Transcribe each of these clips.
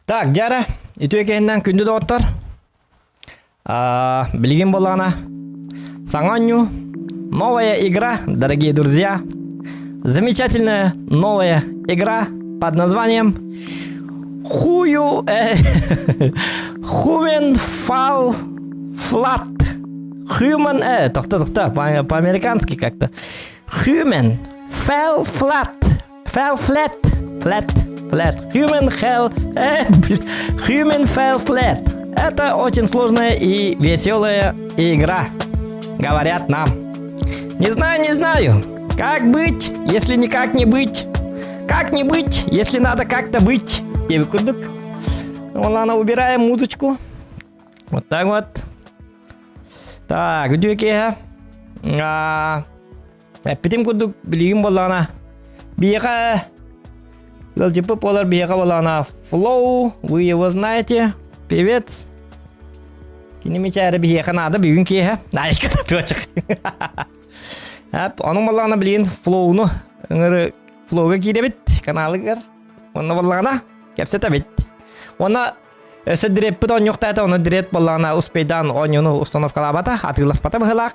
Так, дьара, үтүө киһиннэн күндү доҕоттор. А, билигин буоллаҕына саҥа оонньуу, новая игра, дорогие друзья. Замечательная новая игра под названием Хую э, Human Fall Flat. Human э, тохто тохто, по-американски как-то. Human Fell Flat. Fell flat, flat, flat. Human hell, э, human fell flat. Это очень сложная и веселая игра, говорят нам. Не знаю, не знаю. Как быть, если никак не быть? Как не быть, если надо как-то быть? Курдук. Ладно, убираем музычку. Вот так вот. Так, үтүө киэһэ. Эппитим курдук билигин буоллаҕына биһиэхэ ыалдьыппыт буолар биһиэхэ буоллаҕына Флоу, вы его знаете, певец. Кини мичээрэ биһиэхэ наада бүгүн киэһэ. Наайка татуачык. Онон буоллаҕына билигин Флоуну ыҥыры Флоуга киирэбит каналыгар. Онно буоллаҕына кэпсэтэбит. Уонна Өссө Дредпит оонньуохтаата, ону Дред буоллаҕына успейдаан оонньууну установкалаабата, атыыласпата быһыылаах.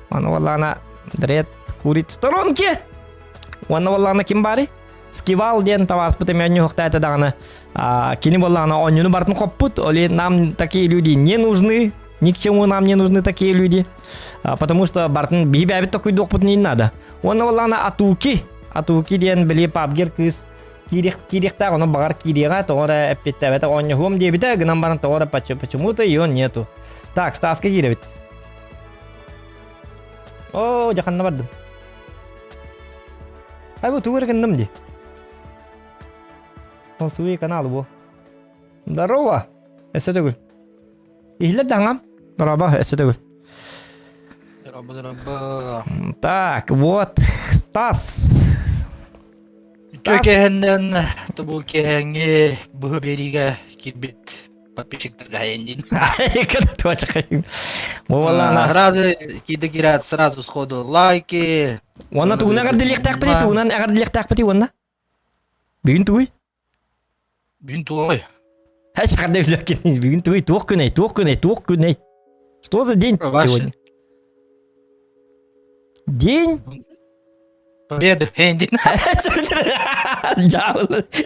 Ону буоллаҕына Дред курит сторонки. Уонна буоллаҕына ким баарый? Скивал диэн табааспыт эмиэ оонньуохтаата даҕаны кини буоллаҕына оонньууну барытын хоппут. Оли нам такие люди не нужны, ни к чему нам не нужны такие люди, потому что барытын биһи бэйэбит токуйдуохпутун не надо. Уонна буоллаҕына Атуки, Атуки диэн били пабгер кыыс киириэх киириэхтээх ону баҕар киириэҕэ тоҕо эрэ эппиэттээбэтэ оонньоһуом диэбитэ гынан баран тоҕо эрэ почему-то ее нету так Стаска киирэбит о дьэ ханна бардым ай бу тугу эрэ гынным дии Голосовые каналы бу здорово өссө төгүл иһиллэр даҥам дороба өссө төгүл Дороба, дороба. Так, вот, Стас. Үтүө киэһэннэн тобул киэһэҥҥи быһы биэриигэ киирбит подписчиктарга хайандин. Сразу киирдэ киирээт сразу сходу лайки. Уонна тугунан эҕэрдэлиэхтээхпитий, тугунан эҕэрдэлиэхтээхпитий уонна? Бүгүн тугуй? Бүгүн туой. Хас ханна билэккин бүгүн тугуй туох күнэй, туох күнэй, туох күнэй? Что за день сегодня? День? Победы.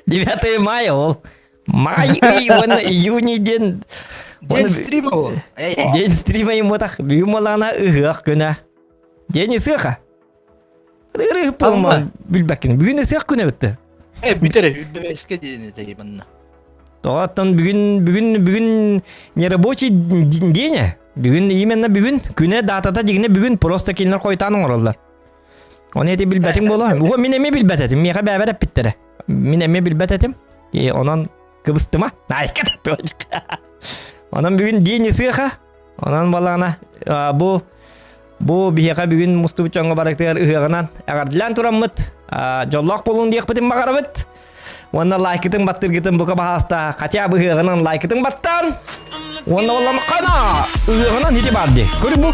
9 мая ол. Май ый уонна июнь диэн День стрима ол. День стрима ему так бүгүн буоллаҕына ыһыах күнэ. День ысыаха. Ырыһып буолма билбэккин. Бүгүн ысыах күнэ бүттэ. Э бүтэр үрдүбэскэ диэн этэ манна. Тоҕоттон бүгүн бүгүн бүгүн нерабочий день. Бүгүн именно бүгүн күнэ датата дьигинэ бүгүн просто кинилэр хойутаан оҥороллор. Оны эти билбэтиҥ буолуо. Уһу мин эмиэ билбэт этим. Миэхэ бэйэбэр эппиттэрэ. Мин эмиэ билбэт этим. И онон кыбыстыма. Онон бүгүн день ысыаха. Онон буоллаҕына бу бу биһиэхэ бүгүн мустубут дьоҥҥо барытыгар ыһыаҕынан эҕэрдэлээн тураммыт дьоллоох буолуҥ диэхпитин баҕарабыт. Уонна лайкытын баттыргытын бука баһааста хотя бы ыһыаҕынан лайкытын баттаан уонна буоллаҕына хана ыһыаҕынан ити бар дии. Көрү бу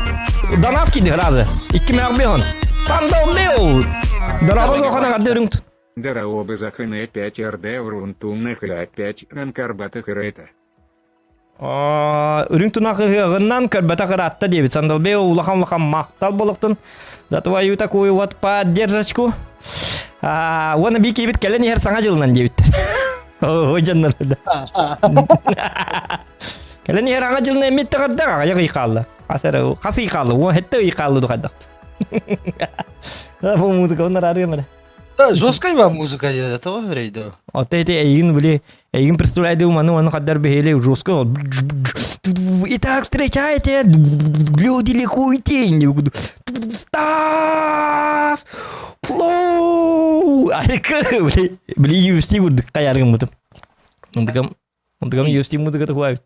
донат киди сразу. Икки мех бехон. Сандал беу. Дорого зохана эҕэрдэ үрүҥ Дорообо захыны 5 РД урунтунных 5 ранкарбатых это. Үрүҥ тунах ыһыаҕынан көрбөтөх ыраатта диэбит. Сандалбей улахан-улахан махтал буолуохтун за твою такую вот поддержку. Уонна бии киһибит кэлэн иһэр саҥа дьылынан диэбиттэр. Ой дьоннор. Кэлэн иһэр аҥа дьылынан эммит таҕарда аҕыйах ый хаалла. Хас эрэ хас ый хаалла? Уон хэттэ ый хаалла духайдах. Бу музыка оннор арыам эрэ. Жесткая вам музыка, этого рейда. Вот эти эйигин били, эйигин представляйды маны маны хаддар бихели жестко. Итак, встречайте, люди ликуйте. Стас! Флоу! Айка, били, били UFC курдук каяргым бутум. Мындыгам, мындыгам UFC музыкаты хуабит.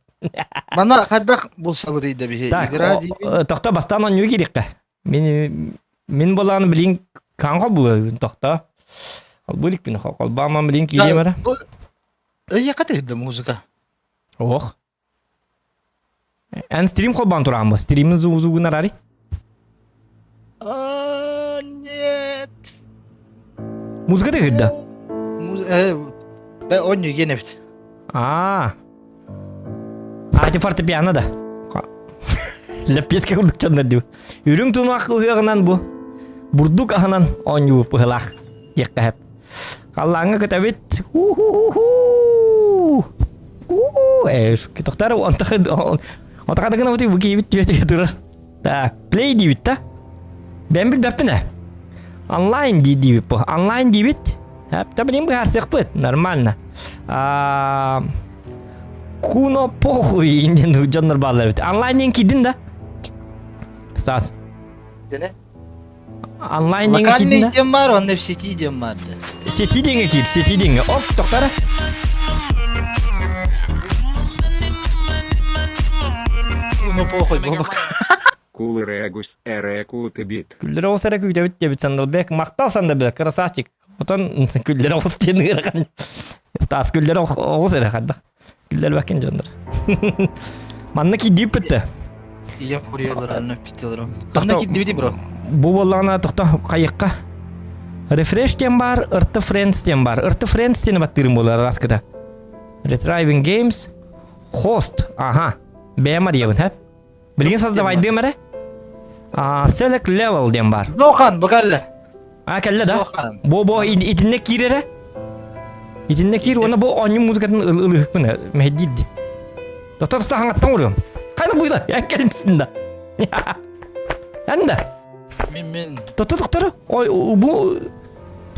Мана хайдах булсабыт да биһи игра Так, тохто бастаан онньуу киириккэ. Мин мин болааны билин канго бу тохто. Холбуу иликпин холбааман билин киириэм эрэ. Ыйака тыһыда музыка. Ох. Эн стрим холбаан тураан бу. Стримин зугун арари. Нет. Музыка тыһыда. Муз э онньуу генебит. Аа. А, ити фортепиано да. Лэппиэскэ курдук дьоннор дии. Үрүҥ тунах ыһыаҕынан бу бурдук аһынан оонньуу быһылаах диэххэ сөп. Халлааҥҥа көтөбүт. У-ху-ху-ху! У-у, э, тохтар онтаха гына бу киһибит түөтүгэ турар. Так, play диибит да. Бэм билбэппин ээ. Онлайн дии диибит бу. Онлайн диибит. Та билин быһаарсыахпыт. Нормально. А, Куно похуй диэн дьоннор бааллар эбит. Онлайн диэн киирдин да? Стас. Дene? Онлайн диэҥҥэ киирдин Локальный да? диэн баар, онно в сети диэн баар да. Сети диэҥҥэ киир, сети диэҥҥэ. Оп, тохтара. Ну похуй, бобок. Кулрегус эрекутыбит. Күллэр оҕус эрэ күүтэбит диэбит Сандалбек. Махтал Сандалбек, красавчик. Отон күллэр оҕус диэн ыарахан. Стас күллэр оҕус эрэ хайдах. Күллэрбэккин дьоннор. Манна киирдииппит да. Ийэм курьерлар онно питтелером. Ханна киирдибити бро? Бу буоллаҕына тохто хайыкка. Refresh диэн баар, Ырты Friends диэн баар. Ырты Friends диэни баттыырым буолар араскыта. Retrieving Games, Host, ага. Бэйэм арыйабын, хэп? Билигин создавайдыам эрэ. А, Select Level диэн баар. Зохан, бу кэллэ. А, кэллэ да? Зохан. Бу бу итиннэ киир эрэ. Итиннэ киир уонна бу оонньуу музыкатын ылыһыкпын мэһэйдиир дии. Тота тота хаҥаттан уруйум. Хайна буйла, эн кэлимсин да. Эн да. Мин мин. Тота тохтору. Ой, бу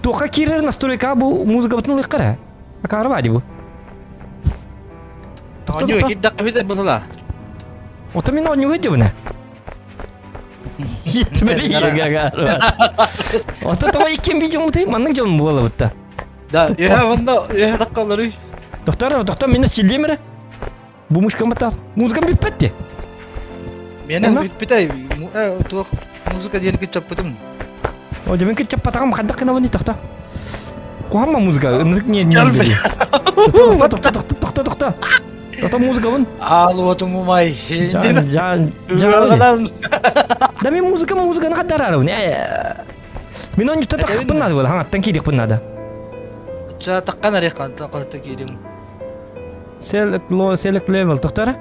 туохха киирэр настройка бу музыкабытын ылыахха эрэ. Акаары баа дии бу. Тота Оонньуу тота. киирдэххэ бүтэр буолла. Ото мин оонньууга дьыбына. Ото тоҕо иккиэн биир дьоммутуй? Маннык дьон буолабыт Да, үһэ онно үһэ таххалларый. Доктор, доктор, мин силлиэм эрэ. Бу мышкам баттаах. Музыкам бүппэт ти. Миэнэ бүппүтэй. Туох музыка диэн кыччаппытым. О, дьэ мин кыччаппатаҕым хайдах гынабын тохто. Куһаҕан музыка, ынырык не не. Тохто, тохто, тохто, тохто, тохто. Тото музыкабын. Аал уотум умай. Жан, жан, жан. Да мен музыка музыканы хатарарыбын. Мен оны юта тахпын надо было, хаңаттан киирихпин надо. Ча таккан арыйхан тақта киирим. Select low, select level тохтара.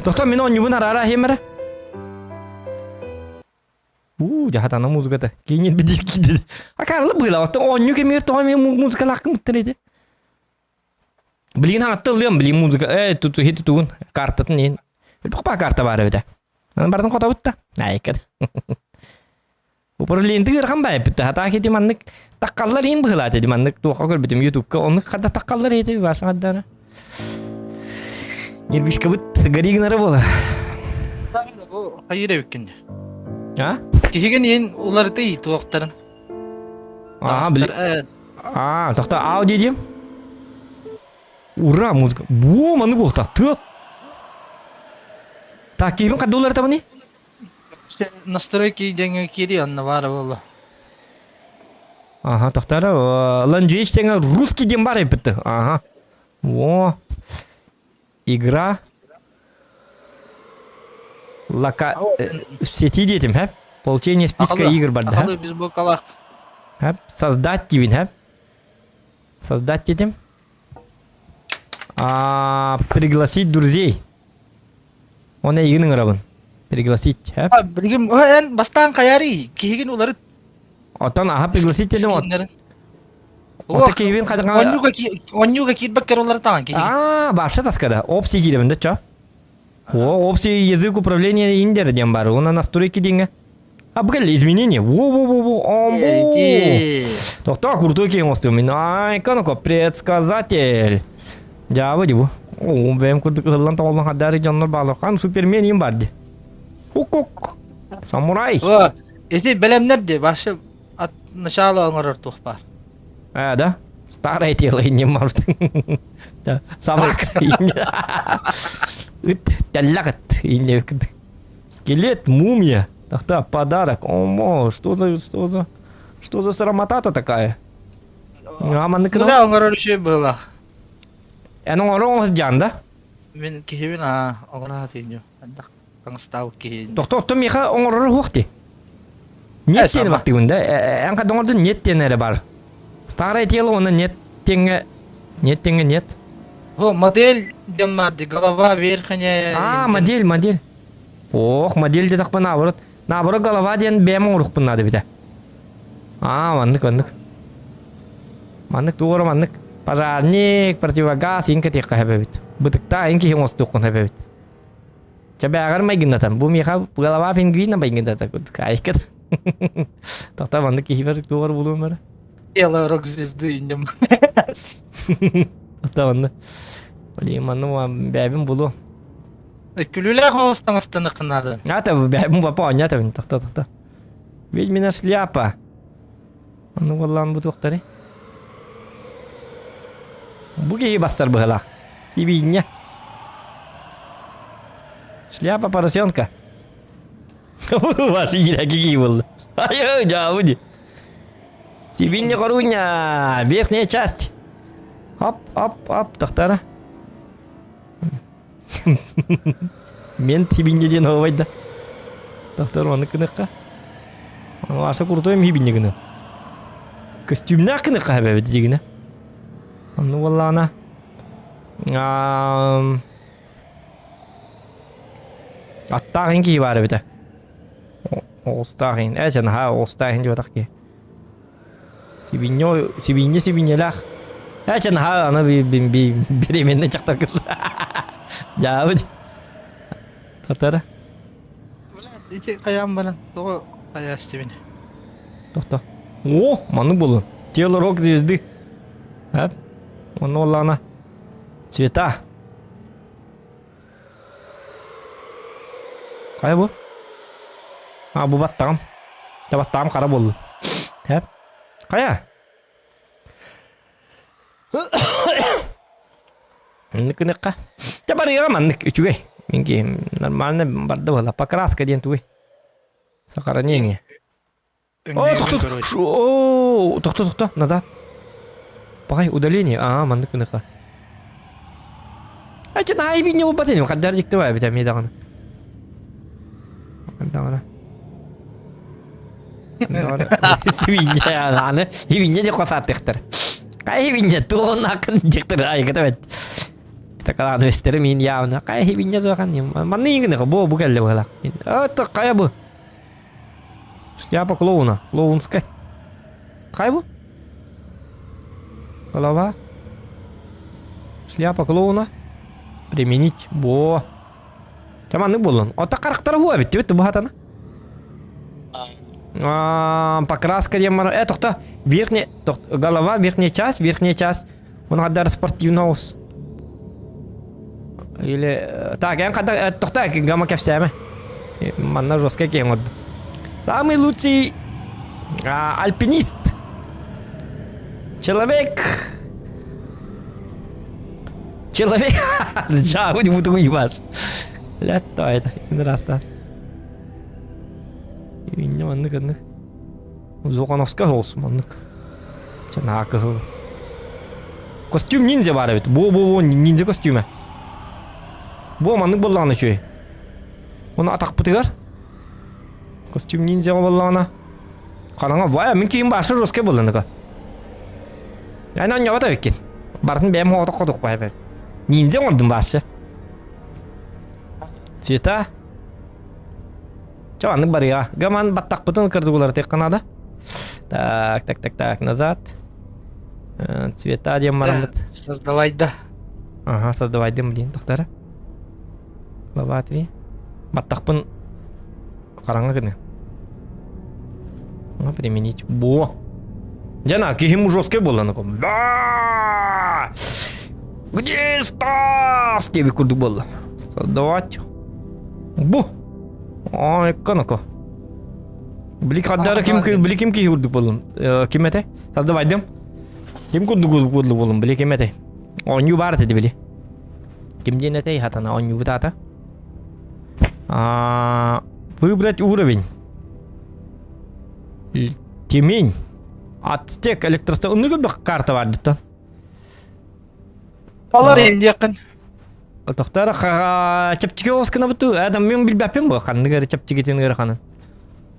Тохтор мен оонньуубун араара хемера. Уу, дьаһатана музыката. Киинин бидир киирди. Акарлы быыла, оттон оонньуу кэмигэр тоҕо эмиэ музыкалаах кымыттар ити. Билигин хаҥатта ылыам, билигин музыка, э, туту, хит тутугун, картатын иһин. Элбэх карта баар эбитэ. Аны бардын хотобут да. Айкад. Управлениеты ыарахан баайбыт да. Хатаа кити маннык таккаллар иһин быһылаат эти маннык туохха көрбүтүм ютубка оннук хата таккаллар эти баасаҥардара. Нервишкабыт гори гынара буолар. Хайыр эбиккин. А? Киһигин иин уларытый туохтарын. А, били... А, тохто Ауди дим. Ура, музыка. Бу, маны буолта. Тыа. Так, киһибин хадда уларытабыный? Настройки диэҥҥэ киирии онно баара буолла. Ага, тохтара. Language диэҥҥэ русский диэн баар эбит. Ага. Во. Игра. Лока... В сети диэтим, хэ? Получение списка игр бар, да? Ахалы бейсболкалаах. Хэп? Создать диибин, хэп? Создать диэтим. А, пригласить друзей. Оны эйигин ыҥырабын. Пригласить, хэп? Билигин эн бастаан хайаарый? Киһигин уларыт. Оттон аха пригласить дедим. Ото киһибин хайдахан... Онньууга онньууга киирбэккэр уларытаҕын киһигин. Аа, баша таскада. Опции киирэбин да чо? О, опции язык управления индер диэн бар. Уна настройки диэҥҥэ. А бу кэллэ изменение. Во-во-во-во. Омбу. Тохтоо, крутой киһи оҥостуом мин. Ай, канако, предсказатель. Дьаабы дибу. О, бэйэм курдук ыһыллан тоҕоллон хаддаары дьоннор баалар. Хан супермен им бар ди. Ук-ук. Самурай. О, ити бэлэмнэр ди, башы от начала оҥорор туох баар. А, да? Старое тело и не может. Собака. Ыт, тэллэх ыт. Скелет, мумия. Тахта, подарок. Омо, что за, что за, что за срамота-то такая? А, маннык Сыра оҥорор үчүгэй быһыылаах. Эн оҥорон сылдьаан да? Мин киһибин аа оҥоро сатыыр дьон. Хайдах таҥастаабыт киһи. Тохто, оттон миэхэ оҥороро суох дии. Нет диэн баттыыбын да. Эн хадда оҥордун нет диэн эрэ бар. Старое тело уонна нет диэҥҥэ нет диэҥҥэ нет. О, модель диэн баар дии, голова верхняя. А, модель, модель. Ох, модель диэтэхпин наоборот. Наоборот голова диэн бэйэм оҥоруохпун наада эбитэ. А, маннык, маннык. Маннык туора маннык. Пожарник, противогаз, иҥ кэтиэххэ сөп эбит. Бытыктаа иҥ киһи оҥостуоххун сөп эбит. Чэбээҕэр майгыннатан. Бу миэхэ голова пингвина майгынната курдук. Айкат. Тохтоо маннык киһибэр туор булуом эрэ. Тело рок-звезды иннем. Тохтоо манны. Блин, манны бэйэбин булуом. Күлүүлээх оҕус таҥастаныаххын наада. Ата бэйэбин бапа оонньоотабын. Тохтоо, тохтоо. Ведьмина шляпа. Оннук буоллаан бу туохтарый? Бу киһи бассар быһылаах. Сибиинньэ. Шляпа поросенка. Ваш киһи буолла. Ай, дьаабы ди. Сибиинньэ хоруунньа. Верхняя часть. Оп, оп, оп, тохтара. Мен тибинньэ диэн оҕобайда. Тохтор ону кыныкка. Аса куртуйм хибинньэ гына. Көстүүмнээх кыныкка хэбэбит дигинэ. Онну буоллаҕына аттаах иһин киһи баар эбитэ. Оҕустаах иһин. Ээ сен ха оҕустаах иһин диэбэтэх киһи. Сибинньэ сибинньэ сибинньэлээх. Ээ чэ наһаа аны беременный дьахтар кытта. Дьаабыт. Татара. Ити хайаан баран тоҕо хайаастыбын. Тохто. О, маннык буолун. Тело рок звезды. Эп. Онно буоллаҕына цвета. Хайа бу? А, бу баттаҕым. Та баттаҕым хара буолла. Хэп. Хайа? Маннык гыныахха. Дьэ барыаҕа маннык үчүгэй. Мин киһим нормально барда буолла. Покраска диэн тугуй? Сохранение. О, тохто, о, тохто, тохто, назад. Пахай, удаление. Аа, маннык гыныха. Ача наай бинне болбат этим, хаддар дьикти баа бит эмиэ даҕаны. Даҕаны. Сибинньэ аны, сибинньэ деп хосааттыхтар. Кай сибинньэ туон акын диктер айгата бет. Такалааны өстөрү мин явно. Кай сибинньэ туохан. Манны ингини бу бу келли була. Это кая бу? Шляпа клоуна. Клоунская. Хай бу? Голова. Шляпа клоуна. Применить. Во. Таманнык буоллун. Ота харахтара хуа бит бит бу хатана. Покраска диэн бар. Тохто. Верхняя голова, верхняя часть, верхняя часть. Он хаддар спортивный хаус. Или... Так, эн хаддар... Тохто, гама кэпсээмэ. Манна жестко киэн орду. Самый лучший альпинист. Человек... Человек... Жа, не буду ебаш. Лятто это, раз-то. Маннык, маннык. Зухановскай соҕус маннык. Чэ кыһыл. Костюм ниндзя баар эбит. Бу-бу-бу ниндзя костюмэ. Бу маннык буоллаҕына үчүгэй. Оны атахпытыгар костюм ниндзяҕа буоллаҕына хараҥа вая мин киһим башы жесткай буолланыга. Эн онньоҕо эбиккин. Барытын бэйэм хоҕотох хотух баай Ниндзя оҥордум башы. Цвета Чэ, маннык барыаҕа. Гаман баттахпытын кырдугулар тиэххэ наада. Так, так, так, так, назад. Цвета диэн бараммыт. Создавай да. Ага, создавайдым, блин, тохтара. Глава 3. Баттахпын хараҥа гына. Ну, применить. Бо. Дьана, киһим жесткий буолла. Да! Где Стас? Диэбит курдук буолла. Создавать. Бу! Ой, канако. Били хаддара ким били ким киһи курдук болун. Ким этэй? Создавайдым. Ким курдук курдук болун, били ким этэй? Оонньуу баар этэ били. Ким диэн этэй хатана оонньуубут аата? А, выбрать уровень. Темень. Ацтек электростанция. Оннук карта бар диттон. Алар эмдиэххин. Тохтор чэпчэки оҕус гынабыт дуу? Адам мен билбэппин бу ханнык эрэ чэпчэкитин ыараханын.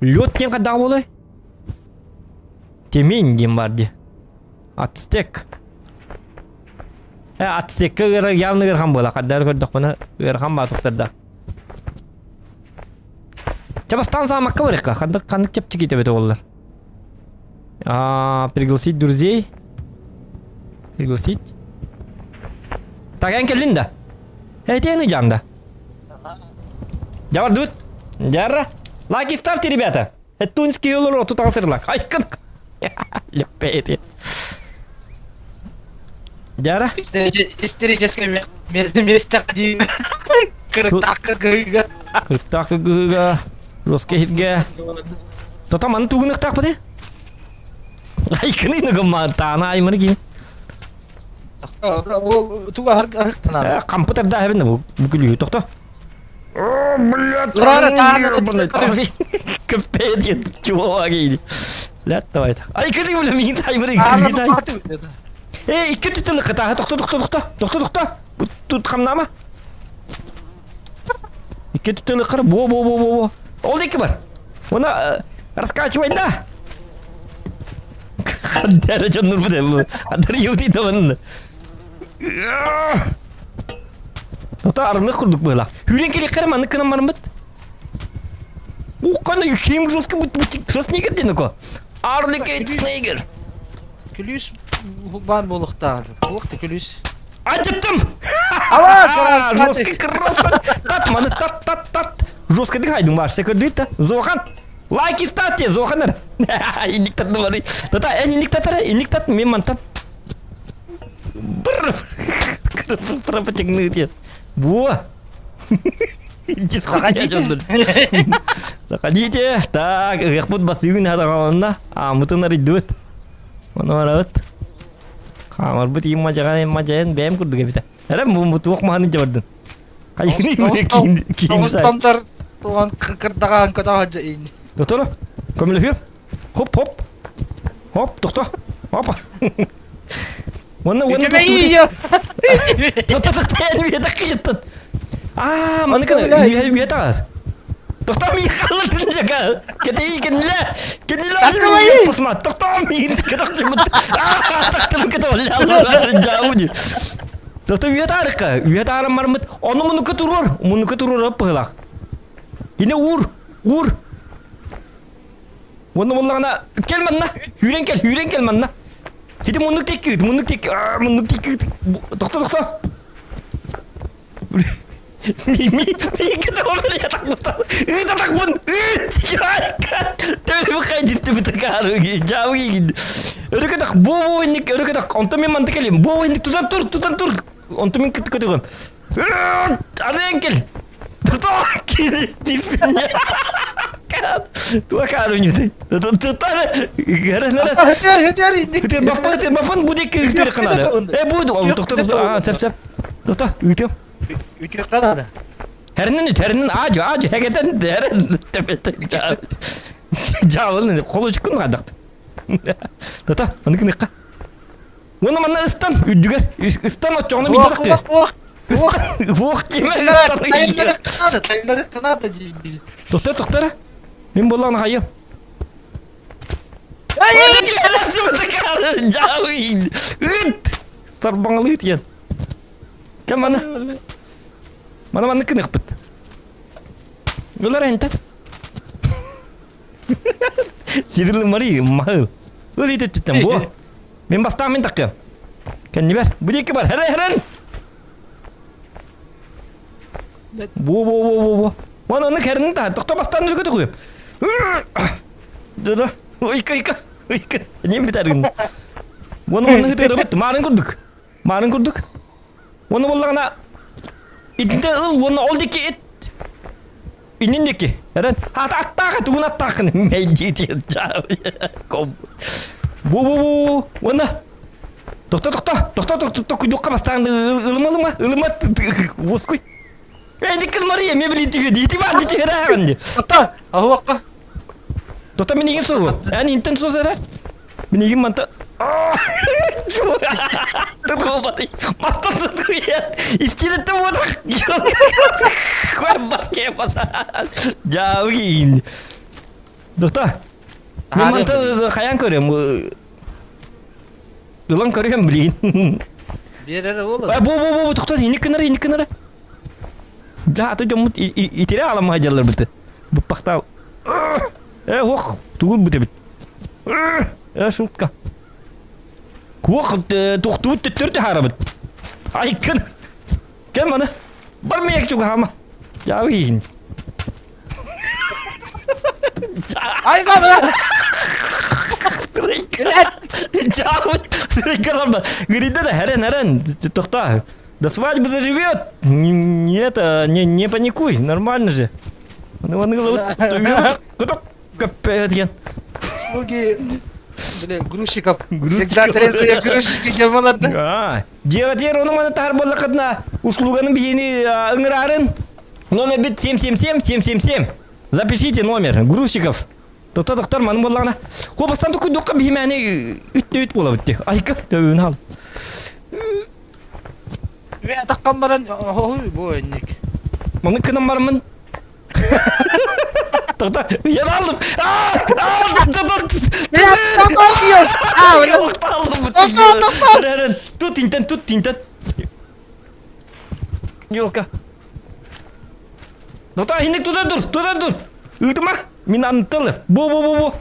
Лед диэн хайдах буолуой? Тимин диэн бар дии. Ацтек. Э, ацтекка ыара явно ыарахан буола. Хардары көрдөхпүнэ ыарахан баа тухтарда. Чэ бастаан саамакка барыахха. Ханнык ханнык чэпчэки эбит буоллар. А, пригласить друзей. Пригласить. Так, эн кэллин да? Этиэни жанда. Жабардыбыт. Жарра. Лайки ставьте, ребята. Эттунский олору тутаҕа сырлак. Айкын. Леппети. Жара. Историческое место ходим. Кырыктаахка кыһыыга. Кырыктаахка кыһыыга. Русский хитге. Тота маны тугунуктаах быты? Айкыны нугумма таана айманы кин. Туга арыктанады. Кампы тарда хэбин бу күлүү тохто. О, блядь! Урара таана Капец, чувак. Лят давай. Ай, кыды бля, мин айманы. Эй, икки түтүн кытаха тохто тохто тохто. Тохто тохто. Тут хамнама. Икки түтүн кыр бо бо бо бо бо. Ол екі бар. Оны раскачивай да. Хаддара жоннур бу. Хаддара юди табын. Ата арылык курдук была. Хүрен келе кара маны кынан бармыт. Укканы хим жестко бут бут снегер денеко. Арлык снегер. Күлүс бар болуктаады. Уақты күлүс. Ачыттым! Ала, Жестко красавчик. Тат маны тат тат тат. Жестко дыхайдың бар. Секөдүйт. Зохан. Лайки ставьте, Зоханар. Иник таттым бары. Тата, эн иник татара, иник тат, мен мантан. Бір. Пропочегнуть. Во. Заходите. Заходите. Так, ыахпыт басыгын хатаҕаланна. Ааммытын арыйдыбыт. Ону барабыт. Хаамарбыт иин мадьаҕан мадьайан бэйэм курдук эбитэ. Эрэ бу туох маһын дьабардын. Хайыгын киин сай. Томтор туган кырдагаан көтөҕө ин. Доктор, көмөлөһүө. Хоп хоп. Хоп, тохто. Опа. Уонна уонна Аа, маны кына үйе тағас. Тоқтам михалытын жага. Кетей кенле. Кенле пусма. Тоқтам мин кетақчы бут. Аа, тақтым кете олла. Жауди. Тоқтам үйе тарыққа. Үйе тарым мармыт. Оны мунука турор. Мунука турор пыһылах. Ине ур. Ур. Оны боллағына кел манна. Үйрен кел, үйрен кел манна. Хити муннук текки, муннук текки, муннук текки. Тохто, тохто. Ми ми ми кете олар я так бутар. Ыта так бун. Төбө хайдитти битакары. Жауги. Өрөкө так бу бу инник өрөкө так онто мен манты келем. Бу инник тутан тур, тутан тур. Онто мен кет көтөгөм. Аны кел. Тото кини Туакарунюты. Бапан будет Э, буду. Тоқта, сәп сәп. Тоқта, үтем. Үтү канада. Herinin herinin acı acı hegeden derin Жабылын қолы чыккын кадакты. Тата, аны кыныкка. Оны манна ыстан үдүгер. Ыстан отчоғына бидек. Ох, ох, Ох, киме Тайыннары канада, тайыннары канада дейм. Тоқта, тоқта. Мен болланы хайым. Сарбаңалы тиен. Кем мана? Мана мана кыныкпыт. Олар энте. Сирил Мари, махыл. Ыл итет түттен бу. Мен бастан мен таккым. Кенни бер. Бу екі бар. Хәрен хәрен. Бу бу бу бу бу. Мана аны хәрен та. Токта бастан үлгө куйып. Да. Ойка ойка. Ойка. Нем битәргин. Оны оны хытыры бит. Марын курдук. Марын курдук. Оны боллагана итте ыл оны ол дики ит. Инин дики. Әрен ат аттаға тугун аттақын. Мәйди Ком. Бу бу бу. Оны Токта токта. Токта токта токта куйдукка бастан ылыма ылыма ылыма воскуй. Эй, диккин Мария, мебели тиге дити бар дити хераган. Тоқта, ахуаққа. Тоқта мен деген соғу. Ән интен соз әрі. Мен деген манта. Тоқта. Мен манта хайан көрөм. Ылан көрөм билигин. Биэрэр уол. Бу бу бу тохтот иник кынара иник кынара. Да аты дьоммут итире аламаһа дьаллар быты. Буппахтаа. Э ох тугул бут эбит. Э шутка. Куох тохтубут төттөр таһаарабыт. Айкын. Кем аны? Бар мияк чугаһама. Жабыйын. Айга бля! Говорит, да, Харен, Харен, тохта. До свадьбы заживет. Не, это, не, не паникуй, нормально же. Ну, он говорит, капец. Слуги, бля, грузчиков. Всегда трезвые грузчики делают. А, дело ону маны тахар буоллаххытына услуганы биһини ыҥырарын номер бит 777 777 запишите номер грузчиков Тота доктор маны буоллаҕына хобастан тукуйдуохха биһимээни үттэ үт буолабыт ти айка төбүн ал Атаххан баран оһой бу энник. Маны кынан бараммын Тоқта, я алдым. Тут интен, тут интен. Елка. Тоқта, инник туда дур, туда дур. Ыытыма, мин антылы. Бу, бу, бу, бу.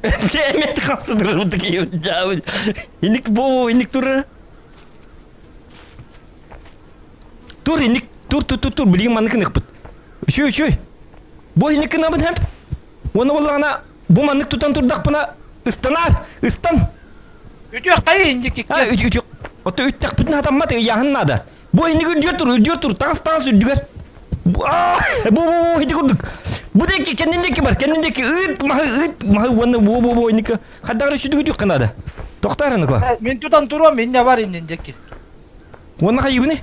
Эмет хастыдыр такие. Инник бу, инник тур. Тур инник, тур, тур, тур, тур, билигин маннык ыныхпыт. Үчүй, үчүй. Бу инник гынабын хэм. Уонна буоллаҕына бу маннык тутан турдахпына ыстанаар, ыстан. Үтүөх хайы инник икки. А, үт, үт, Ото үттэхпитин хатаммат ыйааһын наада. Бу инник үрдүгэр тур, үрдүгэр тур, таҥас таҥас үрдүгэр. Бу, бу, бу, ити курдук. Бу диэки, кэннин диэки бар, кэннин диэки ыыт, маһы, ыыт, маһы уонна бу, бу, бу, инник. Хайдах эрэ сүтүгү түөххэ наада. Тохтоор аны Мин тутан туруом, инне бар иннин диэки. Уонна хайыбыны?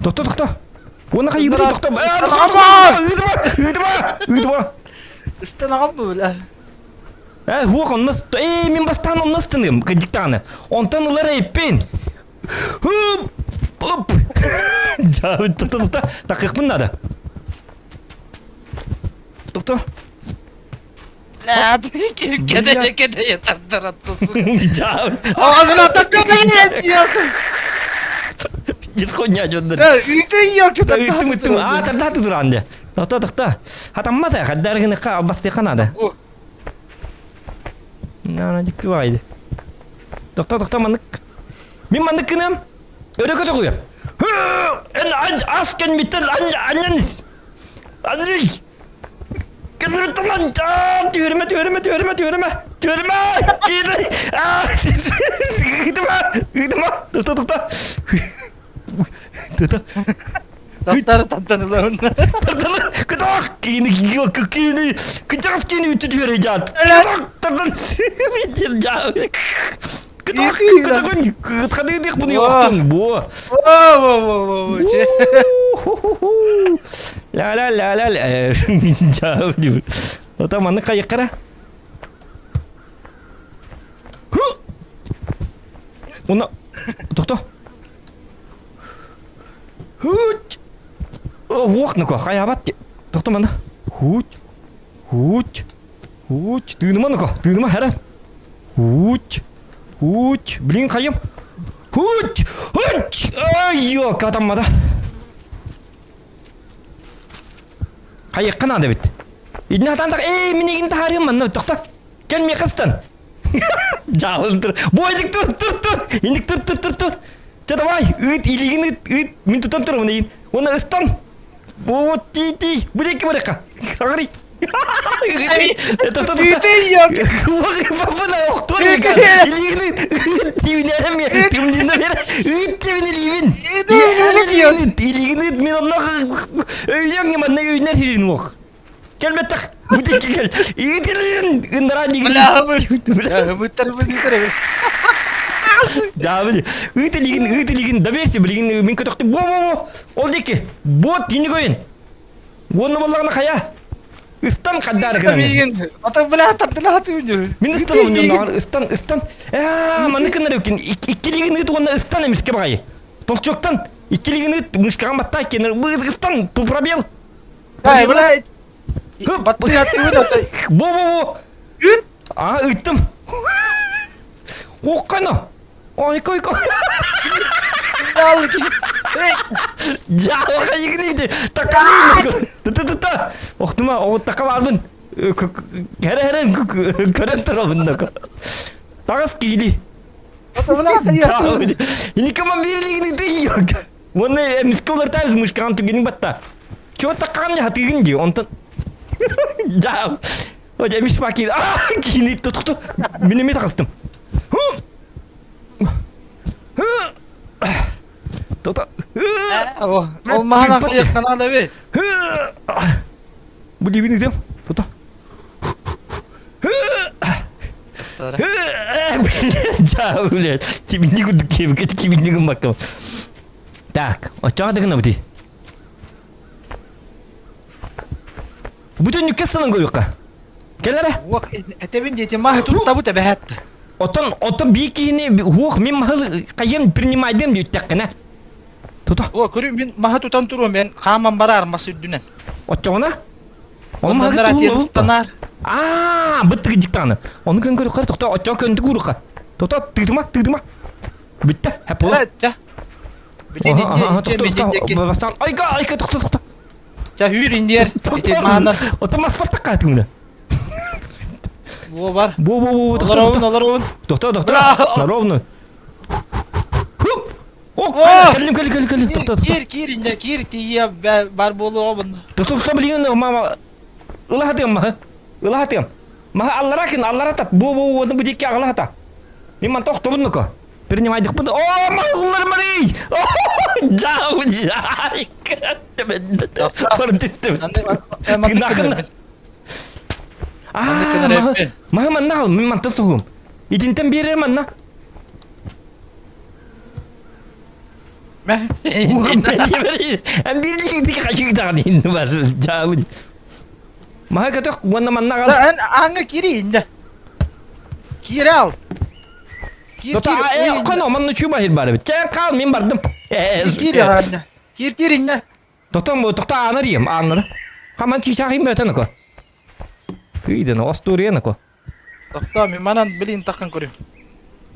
Тохто, тохто. Уонна хайыбыны тохто. Ыытыма! Ыытыма! Ыытыма! Ыстанаҕам бу бля. Э, хуох онно э, мин бастаан онно ыстаныым, кырдьыктаҕына. Онтон ылар эппин. Хып! Оп! Жа, тохто, тохто. Такыахпын надо. Тохто. Кэдэйэ кэдэйэ тардыратты сука. Жа. Аҕабын атакка елки. Диско дьоннор. Ыйты елки Ыттым ыттым. Аа тардааты туран де. Тохто тохто. Хатаммата хаддаргыныка албастыха надо. Нана дикти байды. Тохто тохто маннык. Мин маннык кыным. Өрө көтөҕүөм. Эн ас кэнниттэн анньан Анньый! Кэнниттэн түһүрүмэ түһүрүмэ түһүрүмэ түһүрүмэ түһүрүмэ киирэ ыытыма ыытыма тохто тохто тохто Таптары таттаныларын. Тартаны кытах киини киини кытах киини үтү түһэрэ жаат. Кытах тардан жаа. Кытах кытагын кытхадыдых буну yoktun бу. Ла ла ла ла ла. Жаа. Ота маны кайыккара. Уна тохто. Хуть! Уох нука, хайабат. Тохто мана. Хуть. Хуть. Хуть. Тыыныма нука, тыыныма хара. Хуть. Хуть. Блин, хайым. Хуть. Хуть. Ай, катаммада. Хайыкка надо бит. Идне хатантак, эй, минигин тахарым манна тохто. Кел ми кыстан. Жаалын Бу иник тур, тур, тур. Иник тур, тур, тур, тур. Чэ давай, ыыт, илиигин ыыт, ыыт. Мин тутан турабын эйин. Уонна ыстан. Вот ти ти. Бу диэки барыахха. Саҕарый. Илиигин ыыт, мин онно өйүөҥ манна өйүнэр хирин уох. Кэлбэтэх бу диэки кэл. Ыытылын ыннараа дигин. Быттар быттар. Даа били. Ыыт илигин, ыыт илигин, доверься билигин мин көтөхтүм. Бо бо бо. Ол диэки. Бот тини көйүн. Уонна боллаҕына хайа? Ыстан хаддаары гынан. Миигин ата бля тардыла хатыы Мин ыстан оонньууннаҕар ыстан ыстан. Ээ маннык гынар эбиккин. Иккилигин ыыт уонна ыстан эмискэ баҕайы. Толчоктан иккилигин ыыт мышкаҕын баттаа иккиэн ыстан пробел. Ай, бля. Баттыы атыыбын ото. Бу бу бу. Үт. А ыттым. Оккано. Ойко ойко. Жаалга игниди. Такалин. Та-та-та. Охтума, о такалабын. Хәрэ хәрэ көрөн турабын нако. Тагыс киили. Никому бирлигини тыйок. Уонна эмискэ уларытаабыз мышкаҕын түгэниҥ батта. Чего таккаҕын хатыыгын дии, онтон Дьаа, Одя эмис баки аа киини тутухту мин эмиэ таҕыстым. Тота Ол маһынан хайыахха наада эбит. Бу дибин ыытыам. Тута. Дьаа, блядь, тибинни курдук киэбикэ кибинни гыммаккам. Так, оччоҕо да гынабытый? Бүтүннүккэ сынан көрүөххэ. Кэл эрэ. Уох, этэбин диэти маһы туттабыт эбэһэт. Оттон, оттон биир киһини уох мин маһы хайыам принимайдым диэттэххинэ. Тута. О, көрү мин маһы тутан туруом мен хааман бараар мас үрдүнэн. Оччоҕуна? Ол Онноннор атиэн ыстанаар. Аа, быттыгы дьиктааны. Ону көн көрүөххэ, тохто, оччоҕо көнтүк ууруха. Тото, тыытыма, тыытыма. Бүттэ, хэппула. Чэ. Бастаан, айга, айга, тохто, тохто. Чэ, хүүр индиэр. Ити маанан. Ото мас бартакка атыҥна. Бу бар. Бу, бу, бу, тохто. Олоробун, олоробун. Тохто, тохто. На ровно. Хуп! О, кэллим, кэлли, кэлли, кэлли. Тохто, тохто. Киир, киир, инде, киир, тиийэ бар буолуоҕа Тохто, тохто, билигин, мама. Ылаһатыам, маһы. Ылаһатыам. Маһы аллара кин, аллара тат. Бу, бу, бу, бу диэки аҕалаһата. Мин манта охтобун нука. Принимайдыкпын. О, маллар марый! Жау, ай, Аа, маһы манна ал, мин мантан соһуум. Итинтэн биэрэр манна. Маһы көтөх уонна манна аҕал. Эн ааҥҥа киири инде. Киире ал. Киир киир. Коно манна чуба хир бар эбит. Чэ хаал мин бардым. Киир киир аанна. Киир киир инне. Тотон тохто аанар ием ааннары. Хаман чичаахим бөтөн око. Тыйдын остуоруйан око. Тохто мин манан билин таххан көрүм.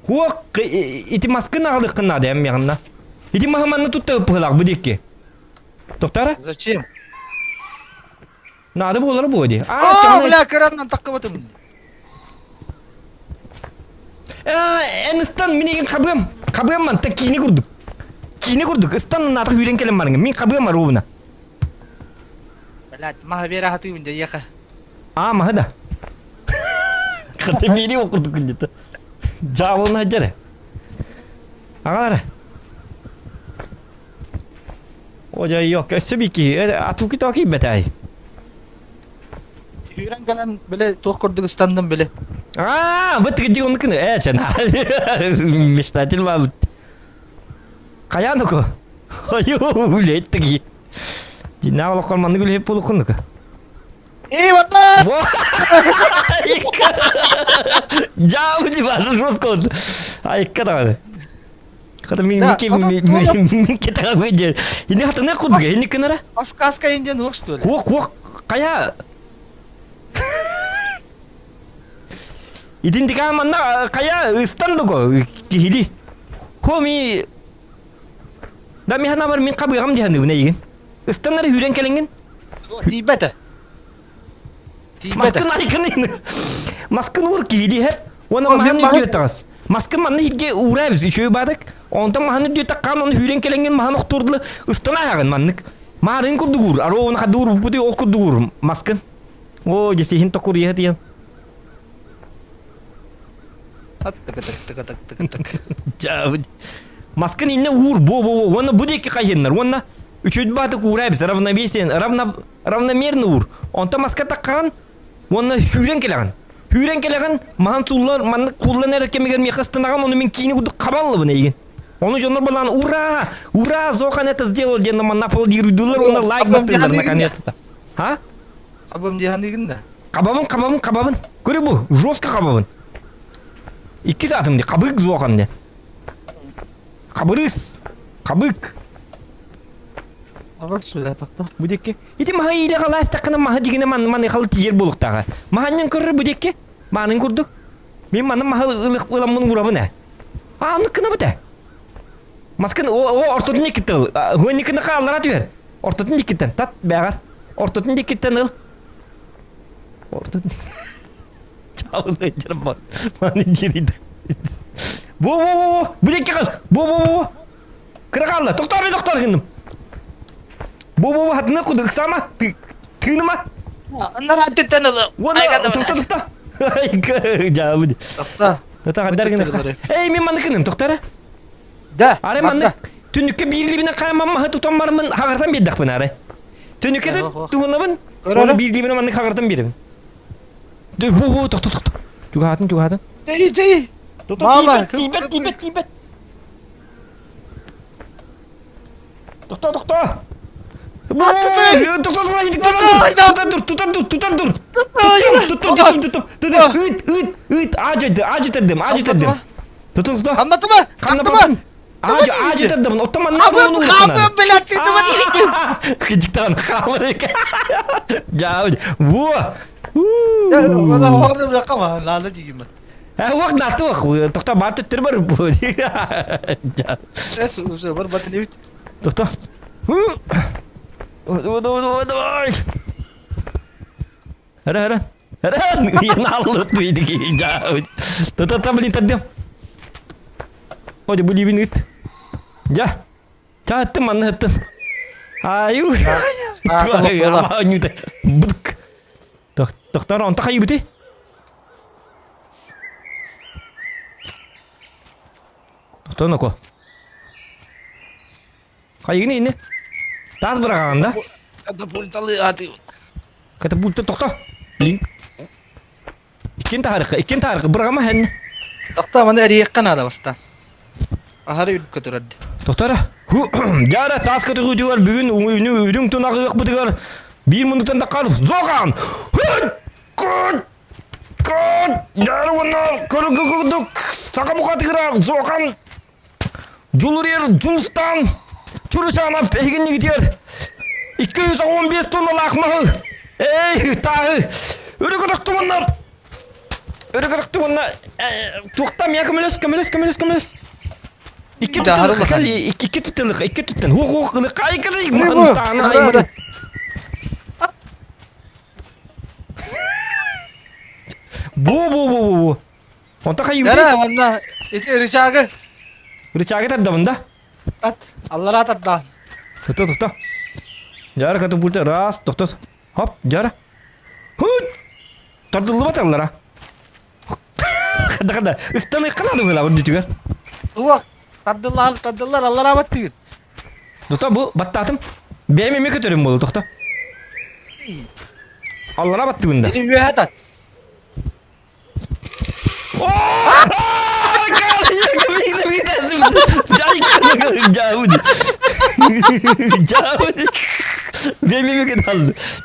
Хуок ити маскын аҕалыаххын наада эм миэҕинна. Ити маһы манна тутта ыппыһылаах бу диэки. Тохтара? Зачем? Наада буолара буо дии. Аа, бля, кыраннан таххыбытым. Эн ыстан мин игин хабыам. Хабыам мантан киини курдук. Киини курдук ыстан наата үүрэн кэлэн барыҥ. Мин хабыам аруубуна. Блядь, маһы биэрэ хатыыбын дьэ Аа, маһы да. Хата биири окурдук күндүтэ. Дьаабылына дьэрэ. Аҕалара. О дьайыок, өссө бии киһи атууки токи бэтэй. Үүрэн кэлэн били туох курдук ыстанным били. Аа, вот где он кын. Э, сен. Мечтатель бабыт. Хайа нуку. Ою, блядь, таки. Дина олоххор маннык үлэһит буолуккун Эй, вата! Дьаабы баасы жестко. Айыкка даҕаны. Хата мин мин кетаҕа диэн. Ини хатана курдук, ини кынара. Аска инден уох что ли? Куох куох кая. Итин дика манна кая ыстан дуго кихили. Хоми Да ми хана бар мин кабыгам диһаны бу нейгин. Ыстаннары хүрен кэлиҥин. Тиийбэтэ. Тиийбэтэ. Маскын айкын Маскын уур киһи хэп. Уонна маһын үрдүө таҕыс. Маскын манна иһиргэ уураа үчүгэй баадык. Онтон маһын үрдүө таккаан оны хүрен кэлэҥҥин маһын охтуурдулы ыстана аһаҕын маннык. Маарыын курдук уур. Аро уона хадды уурбуппутуй ол курдук уур маскын. Оо, дьэсиһин токур иһэ тиэн. Маскын инне уур бу бу уонна бу диэки хайһыннар уонна үчүгэй баатык уураа эбит равновесие равно равномерно уур онтон маска таккаҕын уонна сүүрэн кэлэҕин сүүрэн кэлэҕин маһан сууллар маннык кууллан эрэр кэмигэр миэхэ ыстанаҕын ону мин киини курдук хабаллабын эйигин ону дьоннор балаан ура ура Зохан это сделал диэн манна аплодируйдуулар уонна лайк баттыыллар наконец-то а Хабым диэханыгын да Хабабын, хабабын, хабабын. Көрө бу, жестко хабабын. Иккис атым ди, хабык зуохан ди. Хабырыс, хабык. Бу диэки. Ити маһы иилэ халаастаххына маһы дьигинэ ман маныхалы тиийэр буолуктааҕа. Маһанньан көрөр бу диэки. Маанын курдук. Мин маны маһы ылых ыламмын уурабын ээ. Аа, оннук гынабыт ээ. Маскын о, о ортотун диэкиттэн ыл. Хуэнникини хааллара түһэр. Ортотун диэкиттэн тат бээҕэр. Ортотун диэкиттэн ыл. Ортотун Чаалынай дьарбан. Маны дириде. Бу бу бу бу. Бу диэки кыл. Бу бу бу бу. Кыра хаалла. Тохтоо бе тохтоо гынным. Бу бу бу хатына кудук сама. Тыыныма. Аннара түттэн ылы. Уона тохто тохто. Ай жаабы. Тохто. Тохто хандар гынна. Эй мен манны кыным тохтара. Да. Аре манны түнүккэ биирлибинен хааман маһы тутан бармын хаҕартан биэрдэхпин аре. Түнүккэ туһунабын. Оны биирлибинен манны хаҕартан биэрэбин. Бу бу тохто тохто. Чугаһатын чугаһатын. Чэй чэй. Мама. Тиийбэт тиийбэт тиийбэт. Тохто тохто. Тохто тутан тур тутан тур тутан тур. Тутун тутун тутун тутун. Ыт ыт ыт ажы ажы теддим ажы теддим. Тутун тутун. Хамнатыма. Хамнатыма. Ажы ажы теддим. Оттон манна буолу. Хамнатым блядь, ты тыма Кыдьыктан хамыр. Жаа. Во. Уох натуох. Тохто бар түттер бар. Тохто. Давай. Ара ара. Ара. Та блин таддым. Оде бу либин ыт. Жа. Чааттым манна ыттын. Аю. Бык. Тохтор онто хайыбыты? Тохтор ноко. Хайыгын инне? Таас быраҕаҕын да? Катапульталы аты. Катапульта тохто. Блин. Иккин таарыкка, иккин таарыкка быраҕама хэнне. Тохто, маны эрийиэххэ наада бастаан. Аһары үрдүккэ турар. Тохтора. Дьара таас көтөҕүүтүгэр бүгүн үрүҥ тунах ыахпытыгар биир муннуктан таххар Зохан! Дьара уонна көрүгү курдук саха бухатыгыра Зохан Дьулуруйар Дьулустаан Чурусанов эһигиннигитигэр 215 тонналаах маһы эй тааһы өрө көтөхтүмуннар өрө көтөхтүмунна туохтан я көмөлөс көмөлөс көмөлөс көмөлөс икки түттэн кэл икки түттэн икки түттэн хуох хуох ылык айкады бу бу бу бу бу Онто хайыыбытый? Эрэ манна ити рычагы Рычагы тардабын да? Ат, аллараа тардаан. Тохто, тохто. Жара катапульта раз, тохто. Хоп, жара. Хут! Тардыллыбат аллара. Хада хада. Ыстаны канады была үрдүтүгэр. Уох, тардыллар, тардыллар, аллараа баттыгын. Тохто бу баттаатым. Бэйэм эмиэ көтөрүм буолу тохто. Аллара баттыбын да. Или үөһэ тат.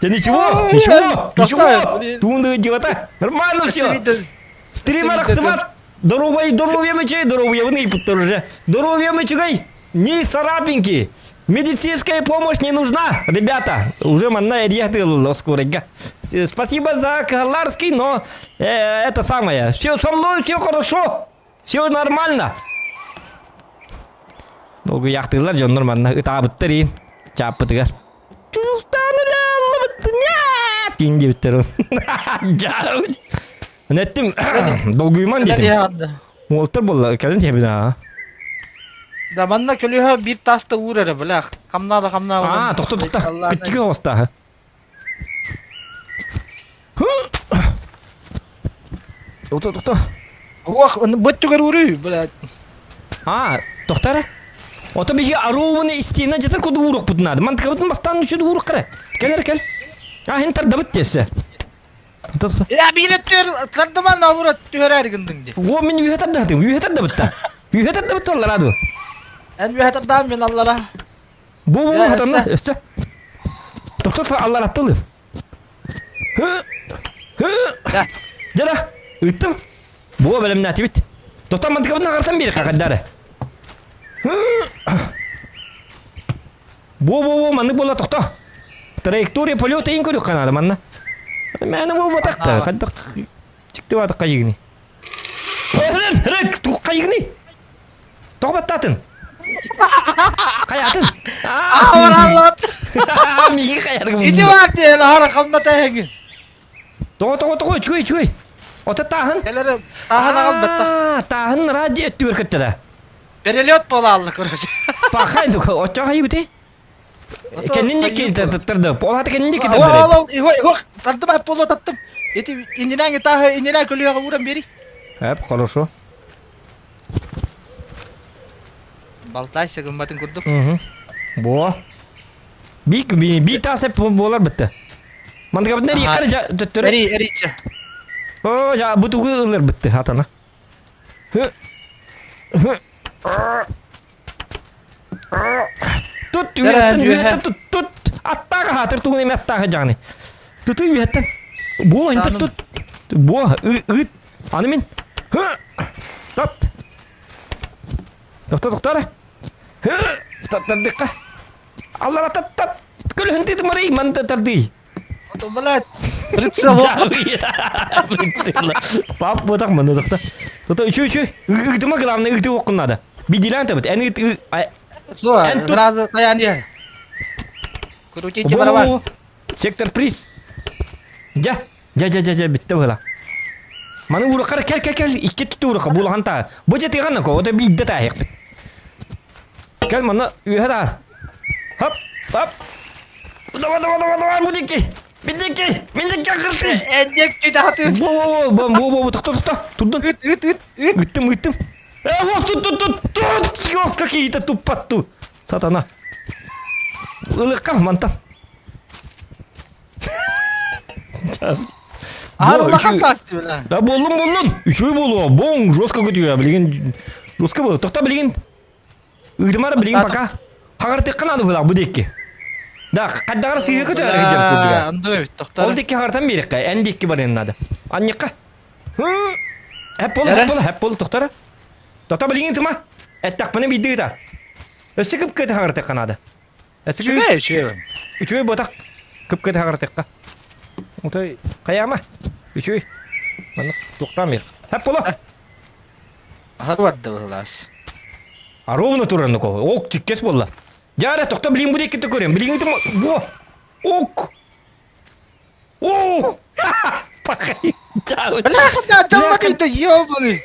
Да ничего, ничего, ничего. Туунду дивата. Нормально все. Стрим арахсыбат. Здоровый, здоровье мычай, здоровье вы уже. Здоровье мычугай. Не царапинки. Медицинская помощь не нужна, ребята. Уже манна скоренько. Спасибо за Каларский, но э, это самое. Все со мной, все хорошо. Все нормально. Долгу яхтылар дьоннор манна ытаабыттар иин чааппытыгар. Нет! диэбиттэр. Неттим долгуйман диэтим. Уолтар буолла кэлин тиэбин аа. Да манна көлүһэ биир тааста уур эрэ бля хамнаа да хамнаа Аа тохто тохто кыччыгы оҕустааһы. Тохто тохто. Уох быт түгэр уурүй бля. Аа тохто эрэ. Ото биһиги аруубуну истиэнэ дьатар курдук ууруохпутун наада. Мантыкабытын бастаан үчүд уурук кэрэ. Кэл эрэ кэл. Аа хин тардабыт тиэссе. Я биир өттүгэр тардыман обура түһэрээр гындың дии. Уо мин үөһэ тардыһатым, үөһэ тардабытта. Үөһэ тардабыт аллара ду. Эн үөһэ тардаам мин аллара. Бу бу хатанна өстө. Тохтот аллара аттылы. Дьара, ыттым. Бу бэлэмнээтибит. Тохтон мантыкабытын аҕартан биэри хахаддары. Бу-бу-бу маннык буола тохто. Траектория полета иин көрүөххэ наада манна. Мээнэ буолбатах да, хайдах чиктибатах хайыгыный. Эрэн, эрэн, туох хайыгыный? Тоҕо баттаатын? Хайаатын? Аавараллат. Миги хайаргым. Ити бар диэн аһара хамната эһиги. Тоҕо тоҕо тоҕо үчүгэй үчүгэй. Ото тааһын. Кэлэр тааһын аҕалбаттах. Тааһын радио өттүгэр көттөрө. Перелет буолаалла короче. Пахай дука оччо хайыбыты? Кэннин диэки тардып. Ол хата кэннин диэки Ол тардырай. ол иһо иһо тардым ап боло таттым. Ити иннинэн тааһы иннинэн көлүөҕэ ууран бери. Эп, хорошо. Балтайся гымматын курдук. Угу. Бо. Би би би таас эп буолар бытты. Мандыгабытын эри жа төттөрө. Эри эриче. О, жа бу тугу ылар бытты хатана. Тут үөттэн үөттэн тут тут аттаах хаатыр тугун эми аттаах дьаҕаны. Туту үөттэн. Бу инта тут. Бу ыт. Аны мин. Тат. Тохто тохтор. Таттардыкка. Аллара тат тат. Көлөһүн тытымарый манта тардый. Блядь, прицел Прицел. Пап бутах маны тохта. Тута үчү үчү. Ыгдыма главное ыгды оккун надо. Бидилан табыт. Эн ыт Все, сразу таян Крутите барабан. Сектор приз. Дя. Дя дя дя дя битте була. Маны уракар кел кел кел икки түттү урака булахан та. Бу же тыган ко, ота бидде та хекпит. Кел маны үһәр. Хоп, хоп. Давай, давай, давай, давай, будики! Бидики! Миндики кырты! Эндек күйдаты! Во, во, во, во, во, во, тохто, тохто, турдун. Ыт, ыт, ыт, ыт. Ыттым, ыттым. Э, вот тут, тут, тут, тут, ё, какие-то тупоту. Сатана. Ылыкка, мантан. Аһар улахан таас бля. Да боллун, боллун. Үчүгэй буолуо. Боң, жестко көтүө, билигин жестко буолуо. Тохто билигин Ыытымар билигин пока хаҕартыахха наада быһыылаах бу диэки. Да, хайдаҕар сыыһа көтөөрө сылдьар курдуга. Онду эбит тохтор. Ол диэки хаҕартан биэриэххэ, эн диэки барыан наада. Анньыкка. Хэп буол, хэп буол, хэп буол, тохтор. Тохто билигин тыма. Эттэхпинэ биирдэ ыытар. Өссө кып-кыаты хаҕартыахха наада. Өссө Үчүгэй, үчүгэй. Үчүгэй буотах кып-кыаты хаҕартыахха. Отой хайаама. Үчүгэй. Маннык туохтаан биэр. Хэп буоло. Аһар барда быһылаас. А ровно турар ну Ок, чиккес буолла. Дьэ, тохто билин бу диэки көрөм. Билин бу. Ок. О! Пахай. Чао. Бля, дьаммат да ёбаный.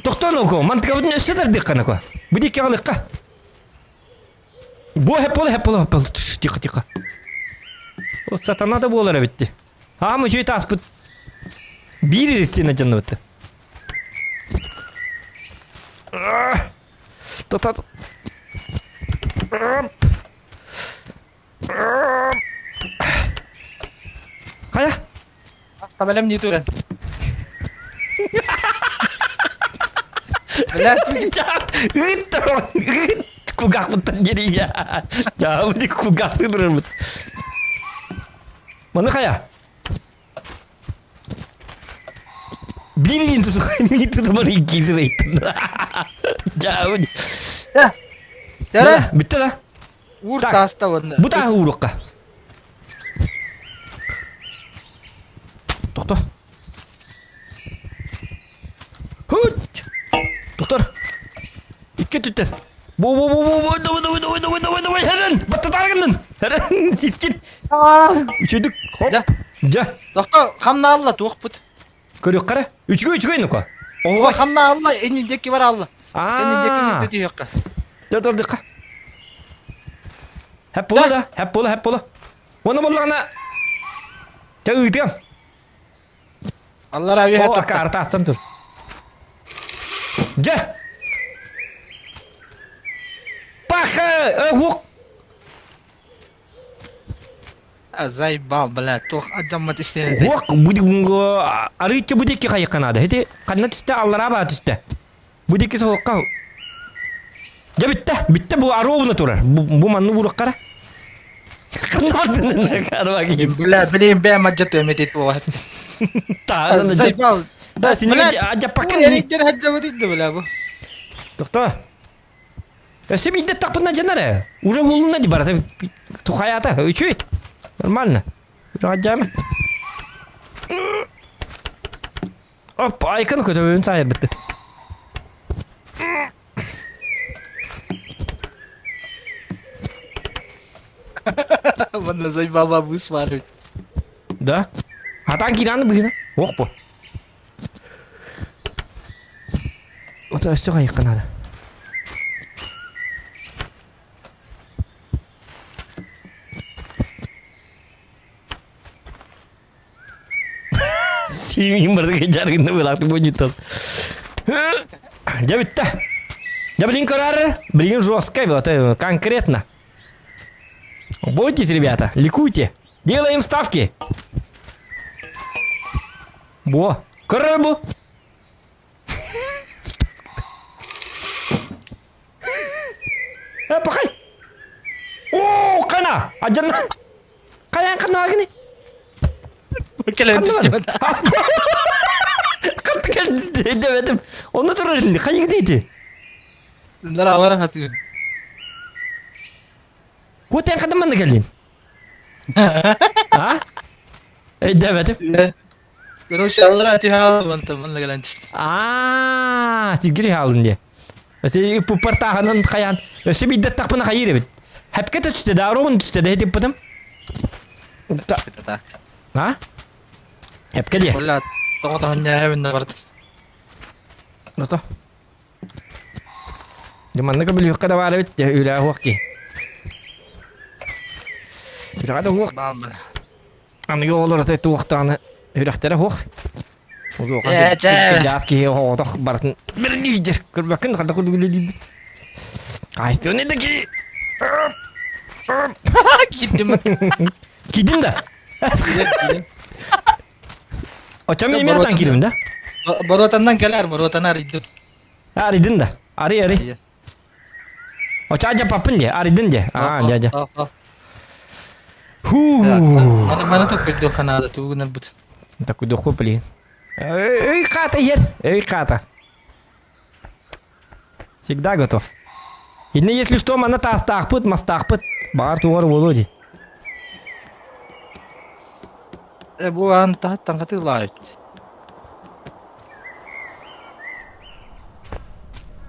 Тохто ну мантыкабытын өссө тардыахха нако. Бу диэки аҕалыахха. Бу хэп буола, хэп буола, хэп буола. Тихо, тихо. О, сатана да буолар эбитти. Аам үчүгэй тааспыт. Биир иристиэнэ дьоннубутта. Тотат. Хайа? Табалам не туран. Блядь, Ыт ыт кулгаахпыттан дириya. Дьаабыт кулгаахтыы турарбыт. Маны хайа? Биир илиин туту тутумар иккисин ыйттын. Дьаабыт. Дара. Бүттэ да? Уур тааста уонна. Бу тааһы ууруохха. Тохто. Хуть! Доктор! Икки түттен. Бу бу бу бу бу давай давай давай давай давай давай Херен! Баттатааргыннын! Херен сискин! Үчүйдүк. Хоп. Дьэ. Дьэ. Тохто хамнаалла туохпут. Көрүөх қара. Үчүгэй үчүгэй нука. Ого хамнаалла иннин диэки бараалла. Кэннин диэки түһүөххэ. Дьэ тардыкка. Хэп була да, хэп була, хэп була. Оны боллаҕына Дьэ ыытыам. Аллара үөһэ О, тахта. карта астан тур. Дьэ! Паха! Ух! Заебал, бля, туох адьаммат истиэнэтэ. Уох, арыычча бу диэки хайыхха наада. Ити ханна түстэ, аллараа баа түстэ. Бу диэки соһуохха. Дьэ бүттэ, бүттэ бу аруобуна турар. Бу, бу манны уураххара. Ханна бардын карва киһим. Бля, блин, бэм мадьаты эметит буолар. Таанан Заебал. Да, синеге Бля, жаппаккын. Эрийдер хаджабыт идде бля бу. Тохто. Өссө биирдэ тахпына дьанар. Уже булуна ди барата тухаята. Үчүй. Нормально. Раджам. Оп, айкын көтөбүн сайырбытты. Манна заебала бысваривать. Да? Атан кираны быгына. Ох бу. Ото өссө хайыкка надо. Сиин бардыга жаргында былакты бонютал. Дьэ бүттэ. Дьэ билин көрөр, билигин жесткай вот конкретно. Бойтесь, ребята, ликуйте. Делаем ставки. Бо. Көрөр бу. Э, пахай. О, кана. Ажан. Каян кана гини. Кэлэн түстүбэт. Катты кэлэн түстүбэтим. Онно турар хайыгы дейти. Нара авара хатыгын. Кутен кадаманны кэллин. А? Өйдөөбөтүм. Короче, аллара түһэ мантан манна кэлэн түстүм. Аа, сиргири хаалын дии. Өсө пуппар тааһынан хайаан. Өссө биирдэ тахпына хайыыр эбит. Хэпкэ түстэ да, ровно түстэ да типпытым. Так. А? Хэпкэ дии. Оля, тоҕо таһынньааһын барыт. Ото. Дьэ маннык бүлүөххэ да баар эбит дьэ үлээ уох киһи. Сүрэҕэ да уох. Аныгы оҕолор ата туохтааны үрэхтэрэ уох. Ээ, чэ. Дьаас киһи оҕотох барытын бирниидер. Көрбөккүн ханна курдук үлэлиибит. Хаайстыаны да ки. Киирдим. Киирдин да? Киирдим. Оччом эмиэ атан киирдим да? Боруотаннан кэлэр, боруотаны арыйдым. Арыйдын да. Арый, арый. Оча жапаппын де, арыйдын де. Аа, жа, жа. Ху. Маны маны токкойдуохха наада тугу гынарбыт. Такуйдуохпу блин. Эй, хата ер. Эй, хата. Всегда готов. Инне если что, мана таастаахпыт, мастаахпыт. Баар тугар Володи. Э, бу аан таһыттан хатыылаабыт.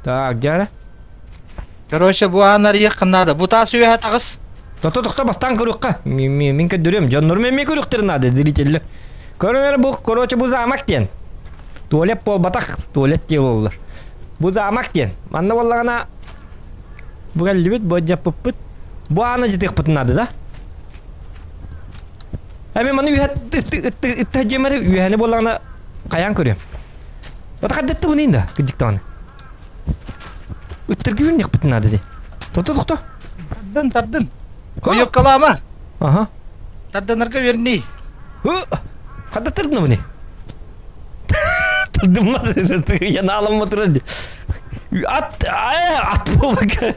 Так, дьара. Короче, бу аан арыйыахха наада. Бу таас үөһэ таҕыс. Тото тохто бастаан көрүөххэ. Мин көрдөрүөм. Дьоннорум эмиэ көрүөхтэрин наада, зрителлэр. Көрөнөр бу, короче, бу замок диэн. Туалет буолбатах, туалет диэ буоллар. Бу замок диэн. Манна буоллаҕына бу кэллибит, бу дьаппыппыт. Бу ааны дьытыахпытын наада да? Эми маны үһэ ытта дьиэмэри үһэни буоллаҕына хайаан көрүөм. Ота хаддатты бу да кыдьыктаҕына. Ыттыргы үүннэхпитин наада дии. Тохто тохто. Тардын, тардын. Ойуккалаама. Аха. Тардынарга үөрнии. Хадда тардына буни? Тардыммат янаалам турар ди. Ат ат буолбакка.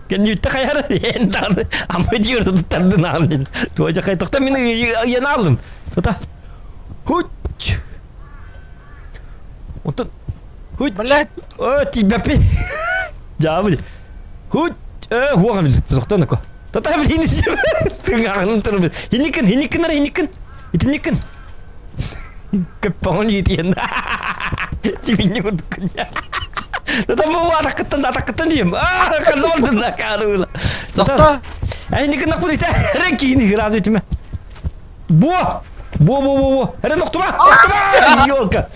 Кэнниттэ хайар эн даҕаны ама диир тардынаан дин. Туожа хай тохто мин янаалым. Тута. Хуч. Онтон Хуч. Блядь. О, тибэпи. Жаабы. Хуч. Э, хуаҕам тохтоноко. Тота блин тыҥааҕын турбут. Хиникин, хиникин ара хиникин. Итинникин. Көппоҥун иитиэн. Сибинни курдуккун. Тота бу атаккыттан атаккыттан дием. Аа, ханна бардын да каарыыла. Тохто. Хиникин накпут ите. Эрен киини ыраас үтүмэ. Бо! Бо бо бо бо. Эрен охтума! Охтума! Елка.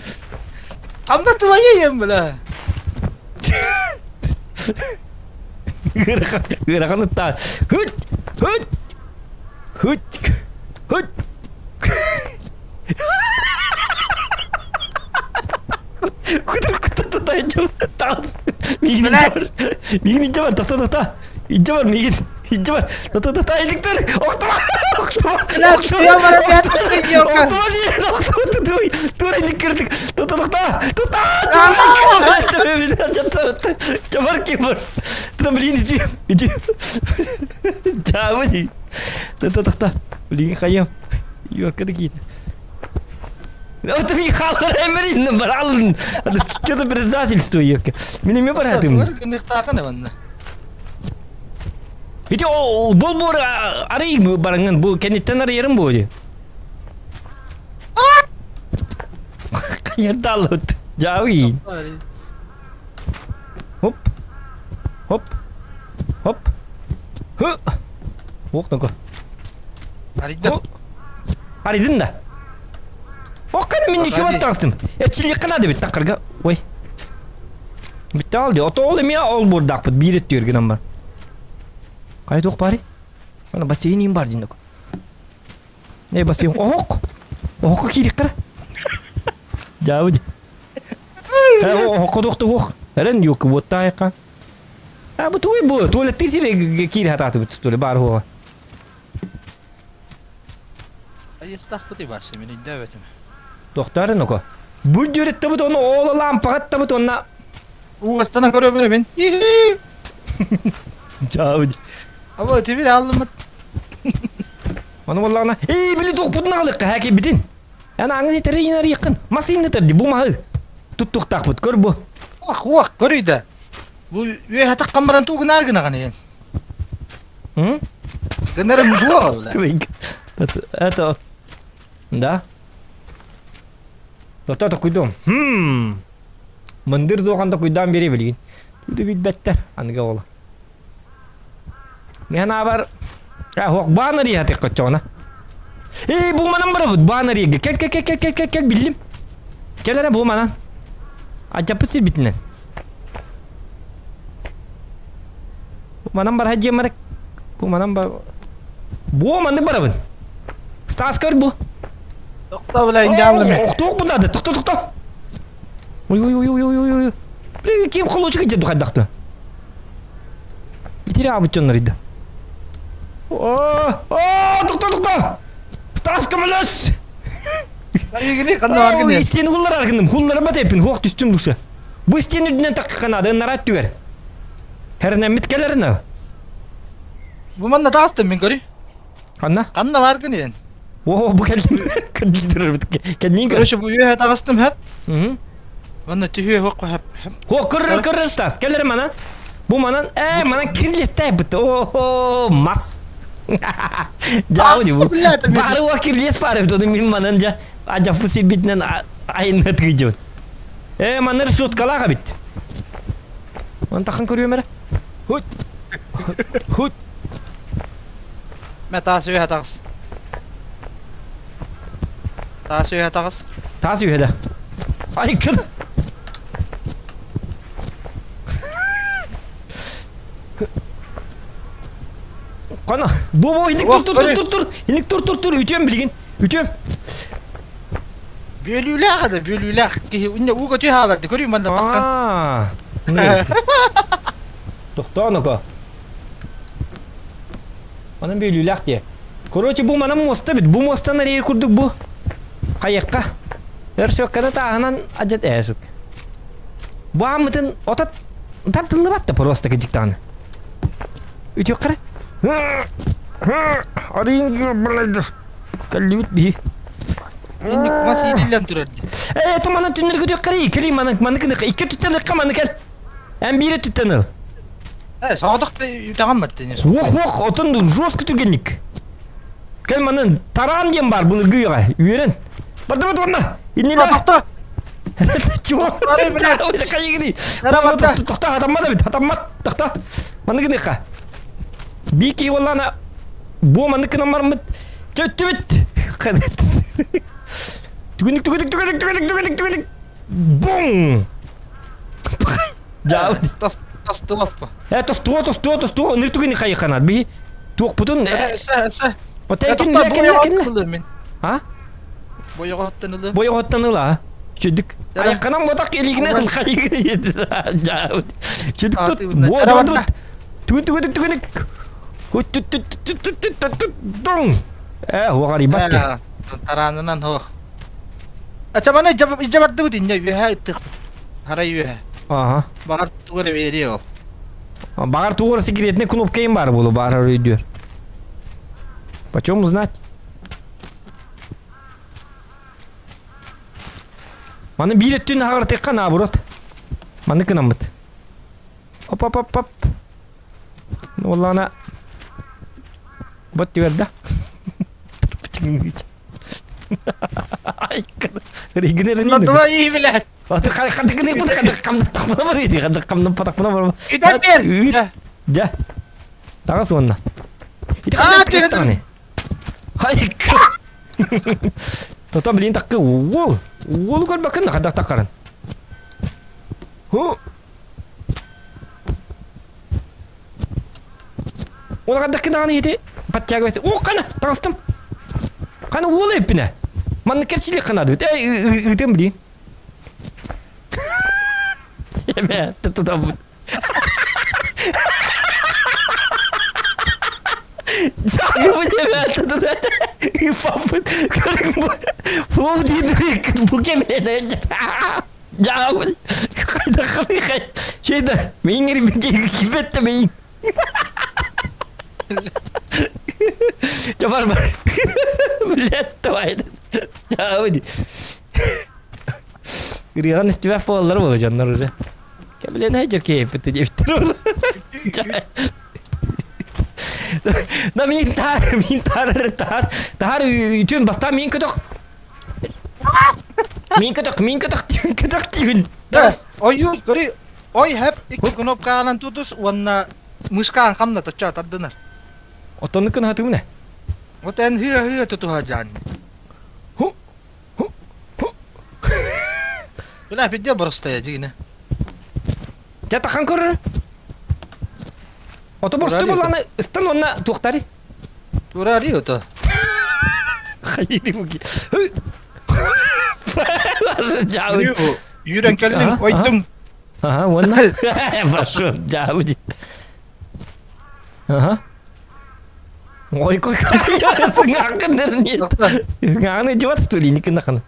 Ханна твоей бля. Ыарахан ыарахан ыттаа. Хүт! Хүт! Хүт! Хүт! Күтүр күтүр таҕыс. Миигин илдьэ бар. Миигин илдьэ бар. Тоқта тоқта. Илдьэ бар миигин. Илдьэ бар. Тоқта тоқта. Иликтер. Охтума. Охтума. Охтума. Охтума диэн. Охтума. Туй. Тура илик Тоқта тоқта. Тоқта. Чабар кибер. Тоқта блин иди. Иди. Чабы. Тоқта тоқта. Блин хайым. Ёрка такие. Это Михаил Эмерин, баралын. Что за предательство, ёпка. Мин эмиэ баратым. Тугар гыныктаахын манна. Ити бол-буор арый бараҥҥын бу кэнниттэн арыйарым буо дии. Хайырдааллыбыт. Дьаабый. Хоп. Хоп. Хоп. Хы. Ох, ну-ка. Арыйдым. Арыйдын да. Ох, кана мин еще баттаҕыстым. Эрчиллиэххэ наада эбит таккарга. Ой. Бүтте ал дии. Ото ол эмиэ ол буордаахпыт биир өттүгэр гынан бар. Хайа туох баарый? Ана бассейн иин бар динок. Эй бассейн оһох. Оһоххо киириэххэ. Дьаабы ди. Оһоххо туох да уох. Эрэн юк буоттаайыкка. А бу тугуй бу? Туалеттыы сире киири хатаатыбыт тули баар хуоҕа. Айыахтаахпытый барсы мин өйдөөбөтүм. Тохтоор ноко. Бу дьүрүттабыт оны оол лампаҕаттабыт онна Уостана көрөбүн мин. Чаабы. Аба тибир аллымыт. Ону боллаҕына, эй били туохпутун аҕалыахха һээки битин. Эн ааҥын итэри инарыйаххын. Мас иннэтэр бу маһы. Туттуохтаахпыт көр бу. Уох уох көрүй да. Бу үөһэ таххан баран туу гынаар гынаҕын иһин. Гынарым буо Это да. Дота токуйдум. Хм. Мындыр зохан токуйдаан бере билигин. Туду билбэттэр аныга ола. Мен абар хуох баан арыйа теккоччоҕуна. Эй, бу манан барабыт баан арыйга. Кел кел кел кел кел кел кел биллим. Кел эрэ бу манан. Ачаппыт сирбитинэн. Бу манан барха дьиэм барак. Бу манан бар. Бу маннык барабын. Стас көр бу. Тохто бля инде мен. Охтуох бунады. Тохто тохто. Ой ой ой ой ой ой. Бля ким холочук идет хайдахты. Итире абыт дьоннор иде. О, о, тохто тохто. Стас көмөлөс. Игини ханна баргын Ой, истени хуллар аргыным. Хуллара батепин, хуох түстүм душа. Бу истени үрдүнэн такканады, нарат түгер. Хэрнэммит кэлэринэ. Бу манна таастым мин көрүй. Ханна? Ханна баргын иэн. О, бу кэллим. Кэлдирбит. Кэннин көр. Короче, бу үөһэ таҕыстым хэп. Мгм. Манна түһүө хуох хэп. Хо, кыр кыр Стас, кэлэр манан. Бу манан, э, манан кирлестэй бит. О, мас. Жау ди бу. Бары уа кирлес бары, тоду мин манан жа ажаппы сирбитинен айынна тыгыжыбын. Э, манар шуткалаға бит. Ман тахын көрүөм эрэ. Хут. Хут. Мэ таас үөһэ таҕыс. Таас үөһэ таҕыс. Таас үөһэ да. Ай кыл. Кана, бу бу иник тур тур тур тур тур. Иник тур тур тур үтүөм билигин. Үтүөм. Бүөлүүлээх да бүөлүүлээх киһи инне ууга түһэ хааларды көрүү манна таххан. Тохтоо ноко. Манан бүөлүүлээх диэ. Короче, бу манан муоста бит. Бу муостан эрийэр курдук бу. Хайыкка. Өр сөкканы тааһынан адьат ээ сук. Бу ааммытын отат тартыллыбат да просто кыдьыктааны. Үтүөххэ эрэ. Арыйын Кэллибит биһи. Инник мас иитиллэн турар дии. Ээ, то манан түннэр көтүөххэ кэлий манан маны кыныка икки түттэн ыкка маны кэл. Эн биире түттэн ыл. Ээ, соҕотох да үтэҕэн баттын. Уох уох, отон жестко түргэнник. Кэл манан тараан диэн бар былыргы үйэҕэ. Үөрэн. Бардыбыт уонна. Иннилэ. Тохто. Чего? Арай, блядь. Хайыгыный. Нара барда. Тохто, хатаммат эбит, хатаммат. Тохто. Маны гыныха. Бики уоллана бу маннык гынан бармыт. Төттүбүт. Түгүнүк түгүнүк түгүнүк түгүнүк түгүнүк түгүнүк. Бум! Дьаабы. Тос тостуоппа. Э тостуо тостуо тостуо ыныр түгүнү хайыханат биһи туохпутун Эсэ эсэ. Отей Тохто бойоҕоттан ылым мин. А? Бойоҕоттан ылым. Бойоҕоттан ыла. Чүдүк. Айыкканан ботак илигинен хайыгын Дьаабы. Чүдүк тут. Бу Түгүн түгүн түгүн Дong. Э, хуагарибат. Тараанынан хоох. Ачаманы ижабардыбыт инне үөһэ ыттыхпыт. Харай үөһэ. Аха. Баҕар тугу эрэ биэриэ ол. Баҕар тугу эрэ секретный кнопка им бар буолу баар өйдүөр. Почем узнать? Маны биир өттүн аҕыртыахха наоборот. Маны кынаммыт. Оп-оп-оп-оп. Уоллаана. Бот түгэрдэ. Регенерин. Твои, блядь. Үтэн Дьэ. Таҕыс уонна. Ити Хайка. Тото блин таккы уол. Уолу көрбөккүн хайдах таккарын. Ху. Оны хайдах даҕаны ити подтягивайся. О, қана, таҕыстым. Қана уол эппинэ. Манна кэрчилик қанады. Эй, ыытым блин. Эбэ, туда Ырыаҕын истибэх буолаллар буолуо дьоннор уже. Кэбилэн дьэркиэйэппит диэбиттэр ол. Да мин таар, мин таар, таар, таар үтүөн бастаан мин көтөх. Мин көтөх, мин көтөх, мин көтөх диибин. Ойу, көрү, ой хэп икки кнопкаанан тутус уонна мышкаан хамна точчо тардынар. Отонну кын хатымына. Вот эн хыа-хыа тутуха жан. Ху, Бля, пиздец просто дьигинэ. Дьэ тахан көрөр. Ото боростуй буоллаҕына ыстан уонна туохтари? Турари ото. Хайыри буги. Үүрэн кэллиҥ, ойдуҥ. Ага, уонна. Пошел, дьаабы. Ага. Ой, кой сыҥааххын нет. Сыҥааҕын идиот что ли, никынахын.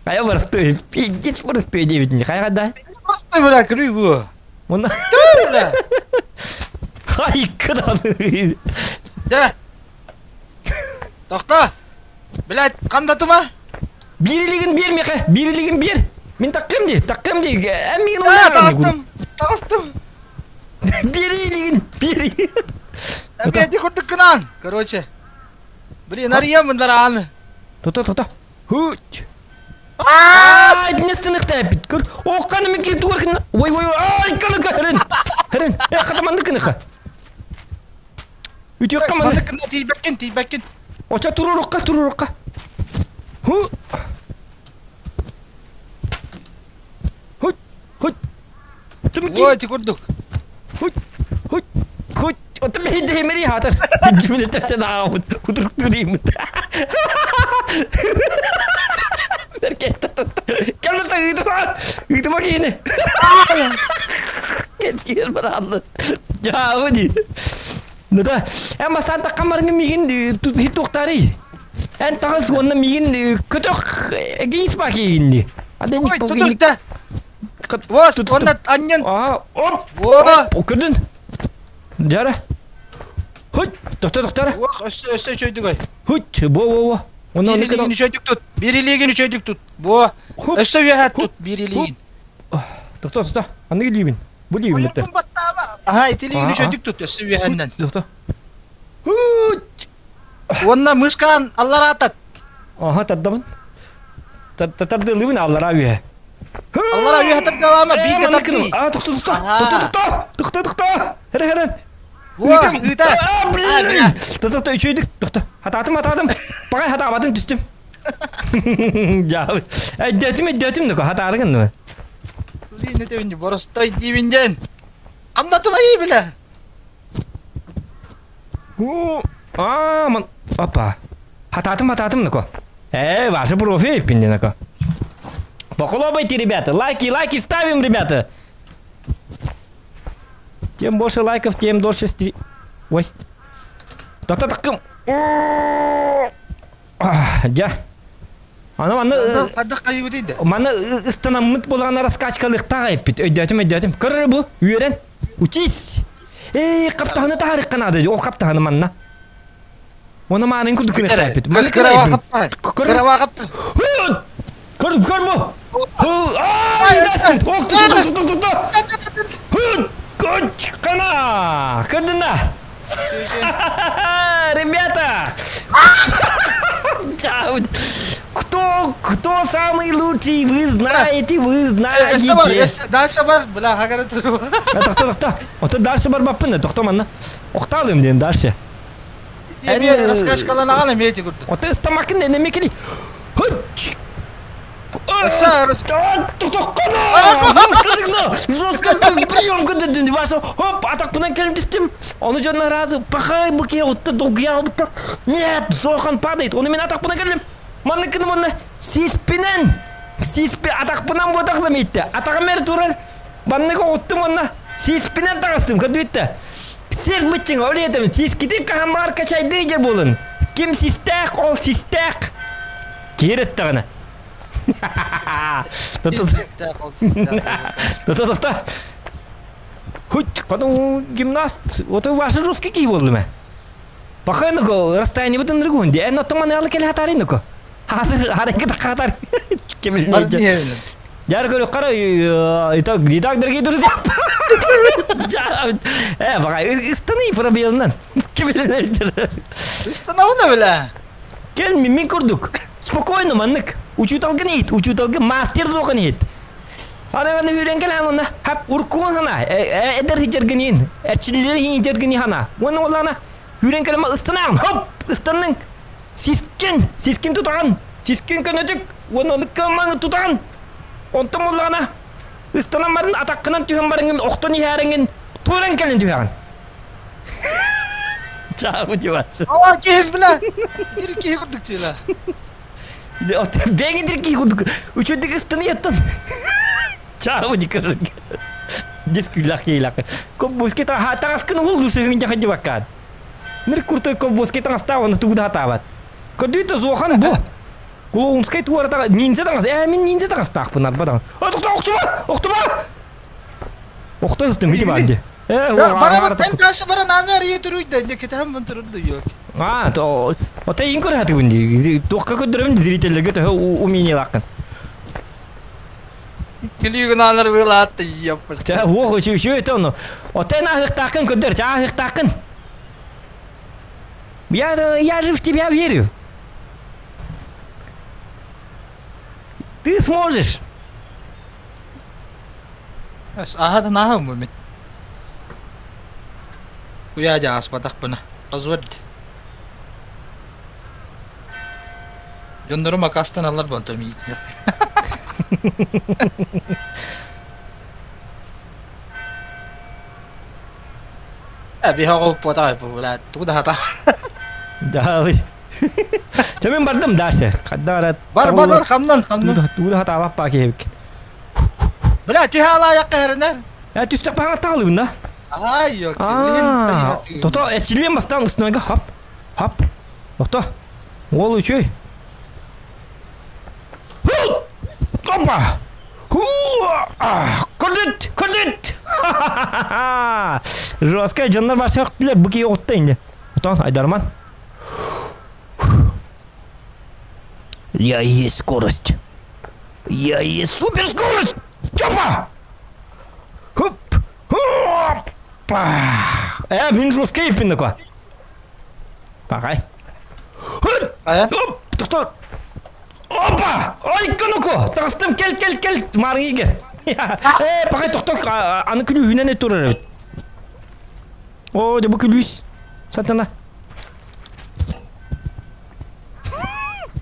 Хайа барыстыы, пиздец барыстыы диэбитин, хайа да? Барыстыы бля, көрүй бу. Муна. Хайкадан. Да. Тохто. Блядь, қандатыма? Биирилигин биэр миэхэ, биирилигин биэр. Мин таккым дии, таккым дии. Эн миигин Аа, таҕыстым, таҕыстым. Биэрилигин, биэри. Эбиэти курдук гынан. Короче. Блин, арыйаммын барааны. Тута, тута. Хуть. Ай, днестыныхта эппит. Көр, оққаны мен киин тугар кына. Ой, ой, ай, каны кәрін. Хәрін, э, хатаманды кыныха. Үтүөккэ манны. Маннык тиийбэккин, тиийбэккин. Оча турурукка, турурукка. Ху. Хуть, хуть. Түмки. Ой, ти курдук. Хуть, хуть, хуть. Отun бэйдэ хемери хаатар. Дьимини тэпсен ааҕабыт. Утуруктууриймут. Кэллэ ыытыма. Ыытыма киини. Кэткиэр бараанны. Дьаабы дии. Ну да, эн бастаан таххан барыҥын миигин туохтаарый? Эн таҕыс уонна миигин көтөх эгиис баа киигинни. Ой, тутуста. Вос, уонна анньын. Аа, оп! Во! Көрдүн? Дьара. Хуть, тохто тохтора. Уох, өссө өссө үчөйдүгэй. Хуть, бо бо бо. Онно Биир илиигин үчөйдүк тут. Биир илиигин үчөйдүк тут. Бо. Өссө үөһэ тут биир илиигин. Тохто тохто. Анныгы илиибин. Бу илиибин бытта. Аха, ити илиигин үчөйдүк тут өссө үөһэннэн. Тохто. Хуть. Уонна мышкаан аллараа тат. Аха, тардабын. Тардылыбын аллараа үөһэ. Аллараа үөһэ тардалаама, бииргэ тардыы. Аа, тохто тохто. Тохто тохто. Тохто тохто. Хэрэ хэрэн. Во, ыытаас. Тохто тохто үчүйдүк. Тохто. Хатаатым хатаатым. Пагай хатаабатым түстүм. Жаабы. Өйдөөтүм өйдөөтүм нөкө хатаарыгын нуэ. Блин, это не боростой диибин диэн. Амнатым айыы билэ. Аа, ман опа. Хатаатым хатаатым нөкө. Э, ваши профи пинди нөкө. Похлопайте, ребята. Лайки, лайки ставим, ребята. Тем больше лайков, тем дольше стри... Ой. Та-та-такым. Дьэ. Аны манна Хайдах хайыбытый да? Манна ыстанаммыт буолаҕына раскачкалыахтаах эппит. Өйдөөтүм, өйдөөтүм. Көрөр бу, үөрэн. Учись. Эй, хаптаһыны таһаарыахха наада. Ол хаптаһыны манна. Оны маанын курдук күнэхтээппит. Манна Кыраба хапта. Көр, көр бу. Ай, ох, ту, ту, ту, ту, ту. Кана! Көрдүн да? Ребята! Кто, кто самый лучший, вы знаете, вы знаете. Дальше бар, бля, хагара туру. Тохто, тохто. Ото дальше барбаппын, тохто манна. Охталым диэн дальше. Эми раскачкаланаҕан эмиэ ити курдук. Ото ыстамакын энеме кели. Жестко прием көдөрдүн Ваша хоп атакпынан келип түстүм. Ону дьонно разы пахай быке отта долгуя албыттар. Нет, Зохан падает. Ону мен атакпынан келдим. Манныкыны манна сиспинен сиспи атакпынан буотах заметте. Атагым бери турар. Маннык оҕуттум уонна сиспинэн таҕыстым көрдүбүттэ. Сис быччыҥ ол этим сискитин хаһан баар качайдыы дьэ буолун. Ким систээх ол систээх. Киир эттэҕинэ. Та-та-та. Хоть потом гимнаст, вот ваши русский кии буоллум ээ. Пока ну расстояние бутын другун ди. Эн оттон маны алы кэлэ хатарын ну Хатыр харакет хатар. Кемилнейджи. Я говорю, қара, итак, итак, дорогие друзья. Э, пока, ыстаны пробелынан. Кемилнейджи. Ыстанауна бля. Кел, мин курдук. Спокойно, маннык. Учуталгын иит, учуталгын мастер зохан иит. Анаганы үйрен кэлэн онна хап уркуун хана эдэр хижергинин, эрчиллер хижергини хана. Уонна олана үйрен кэлэма ыстанаан, хоп, ыстанның. Сискин, сискин тутаҕын, сискин көнөтүк, уонна ону кымманы тутаҕын. Онтон буоллаҕына, ыстанан барын атаххынан түһэн барыҥын, охтон иһээриҥин, туран кэлин түһэҕин. Чаабы дивас. Аа киһи бля. Итир киһи курдук чыла. Бэҥ итир киһи курдук. Үчүгдүк ыстаныйаттан. Чаабы дикер. Дис күллэх кейлэх. Коббуски таҥаскын уһул лусыгын жахадьыбаккаан. Ныр куртой колбоски таҥастаах оны тугу да хатаабат. Көрдүүтэ зуохан бу. Клоунскай туора таҥас, ниндзя таҥас. Ээ, мин ниндзя таҥастаахпын арба даҕаны. Ой, тохтоо, охтума! Охтума! Охто ыстым, ити баар дии. Ээ, Барабын тэн ташы баран аны арыйа туруйда, не кетем бун турунду yok. А, то, ота иин көрө дии. Туохка көрдөрөбүн зрительлерге төһө умениялааххын. Күлүүгүн аанар быылаатты яппыс. Чэ, уох үчү үчү өтө ону. Ота эн аһыктааххын көрдөр, чэ аһыктааххын. Я, я же в тебя верю. Ты сможешь. Аһа наһаа мин. Уя дьааспатахпына. Позвольте. Дьоннорум акаастаналлар буолтум ииттэ. Биһоҕу уппуотаҕай бу тугу да хата. Да, Чэ мин бардым дальше. Хадда Бар бар бар хамнан хамнан. Тугу да хатаабаппаа киһибик. Бля түһэ алаайакка хэринэр. Э түстэх баһаҥа таалыбын да. Ай Аа, тото эчилиэн бастаан устунайга хап хап. Тохто. Уол үчүгэй. Опа! Көрдүт! Көрдүт! Жесткая дьоннор барса өхтүлэр бу киһи оҕутта инде. Отон Айдарман. Я есть скорость. Я есть суперскорость! Чопа! Хоп! Хоппа! Э, мин жесткий иппин Пахай. Оп, тоқтоо. Опа! Ой, кунуку! Таҕыстым, кэл, кэл, кэл, маарыҥы кэл. Э, пахай, тохтоо, аны күлүүһүнэн турар эбит. О, дьэ бу күлүүс. Сатана.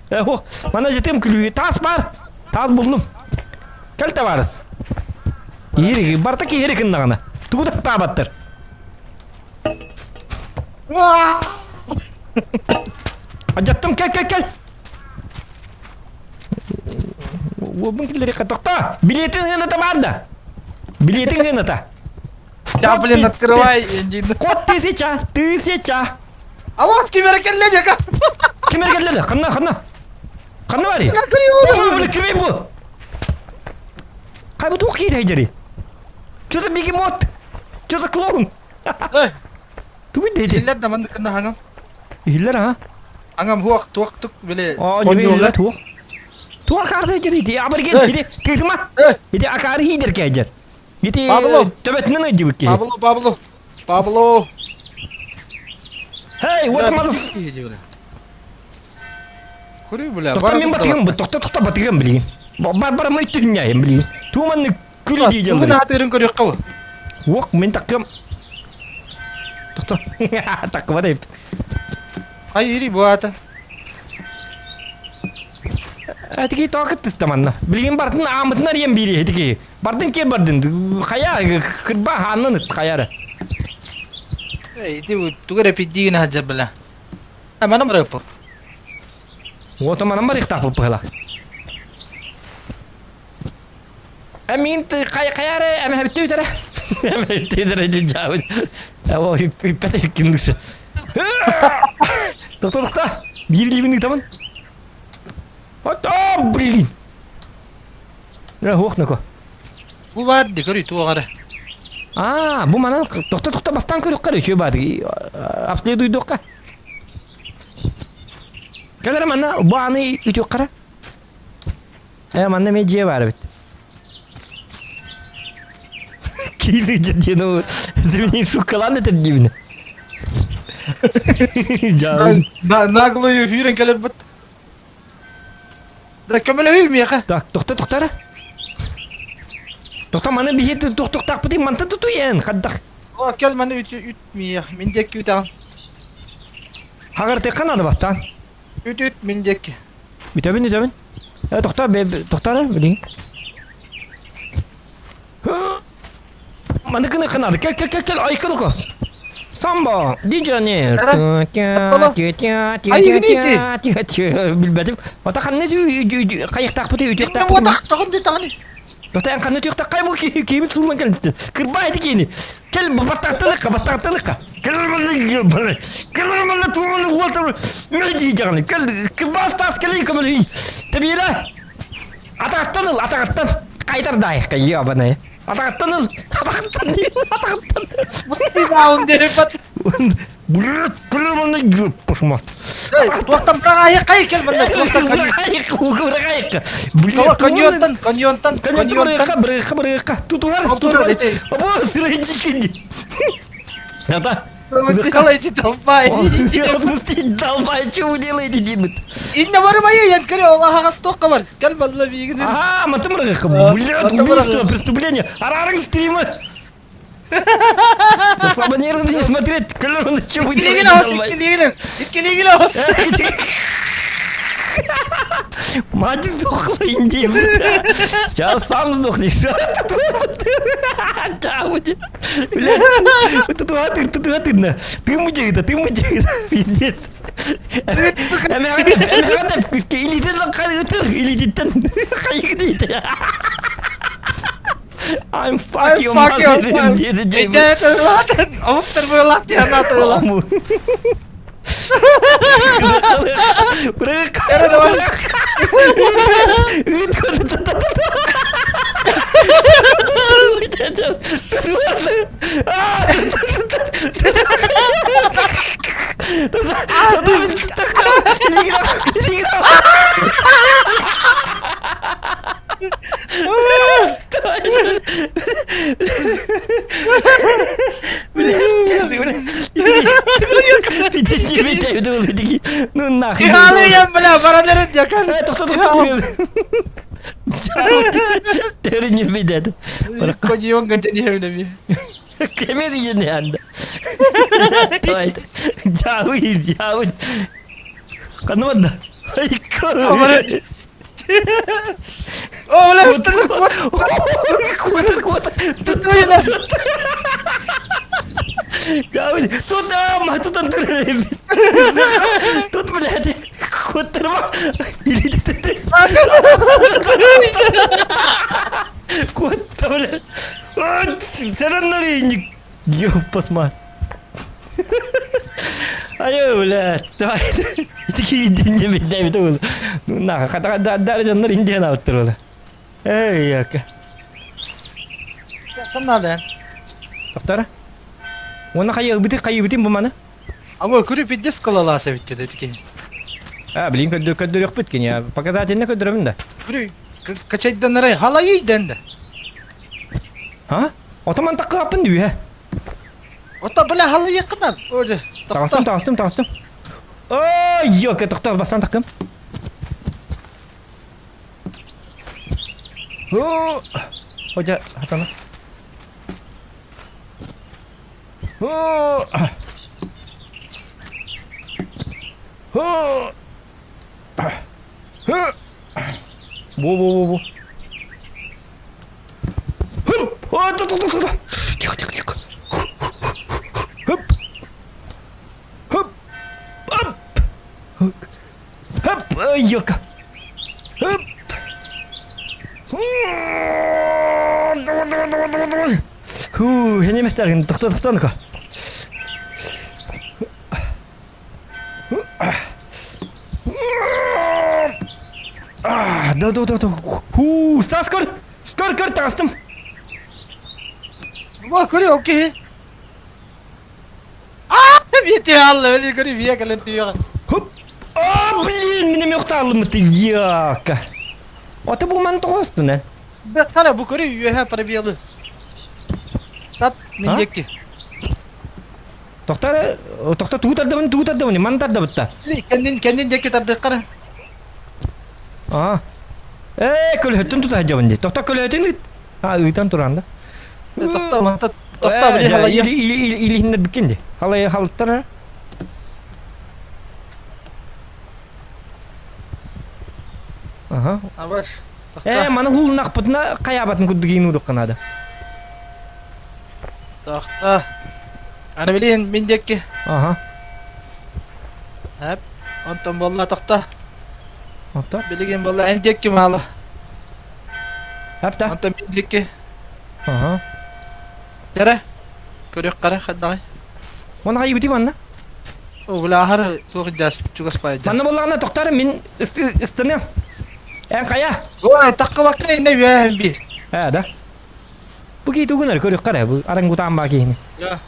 Э, о, мана жетем күлүүһү. Таас бар. Таас буллум. Кэл табаарыс. Иһири, барта киһири кыннаҕына. Тугу да таабаттар. Адьаттым, кэл, кэл, кэл! Уолбун киллэриэххэ тохтоо! Билиэтин гыната баар да? Билиэтин гыната. Да, блин, открывай. Кот тысяча, тысяча. А вот кимер кэллэ дьэка. Кимер кэллэ ханна, ханна. Ханна бари? Ой, кимей бу? Хай бу туох киирэй дьэри? Что-то бегемот. Что-то клоун. Тугуй деди? Иһиллэр да маннык гына хаҥам. Иһиллэр а? Аҥам хуох туох тук били Оо, иһиллэр туох. Туох акаары дьэр ити абарген ити тыытыма. Ити акаары хиидер кээдьэр. Ити Пабло. төбөтүнэн ыйдыбыт киһи. Пабло, Пабло. Пабло. Hey, what Бля, mother... киһи Курю, бля, Тохто мен батыгым, тохто тохто батыгым билигин. Бар бар мы түнняйым билигин. Туманны күлі дейден Тугун аатырын көрүөххэ бу. Уок, мен таккым. Тохто. Таккыба деп. Хайыри бу аата. Этики тоқыт тыстаманна. Билигин бартын аамытын арыйан бири этики. Бардын кер бардын. Хая кырба хааннан ыт хаяры. Ити тугу эрэ пиддиигин сылдьар бля. Манан барыаппыт. Уота манан барыахтаахпыт быһыла. Мин хайаары эмэһэбиттэ бүтэрэ. Эмэһэбиттэ бүтэрэ диэн дьаабыт. О, үппэт иккин лучше. Тохто, тохто. Биир илиибин ыытабын. О, блин. Хуох нако. Бу баар ди көрүй туох эрэ. Аа, бу манан тохто тохто бастаан көрүөххэ үчүгэй баар. Обследуйдуохха. Кэлэр манна бу ааны үтүөххэ Э, манна эмиэ дьиэ баар эбит. Киирдик дьиэ диэн шуккалаан этэр диибин. Дьаабын. Наглую үүрэн кэлэрбит. Да көмөлөһүй миэхэ. Так, тохто тохтара. Тохто маны биһи тохтохтаахпытын мантан тутуйан хаддах. О, кэл маны үт үт миэх. Мин диэки үтэҕин. Хаҕыртыахха наада бастаан. Үт үт мин диэки. Үтэбин үтэбин. Э, тохтоо, тохтоо эрэ, билигин. Маны гыныахха наада. Кэл, кэл, кэл, кэл, айкын укос. Самбо, дижонер. Билбэтим. Ота ханна хайыктаахпыты үтүөхтаахпыты. Отах тоҕун даҕаны. Тота ханна үтүөхтаах бу киимит суулан кэлдэ. Кырбай ити киини. Кэл баттахтылыкка, баттахтылыкка. Кэл манна кэл манна туоманы уотар. Не дии Кэл кырбаас таас кэлий көмөлүй. Тебиэлэ. Атаҕыттан ыл, атаҕыттан. Хайдар даайыкка, ебаная. Атаҕыттан ыл, атаҕыттан, атаҕыттан. Даун дерепат. Блядь, манна пошмат. Туохтан быраҕаайыккай кэл манна туохтан Быраҕаайыкка. Коньонтан, коньонтан, коньонтан. Бырыхха, бырыхха. Тутуар, тутуар. Обо, сырайдикинди. Это Делайте долбай. Долбай, что вы делаете, Димит? Инна бармайы, ян көрө, ол аһаҕас туохха бар. Кэл балла биигин. Аа, матымырыхха. Блядь, убийство, преступление. Арарың стримы. Слабо нервно не смотреть. Көлөр, что вы делаете, долбай? Иккилигин аҕас, иккилигин аҕас. Мать сдохла, индей. Сейчас сам сдохнешь. Блядь, тут атыр, тут атырно. Ты мудик, ты мудик, пиздец. I'm fuck you, fuck you, Омуктар буолаат диэн Давай. Ну нахуй. Иһаалыйан бля баран эрэн дьакар. Тохто тохто. Тэрин билет. Коньон гантени Кеме дигени анда. Давай. Жауи, жауи. Канвада. О, бля, усталык вот. Квот, квот. Тут Тут, а, тут Андрей. Тут, блядь, квотерма. Или ты. Квот, блядь. Сараннаринник. Ёппасма. Айы, блядь, давай. Ити динне бит ол. Ну на, хата да дьоннор индиан аптыр ол. Эй, яка. Надо. Доктор. Оны хайы бити хайы битин бу маны. Ама көрү пиддес кылалааса битте дэтики. А, блин, көддөр көддөр yok биткен я. Показательно көддөрөмүн да. Көрү качайданнары халайы дэнде. А? Отоман таккы апын дүйе. Ота бля халайы кынан. Оже. Таҕыстым, таҕыстым, таҕыстым. Ой, ёлка, тохтоо, бастан тахтым. О, Ожа, хатана. О, О, Во-во-во-во. Хып! О, ту-ту-ту-ту. Тихо, тихо, тихо. Хып! Хып! Ап! Хып! Ёлка! Хып! Давай, давай, давай, давай, давай. Фу, я не местер, тохто, тохто, ну-ка. Да, да, да, да. Ху, Стас, көр! Көр, көр, таҕыстым! Бу көрү ол киһи. Аа, бити алла, били көрү бие кэлэн түйөҕө. Хоп! А, блин, мин эмиэ охтаалыммыт яка. Ата бу ман тоҕостун эн. Бэххара бу көрү үөһэ пробелы. Тат, мин диэки. Тохтор, тохто тугу тардабын, тугу тардабын, ман тардабытта. Кэннин, кэннин диэки тардыаххара. Аа. Ээ, көлөһөттүн тута сылдьабын дии. Тохто көлөһөтүн ыыт. А, ыытан туран да. Тохто, манта, тохто, били халайы. Илиһиннэр биккин ди. Халайы халыттар. Аха. Абаш. Ээ, маны хулунахпытына хайаабатын курдук иин урукка наада. Тохто. Аны билин мин диэки. Аха. Хэп. Онтон буолла тохто. Онтон? Билигин буолла эн диэки маала. Хэп да. Онтон мин диэки. Аха. Кэрэ. Көрүөх кара ханнаҕай. Уонна хайыбыты манна? Угулаахар туох дьас чугас пай Манна буоллаҕына тохтор мин ыстаныам. Эн хайа? Ой, таххыбакка инне үөһэн биир. Ээ да. Бу киһи тугун эрэ көрүөххэ эрэ, бу орангутан баа киһини. Я.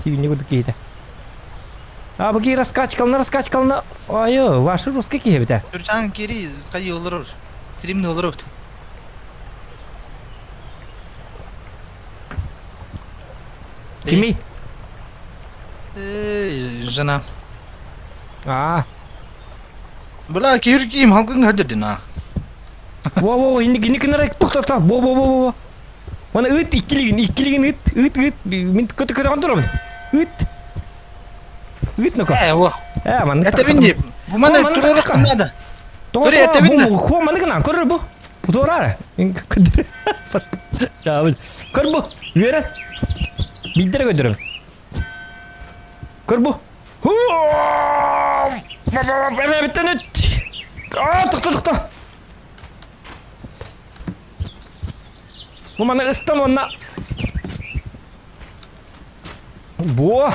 Сибинньи курдук киһитэ. А бу киһи раскачкалына, раскачкалына, айы, ваши русский киһи эбитэ. Түрчаан кири хайы олорор. Стримни олорор. Кимий? Эй, жена. Аа. Бля, киһиргиим халгын хаддин а. Во, во, во, инник, инник гынара тохто, тохто, во, во, во, во, во. Мана ыт иккилигин, иккилигин ыт, ыт, ыт, мин көтө көтөҕөн турабын. Ыт. Ыт ноко. Э, ох. Э, маннык Этэбин дии. Бу маны туруорукка надо. Көрө этэбин да. Хо маны гынан көрөр бу. Туорара. Көдөр. Көр бу. Үөрэн. Билдere көдөрөм. Көр бу. Эбэбиттен үт. Аа, тохто, тохто. Бу маны ыстан уонна Буо!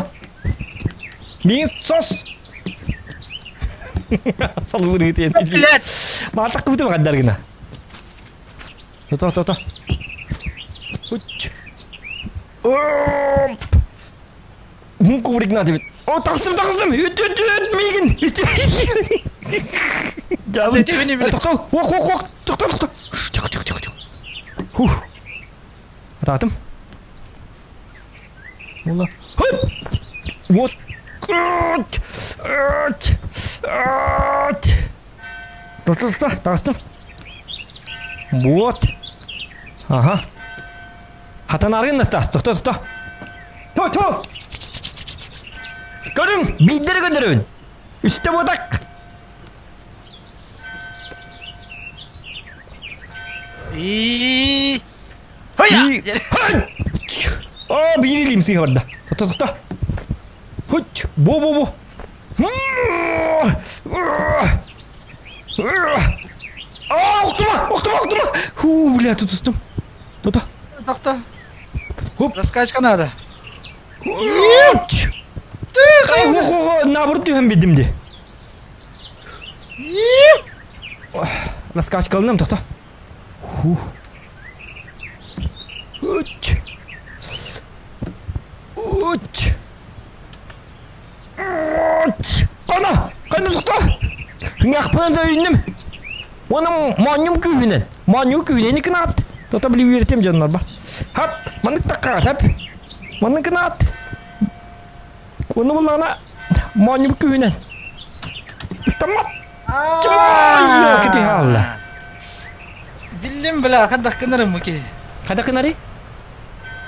Миин сос! Салбыр ытыйан. Блядь! Маатак кыбытым хаддар гына. То то то. Уч. Оп! Мун кубрик надо бит. О, тахсым, тахсым! Үт, үт, үт, миигин! Үт! Дьабын. Тоқтоо! Ох, ох, ох! Тоқтоо, тоқтоо! Тихо, тихо, тихо, тихо. Фух. Атаатым. Ула. Хоп! Вот. Ат! Ат! Ат! Тоқтоо, таҕыстым. Вот. Ага. Хатанаргын Настас, тохто, тохто. Тохто! Көрүҥ, биирдэрэ көрдөрөбүн. Үстэ буотак. И. Хойа! О, биир илиим сыыһа барда. Тохто, тохто. Хуть! Бу, бу, бу. А, охтума, охтума, охтума. Фу, бля, тутустум. Тута. Тохто. Хоп. Раскачка надо. Наоборот түһэн бидим ди. Раскачкалыным тохто. Фух. Үч. Үч. Үч. Кана! Кана тохто! Хыңахпынан да үйнем. Оның моонньум күүһүнэн. Моонньуу күүһүнэн кынаат. Тота били үөрэтиэм дьоннор ба. Хап! Маннык таккаҕа хап. Маннык кынаат. Ону буллаҕына... Моонньум күүһүнэн. Ыстаммат. Чымай! Кити хаалла. Биллим бля, хайдах гынарым бу киһи. Хайдах гынарый?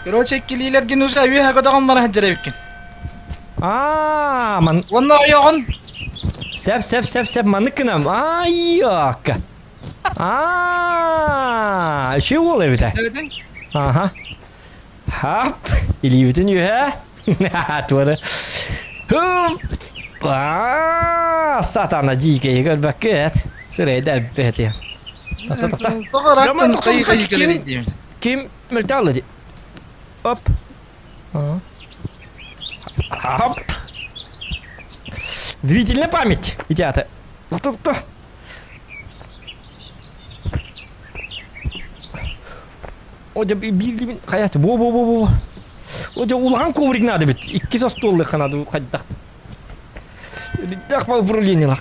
Короче, иккилиилэргин уже үөһэ көтөҕөн бара сылдьар эбиккин. Аа, ман... Уонна ойоҕун. Сеп, сеп, сеп, сеп, маннык гынам. Ай, Аа, үчүгэй уол эбит ээ. Аха. Хап, илиибитин үөһэ. Туора. Аа, сатана дьиикэйи көрбөккүт. Сирэйдэ эббэт. Тохто, тохто. Тоҕо кый кэлэрий диим. Ким мөлтөөллө ди. Оп. Хоп. Зрительная память. Идята. Тохто, тохто. О, дьэ биир хайааччы бу бу бу бу. О, дьэ улахан коврик надо бит. Иккис остуоллуохха надо хайдах. Бүттэх управлениелах.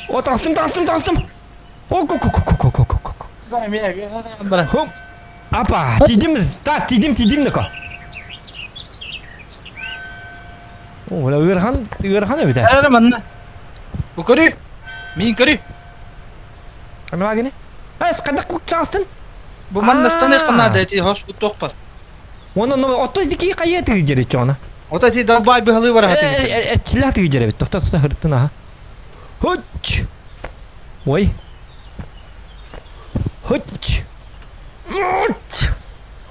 О, таҕыстым, таҕыстым, таҕыстым. О, ко ко ко ко ко ко ко. Хоп. Апа, тиийдим, таас тиийдим, тиийдим да ко. О, ыарахан, ыарахан эбит ээ. Эрэ манна. Бу көрү. Мин көрү. Амаа гини. Эс хайдах таҕыстын? Бу манна станыахха наада эти хос туох бар. Онон но ото ики хайа тыгы чона. Ото ти далбай быһалыы бара хатыгы. Эрчилэ тыгы жеребит. Тохто тохто хыртын аха. Хуч. Ой. Хуч. Хуч.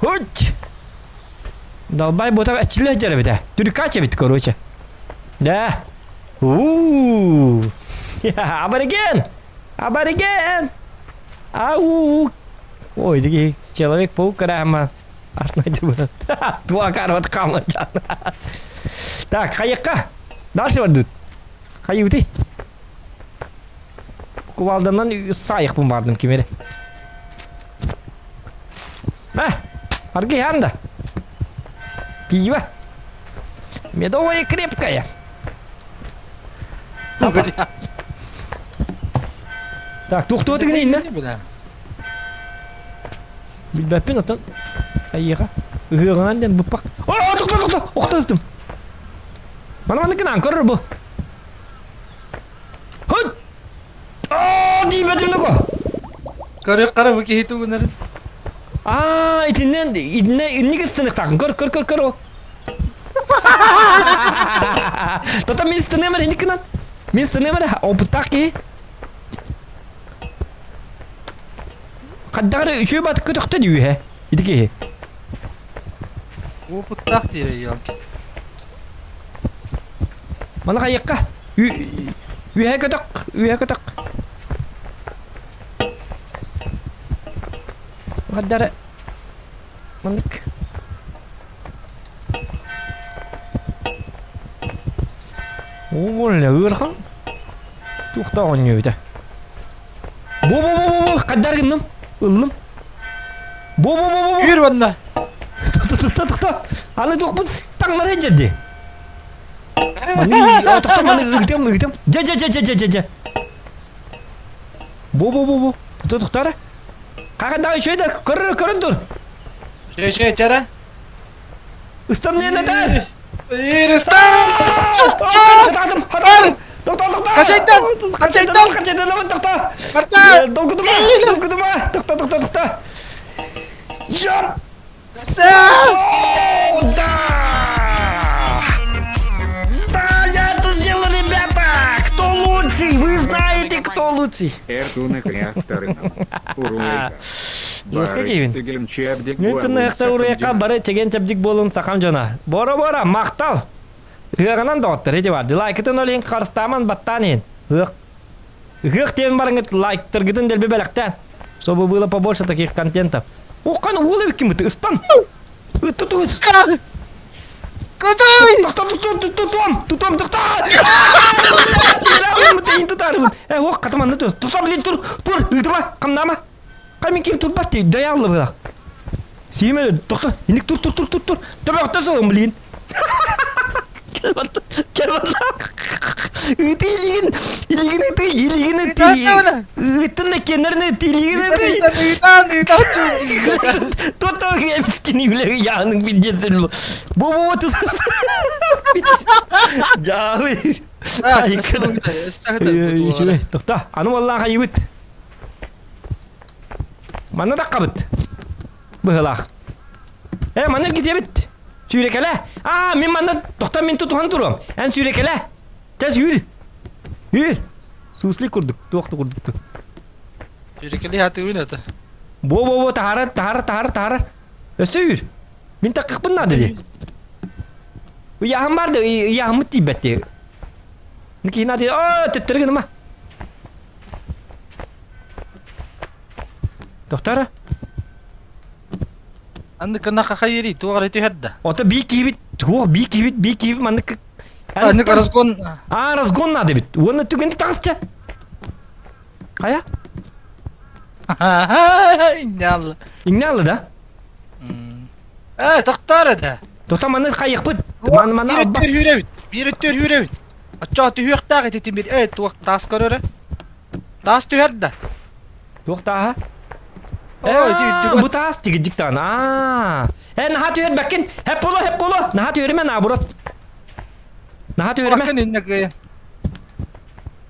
Хуч. Далбай буотах эрчиллэ сылдьар эбит ээ. Түрүкач эбит, короче. Да. У-у-у. Абориген! Абориген! Ау! Ой, дики Человек-паук карама. Артына Туакар вот камлачан. Так, хайыққа. Дальше бардыт. Хайыты. Кувалданан сайықпын бардым кимере. Мә, аргы анда. Пиво. Медовое крепкое. Так, туохтуо тигин иннэ? Билбэппин оттон айыаха. Ыһыаҕынан диэн быппах. О, тохто, тохто, охто ыстым. Мана маннык гынан көрөр бу. Хот! Аа, диибэтим доко. Көрү қара бу киһи тугунарын. Аа, итиннэн, итиннэ инник ыстыныктаахын. Көр, көр, көр, көр ол. Тота мин ыстыныам эрэ инник гынан. Мин ыстыныам эрэ, опыттаах киһи. Хайдах эрэ үчүгэй баатык көтөхтө дии үһэ. Ити киһи. Опыттаах диир елки. Маны хайыахха? Үөһэ көтөх, үөһэ көтөх. Хайдары маннык. Оля, ыарахан. Туохтаах оонньуубута. Бу-бу-бу-бу-бу, хайдары гынным? Ыллым. Бу-бу-бу-бу-бу. Yürü онно. Тохто, тохто. Аны туохпут таҥнары дьэрди. Маны, тохто, маны ыытыам, ыытыам. Дьэ, дьэ, дьэ, дьэ, дьэ, дьэ, дьэ. Бу-бу-бу-бу. Тохто, тохторо. Хаҕа үчүгэй да көрөр, көрөн тур. Чэ, чэ, Ыстанныан этэр. Ирыстан! Хатаатым, хатаатым. Тохто, тохто. Хачайдан! Хачайдан! Хачайдан, тохто. Марта! Долгутума, долгутума. Тохто, тохто, тохто. Я! О, да! Да, я это сделал, ребята! Кто лучший? Вы знаете, кто лучший. Жестко Кевин. Мүнтүнэхтэ бары чэгиэн чэбдик буолун сахам дьоно. Бора-бора, махтал! Ыаҕынан доҕоттор ити бар. Лайкытын ол иһин харыстааман баттаан иһин. Ыах. Ыһыах диэн бараҥыт лайктаргытын дэлби бэлэхтээн. Чтобы было побольше таких контентов. Уххан уол эбиккин быты ыстан. Ытты туһут. Кытай! Тутуом, тутуом, тохто! Тутаарыбын. Э, ох, катаманны тур. Туса блин тур, тур, ыытыма, хамнаама. Каймен ким турбат дии, дайаалла быһах. Сиимэ, тохто, иник тур, тур, тур, тур, тур. Төбөөхтө суоҕум, блин. Ыты илигин, илигин ыты, илигин ыты. Ыттын да кеннерин ыты, илигин ыты. Ыытан, ыытан, ыытан. Тото эмскини биле яның билдесин. Бу бу бу. Дьаабы. Үчүгэй. Тохто. Аны уоллаах айыбыт. Манна таххабыт. Быһылаах. Э, манна китиэбит. Сүүрэкэлэ. Аа, мин манна тохто мин тутуһан туруом. Эн сүүрэкэлэ. Чэ сүүр. Үүр. Суслик курдук, туох да курдук. Сүүрэкэлии хатыыбын это. Бо-бо-бо таһаарар, таһаарар, таһаарар, таһаарар. Өссө үүр. Мин таккахпын наада дии. Ыйааһын бар да, ыйааһыммыт тиийбэт дии. Киһи наада, оо, төттөрү гыныма. Тохтара. Анны кына хахайыри, туох эрэ түһэр да. Ото бии киһибит, туох бии киһибит, бии киһибит маннык Аннык разгон. Аа, разгон надо бит. Уонна түгэнди таҕысча. Хайа? Иннялла. Иннялла да? Э, тохтоор этэ. Тота маны хайыхпыт. Маны маны Биир албас. өттүгэр үүрэбит. Биир өттүгэр үүрэбит. Оччоҕо түһүөхтээх ити тимир. Э, туох таас көрөрө. Таас түһэр да. Туох тааһа? Оо, ити Э, үрдүгэр. бу таас тигидик даҕаны. Аа. Э, наһаа түһэрбэккин. Хэп боло, хэп боло. Наһаа түһэримэ, наоборот. Наһаа түһэримэ. Баккын иннэ кыайан.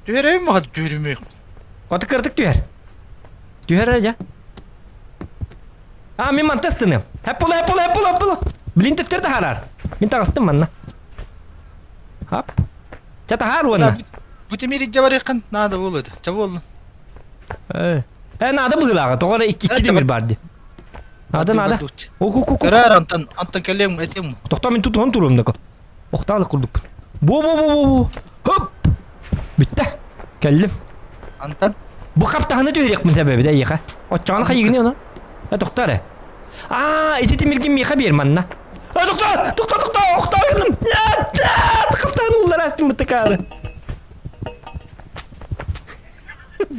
Түһэрэбин маҕа түһүрүмүөх. Оты кырдык түһэр. Түһэр эрэ дьэ. А, мин манта ыстыным. Хэп боло, хэп боло, хэп боло, хэп боло. Блин, төттөр таһаарар. Мин таҕыстым манна. Хап. Чэ таһаар уонна. Бу тимир илдьэ барыаххын наада буолуо этэ. Чэ буоллун. Э, э наада быһыылааҕа. Тоҕо эрэ икки Э, тимир бар дии. Наада, наада. Оку-ку-ку. Көрөөр онтон, онтон кэлиэм этиэм. Тохтоо мин тутуһан туруом дако. Охтаалык курдукпун. Бу-бу-бу-бу-бу. Хоп! Бүттэ. Кэллим. Антон? Бу хаптаһыны түһэриэхпин сэбэбит эйиэхэ. Оччоҕуна хайыгыный ону? Э, тохтоо эрэ. Аа, ити тимиргин миэхэ биэр манна. Э, тохтоо! Тохтоо, тохтоо! Охтоо гыным! Нет! Нет! Хаптаһын уллар астым бытыкаары.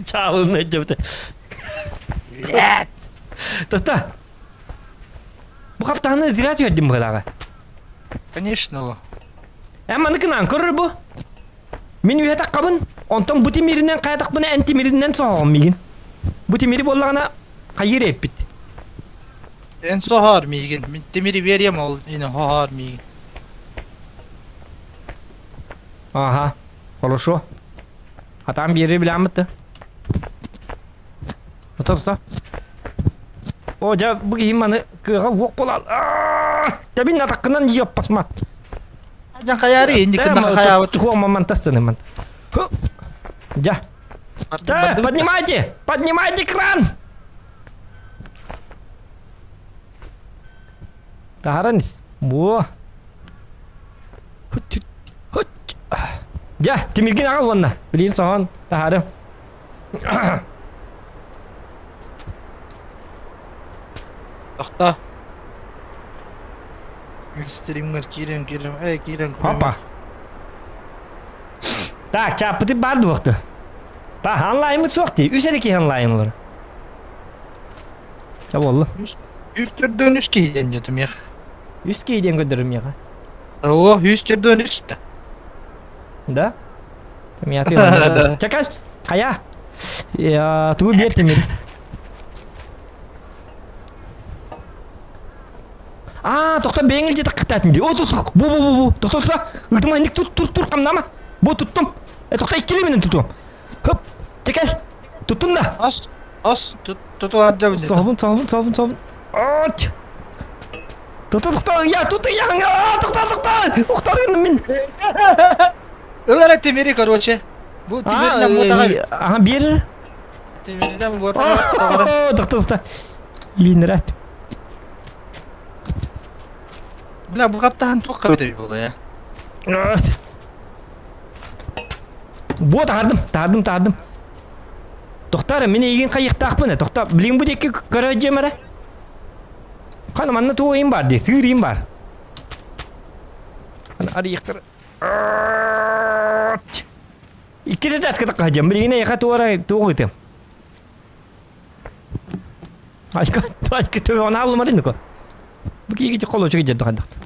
Чаалын өйдөбүтэ. Нет! Тохтоо! Бу хаптаһыны зря түһэрдим быһыылааҕа. Конечно. Эн маны гынан көрөр бу. Мин үһэ таххабын, онтон бу тимиринэн хайатахпына эн тимиринэн соһоҕун миигин. Бу тимири буоллаҕына хайыыр эппит. Эн соһоор миигин, мин тимири биэриэм ол ини хоһоор миигин. Ага, хорошо. Атаан биэри билээммит да. Тута тута. О, дьэ, бу киһи маны кыаҕа уох буолал. Тэбин атаккынан йоппасма. Дьан хайаары инникин хайаабыт. Тухуом мантастыны ман. Дьэ. Да, поднимайте! Поднимайте кран! Таһаран ис. Во. Дьэ, тимиргин аҕал уонна. Билин соһон таһаарым. Тохто. Стримҥэр киирэн киирэн, эй киирэн Опа. Так, чааппыты бар дуохты. Та, онлайнмыт суох дии. Үс эрэ киһи онлайн олор. Ча боллу. Үс төрдөн үс киһи диэн дьэтим миэхэ. Үс киһи диэн көрдөрүм миэхэ. О, үс төрдөн үс да. Да? Чакаш, хайа? Тугу биэр тимир. Аа, тохто бэйэҥ илдьэ таххытаатын дии. О, тут, бу, бу, бу, бу, тохто, тохто, ыытыма, инник тут, тур, тур, хамнаама. Бу, туттум. Э, тохто, иккилии минут тутуом. Хоп, чекэл, туттум да. Ас, ас, тутуарда Соһобун, соһобун, соһобун, соһобун. От! Тохто, тохто, я тут я, тохто, тохто, ухтаргын мин. Ыл эрэ тимири, короче. Бу тимиринэн муотаҕа Ага, биэр. Тимиринэн муотаҕа. Тохто, тохто. Илииннэр Бля, бу хаптаһан туохха эбитэ буолуо я. Бу таһардым, таһардым, таһардым. Тохтоо эрэ, мин эйигин хайыахтаахпын ээ, тохтоо. Билигин бу диэки көрө дьиэм эрэ. Хана манна туох ыйым баар дии, сыыр ыйым баар. Аны арыйыахтар. Иккитэ да аткытак хаһдьам, билигин эйиэхэ туора туох ыытым. Айка, айка төбөҕүн ааллымарын дуко. Бу киһи холочуга дьэрдэ хайдахт.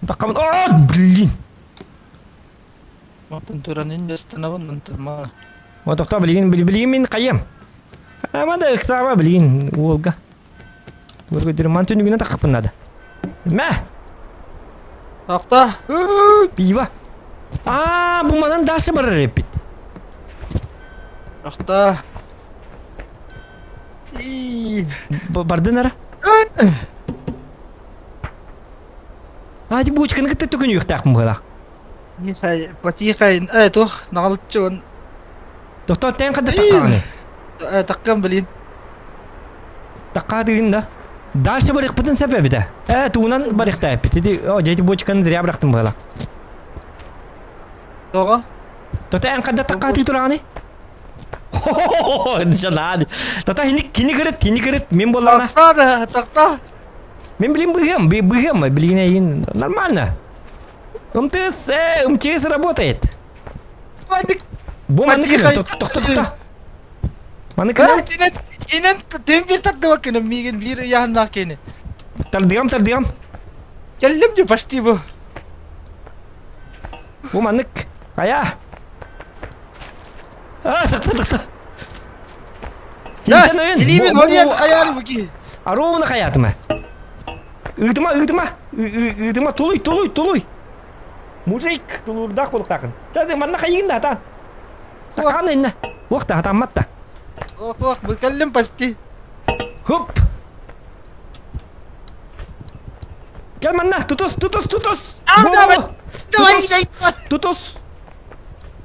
Таккамын, о, блин. Онтон туран иннестанабын, онтон ма. Отохто билигин билигин мин хайым. Ама да ыксаама билигин уолга. Көрдөрүм ман түнүгүнэн тахпын надо. Мэ! Тохто. Пиво. Аа, бу манан дальше барар эппит. Тохто. И. Бардын ара. Аа, ди бочканы кытта төкүнүөхтээхпин быһыылаах. Тихай, потихай, э, туох, наҕылыччы Тохтоо, тээн хадда таккаҕыный? Э, таккам, блин. Таккаатыгын да. Дальше барыахпытын сөп эбитэ. Э, тугунан барыахтааппит. Ити, о, дьэ, ити бочканы зря бырахтым быһыылаах. Тоҕо? Тота эн хадда таккаатыы тураҕыный? Дьанаан. Тота кини кини кырыт, кини кырыт, мин буоллаҕына. Тохтоо, тохтоо. Мин билин быһыам, быһыам, билигин эйигин нормально. МТС, э, МЧС работает. Бу маннык тохто тохто. Маннык Инен инен тем bir тардыбак кene миигин биир ыйааһыннаах киһини. Тардыам, тардыам. Кэллим дии почти бу. Бу маннык. Ая. А, тохто, тохто. Да, илиибин олиен хаяры бу киһи. Аровна хаятыма. Ыытыма, ыытыма. Ыытыма, тулуй, тулуй, тулуй. Мужик, тулуурдаах буолуохтаахын. Чэ, манна хайыгын да атаан. Такаан иннэ. Уох да атааммат да. Ох, ох, бу кэллим почти. Хуп! Кэл манна, тутус, тутус, тутус! А, давай, давай, давай. Тутус!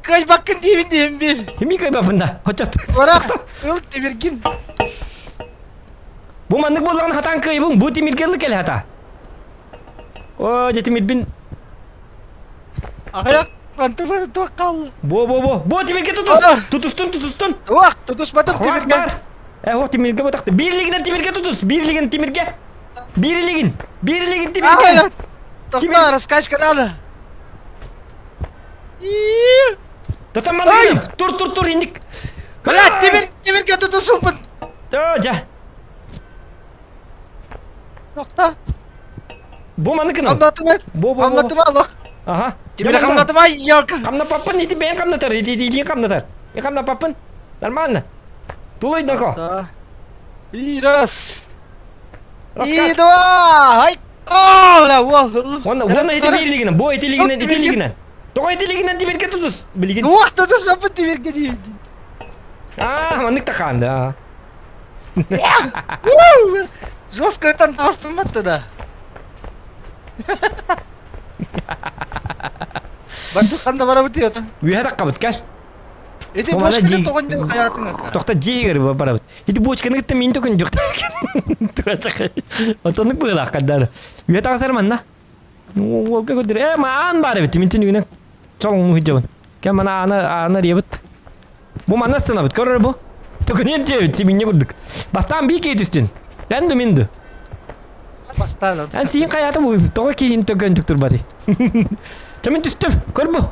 Кайбаккын диибин диэн биир. Хими кайбаппын да, хочот. Ора, ыл тимиргин. Бу маннык буоллаҕына хатаан кыайбын, бу тимиргелли кэлэ хата. Оо, дьэ тимирбин. Аҕыйах антылары туох хаалла? Бо бо бо, бо тимиргэ тутус! Тутустун, тутустун! Туох, тутуспатым тимиргэ. Бар. Э, о, тимиргэ ботахты. Биир тимиргэ тутус, биир тимиргэ. Биир илигин, биир илигин тимиргэ. Тохтоо, раскачка надо. Тотон маннык. Тур, тур, тур, инник. Бля, тимир, тимиргэ тутусуппун. Тоо, дьэ. Тохтоо. Бу маннык гынан. Хамнатыма. Бу, бу, бу. Хамнатыма олох. Аха. Тимири хамнатыма, елка. Хамнапаппын, ити бэйэҥ хамнатар, ити илииҥ хамнатар. И хамнапаппын. Нормально. Тулуй доко. Да. И раз. И два. Ай. О, бля, во. Уонна уонна ити биир бу ити илигинэн, ити илигинэн. Тоҕо ити илигинэн тимиргэ тутус, билигин. Уох, тутус, аппын тимиргэ диибин. Аа, маннык такаан да. Жестко там таҕыстыммат да. Бардык ханна барабыт диэтэ. Үөһэ таххабыт кэл. Ити бочканы тоҕон дьыл хайаатыҥ. Тохто дьиигэр барабыт. Ити бочканы кытта мин төкүн дьуктар. Отоннук быылаах каддар. Үөһэ таҕысар манна. Уолга көрдөр. Э, маан бар эбит. Мин түнүгүнэн чолоҥ муһуйдьабын. Кэм мана аана аана риэбит. Бу манна сынабыт. Көрөр бу. Төкүнүөн диэбит сибинньэ курдук. Бастаан бии киһи түстүн. Эн ду мин ду. Бастаан. Эн сиин хайаата бу тоҕо киһин төкөн түктүрбати. Чэ мин түстүм. Көр бу.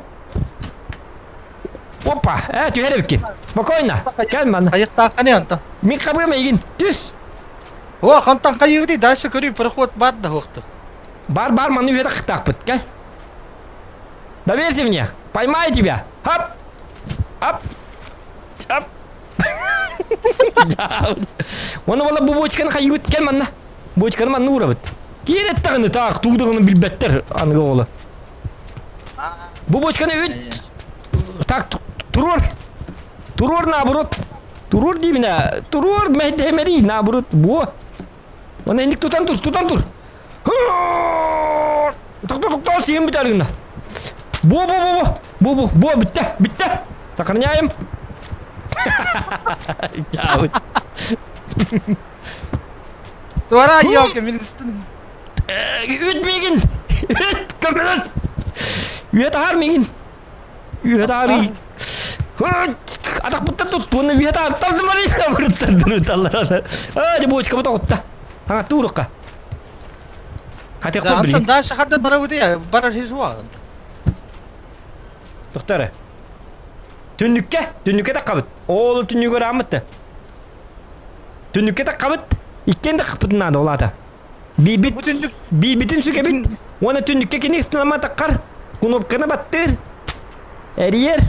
Опа, э түһэр эбиккин. Спокойно. Кэл манна. Хайыктаахханы онтон. Мин хабыам эйигин. Түс. О, хантан хайыбытый? Дальше көрүй проход бар да хуохту. Бар бар маны үөтэ кыттаахпыт. Кэл. Доверься мне. Поймаю тебя. Хоп. Ап. Ап. Оны бола бу бочканы хайыбыт кэл манна. Бочканы манна уурабыт. Киир эттэҕини таах туудугуну билбэттэр аныгы оҕолор. Бу бочканы үт так туруор. Туруор наоборот. Туруор диибинэ. Туруор мэһдэмэрий наоборот. Буо. Оны инник тутан тур, тутан тур. Тохто, тохто, сиһим бүтэр гына. Бу, бу, бу, бу. Бу, бу, бу, бүттэ, бүттэ. Сохраняем. Чао. Туора елка мин Үт миигин! Үт, көмөлөс! Үө таһаар миигин! Үө таһаар Атахпыттан тут, уонна үө таһаар тардымарый барыттардырыталлар. Аа, дьэ бочкабыт оҕутта. Аңа туурукка. Хатыахпын билигин. Антон дальше хандан барабыт я барар хир суа. Тохтор. Түннүккэ, түннүккэ таххабыт. Ол түннүгэр ааммыт. Түннүккэ таххабыт. Иккиэн да хаппытын наада ол аата. Биибит, Бу түннүк биибитин сүгэбит. Уонна түннүккэ кини ыстынама таххар. Кнопканы баттыыр. Эрийэр.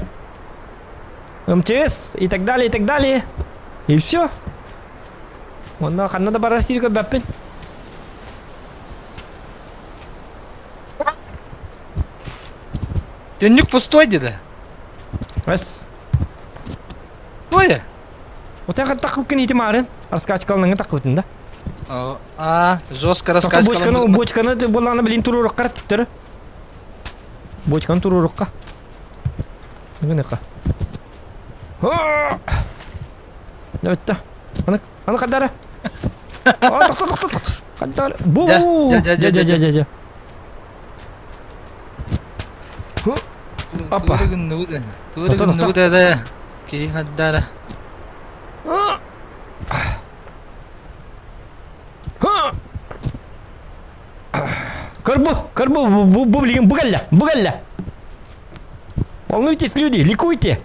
МЧС и так далее, и так далее. И все. Онно ханна да барар сири көрбөппүн. Түннүк пустой деді. Эс. Пустой. Утаҕар таххылкын ити маарын. Раскачкалныҥы таххыбытын да. А, жестко раскачкалын. Бочканы, бочканы буллаҕына билин туруорукка түттөрү. Бочканы туруорукка. Гыныка. Өттө. Аны, аны хадара. А, тохто, тохто, тохто. Хадара. Бу. Дьэ, дьэ, дьэ, дьэ, дьэ. Опа. Туора гынныбыт да. Киһи хаддара. Көр бу, көр бу, бу, бу, билигин бу кэллэ, бу кэллэ. Волнуйтесь, люди, ликуйте.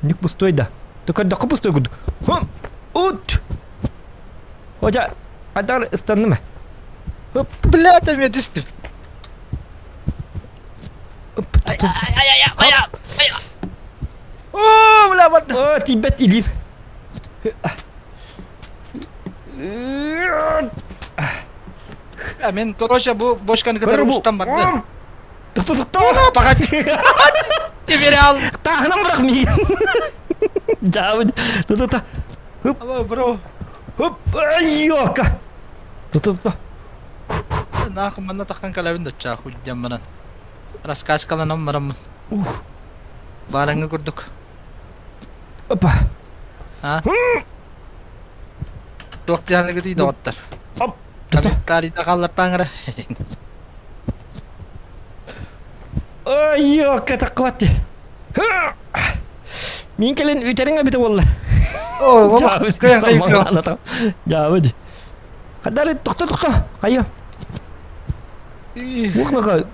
Түннүк пустой да. Ты көрдөххө пустой курдук. Ут! Хотя, адар ыстанным. Хоп. Бля, там я түстүм. О, бля, барда. О, тиийбэт илиим. А мен, короче, бу бочканы кытары устан барды. Тохто, тохто! Погоди. Теперь ал. Тааһынан бырах миигин. Дьаабы. Ту-ту-ту. Хоп. Бро. Хоп. Айока. Ту-ту-ту. Нахуй манна таххан кэлэбин да чаа хуйдьам манан. Раскачкаланан бараммын. Ух. Баарыҥҥы курдук. Опа. А? Туох дьаһаныгытый доҕоттор? Оп. Комментарийда хааллартаан эрэ. Ой, таккыбат Мин кэлин үтэриҥ эбитэ буолла. О, кыайан кыайан. Дьаабыт. Хадары тохто тохто. Хайа. Уохнака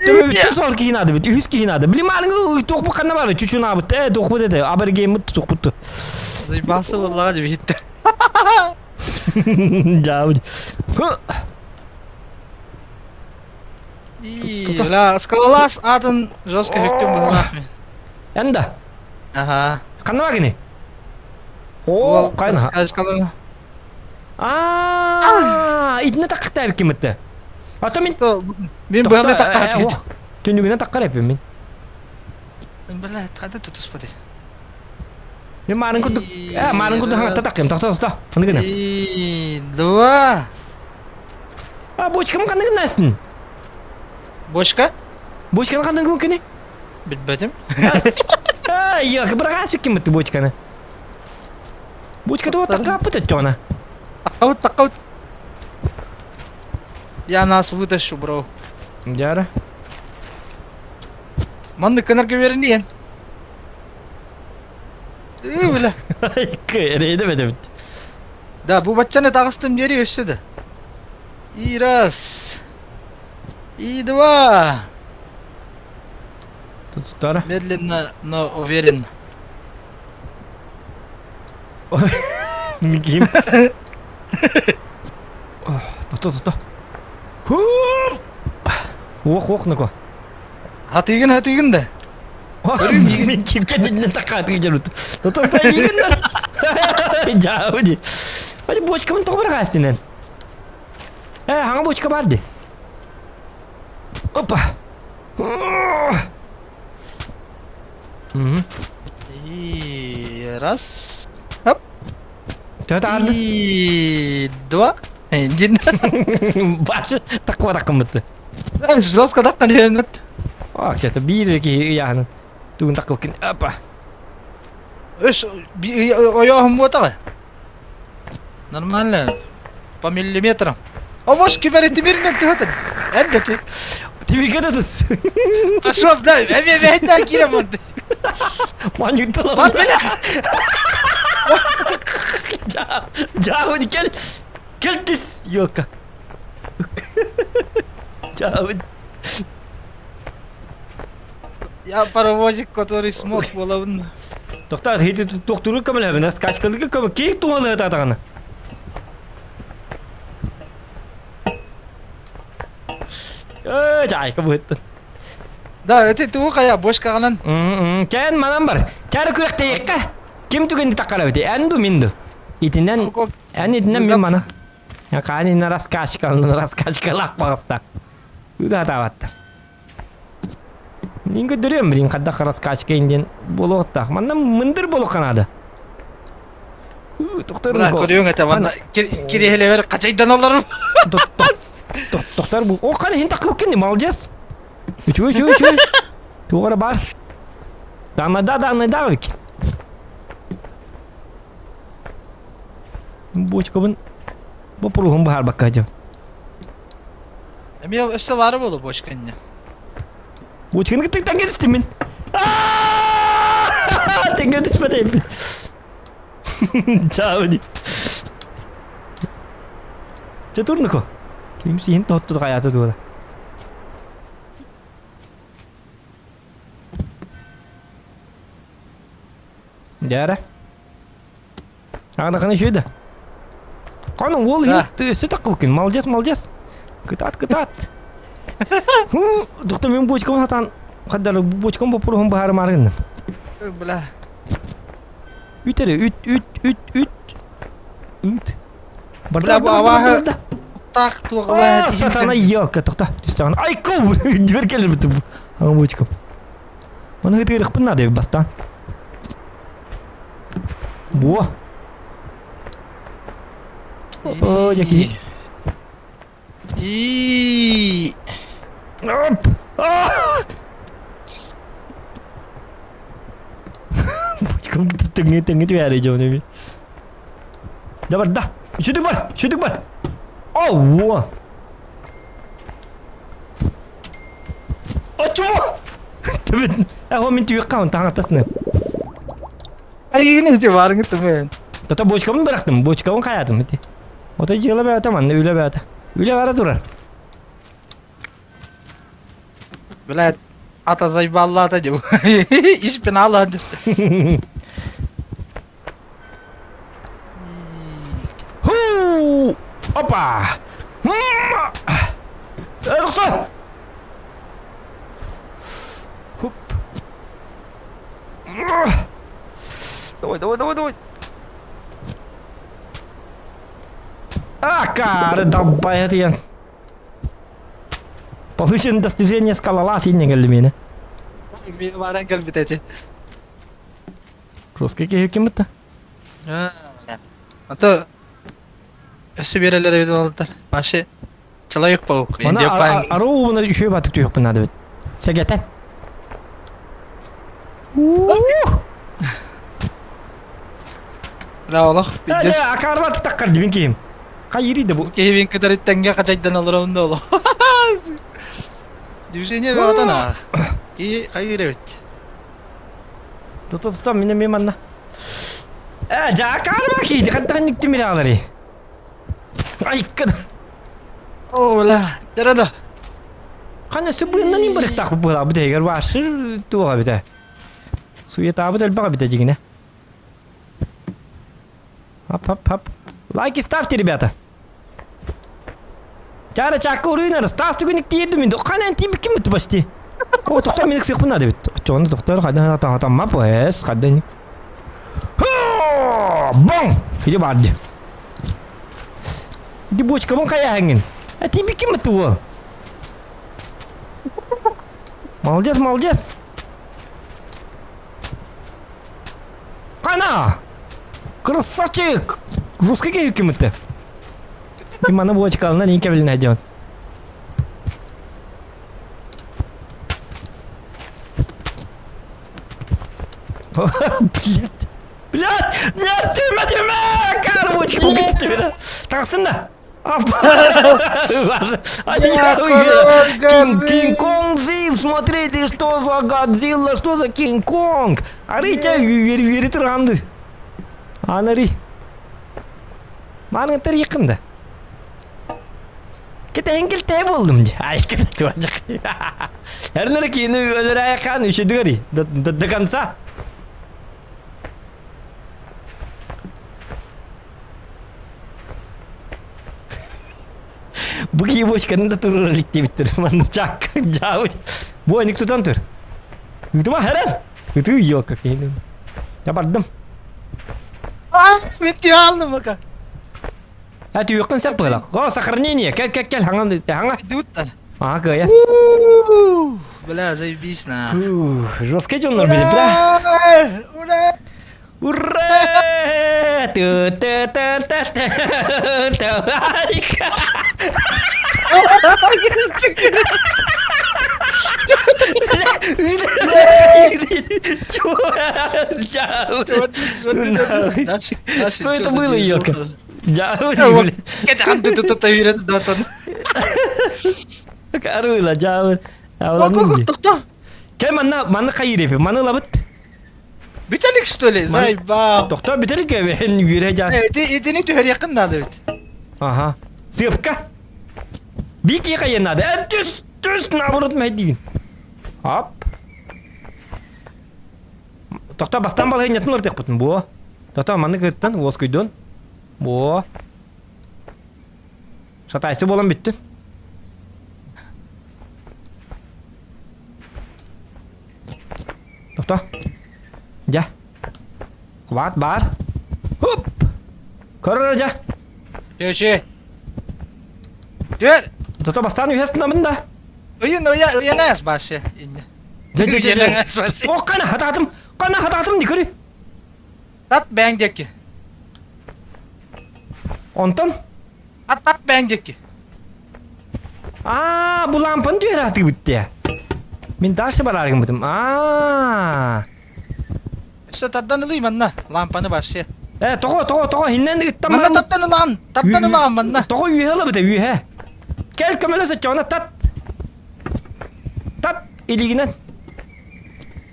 Төрөбүттэн соҕор киһи наада бит, үһүс киһи наада. Били маарыҥы туох бу ханна бары чучунаабыт, э туохпут этэ, абергейммит туохпут. Заебался буоллаҕа дьэ Дьаабыт. Бля, скалолаз атын жестко хүктүм быһылаах мин. Эн да? Аха. Ханна бар кини? О, кайна. Скаланы. Аа, итинне таккыта кимитте. А то мин Мин быһаны таккаат. Түнүгүнэн таккар эппин мин. Бля, хата тутуспады. Мен маарын курдук, э, маарын курдук хаңатта таккым, тохто, тохто. Ханны гына. И, два. А, бочкам ханны гынасың? Бочка? Бочканы ханны гын кини? Билбэтим. Ай, я быраға сүккен бітті бочканы. Бочка туға таққа аппыт өттіғана. Такаут, такаут. Я нас вытащу, бро. Дяра. Маннык кынарга берин Ыы, бля. Эрэйдэ бэтэбит. Да, бу баччаны таҕыстым диэри өссө да. И раз. И два. Туттара. Медленно, но уверенно. Миким. Тохто, тохто. Уох, уох, нако. Хатыгын, хатыгын да. Мен кимке такааты жарут. Тохто, игин. Жауди. Hadi бочкамын тоҕо быраҕаастинэн. Э, хаҥа бочка бар ди. Опа. И раз. Хоп. Төһө И два. Дин. Башы таква такыммыты. Жестко таққан үйренмет. А, кстати, биир киһи ыйааһынын тугун такылкын. Опа. Өс, ойоһум буотаҕа. Нормально. По миллиметрам. О, может, киберитимиринен тыһатын. Эн Тимирге да тус. Пошел, да, эме кирем онды. Маньыктала. Бар бля. Жабын кел. Кел түс. Ёлка. Жабын. Я паровозик, который смог буолабын. Тоқтар, хейти тохтуру көмөлөбүн, раскачкалыгы көмө кейик туңалы татаганы. Эй, жайка быттын. Да, это тугу хайа бошкаҕынан. Чэн манан бар. Чары күрэхтэйэккэ. Ким түгэнди таккара бити? Эн ду мин ду. Итинен, эн итинен мин мана. Хаанина раскачкалын, раскачкалаах багыста. Ыытаатаабаттар. Мин көрдөрүөм, блин, хайдах раскачка диэн буолуохтаах. Манна мындыр буолуохха наада. Тохтор Бля, көрүөҥ этэ манна кириэһилэбэр хачайданалларым. Тохтор бу. О, қане хин тақып кенде, молодец. Үчүгэй, үчүгэй, үчүгэй. Туғара бар. Даннайда, даннайда бик. Бочкабын бопуруһун баһарбакка дьон. Эмиэ өссө баара буолуо бочка инньэ. Бочканы кытта тэҥҥэ түстүм мин. Тэҥҥэ түспэтэйбин. Чао ди. Чэ турнуко. Ким сиһин тоһутту хайаата туора. Дьээрэ. Аҕадахана үчүгэй да. Аны уол иһит өссө таккыбыккын. Молодец, молодец. Кытаат, кытаат. Доктор мен бочкам сатаан хаддар бочкам боппуруһун быһаарымаары гынным. Бля. Үт эрэ, үт, үт, үт, үт. Үт. Бля, бу абааһы таах туоҕалаа Сатана елка, тоқта. Түстәҕин. Айков! Дверь келбит. Ага бочкам. Оны ытыырыхпын наада бастаан. Буо. О, дьэки. И. Оп! Бочкам тэҥҥэ тэҥҥэ түһээри дьон эби. Да барда. Сүтүк бар, сүтүк бар. О, Оччомо! Төбөт. Эҕо мин түйүк хаун таҥаттасны. Айгын ити барыңы түмэн. Тото бочкабын бырахтым, бочкабын хаятым ити. Ото дьыала бэйэтэ манна үлэ бэйэтэ. Үлэ бара турар. Блядь, ата зайбаллаата дьу. Испин алан. Ху! Опа! Тоқта! Хуп! Давай, давай, давай, давай! Акары далбай диэн. Получен достижение скалолаз иннен келди мені. Мен баран келбит эти. Жесткий киһи ким бытта? А то өссө биэрэлэр эбит буолтар. Вообще человек-паук. Мана аруу үчүгэй батык түһүөхпүн наада эбит. Сэгэтэн. Бля олох пиздец. Акаарба таххар дибин киһим. Хайыри да бу. Киһибин кытары тэҥҥэ хачайдан олоробун да олох. Движение бөҕөтөн аа. Киһи хайыыр эбит. Тута-тута мин эмиэ манна. Э, дьаакаарба киһи хантан тимир Айкын. О, бля, дьара да. Хана сыбыыннан им барыктаах буолаа бу дэгэр варшыр туоға бите. Суетаабыт элбэҕэ бите дьигинэ. Хап-хап-хап. Лайки ставьте, ребята. Чара чакка уруйнар, Стас түгүнүк тиийдим мин. Ханан тиийбиккин бит почти. О, тоқтор мин ыксыахпын наада эбит. Оччоҕуна тохтор хайдан атамма пс, хайдан. Бong! Иди барды. Ди бочкабын хайааһыҥҥын. А тиийбиккин бит уол. Молодец, молодец. Қана! Красавчик! Жестко киһи кимитте. Маны бочкалынан иң кэбилинэ дьон. Блять! Блять! Нет, түйме, түйме! Кар бочка букетті Тағсын да! Кинг-Конг жив, смотрите, что за Годзилла, что за Кинг-Конг! Арыйча вери туранды. Анари. Маныгытар якында. Кете эңкел болдум же. Ай, кете туажак. Эрнер кийини өлөр аяккан үшүдүгөри до, до, до конца. Бу киһи бочканы да турар илик диэбиттэр. Манна чак дьаабыт. Бу эник тутан тур. Ытыма хэрэн. Ытыы елка киһини. Я бардым. Мен алдым пока. А түһүөххүн сөп быһыылаах. О, сохранение. Кэл, кэл, кэл, хаҥа, хаҥа. Дыбыттар. Ага, кыайан. Бля, заебись на. Жесткий дьоннор били, бля. Ура! Ура! Ту-ту-ту-ту-ту. Что это было, елка? Арыыла дьаабы. Кэ манна манна хайыр маны ылабыт. Бүтэлик что ли? Заебал. Тохтоо бүтэлик эн үөрэ жаа. Итини түһэриэххин наада эбит. Ага. Сыапка. Бики хайын наада. Түс, түс наоборот мэйдиин. Ап. Тохтоо бастан балаһыанньатын ырытыахпытын буо. Тохтоо маннык ыттан уоскуйдун. Буо. Сатайсы буолан бүттүн. Тохтоо. Дьэ. Кубаат баар. Хоп! Көрөр дьэ. Төче. Түөр. Тото бастаан үһэс тынабын да. Ыйын ыйа ыйанаас башы инне. Дьэ дьэ дьэ дьэ. О, кана хатаатым. Кана хатаатым ди көрү. Тат бэйэҥ диэки. Онтон? Ат тат бэйэҥ диэки. Аа, бу лампаны түһэрэ сатыыбыт дии. Мин дальше бараары гыммытым. Аа. Өссө тардан ылый манна лампаны вообще. Э, тоҕо, тоҕо, тоҕо, иһиннэн ыттан Манна таттан ылаан, таттан ылаан манна. Тоҕо үөһэ ылабыта, үөһэ. Кэл көмөлөс оччоҕуна тат. Тат илигинэн.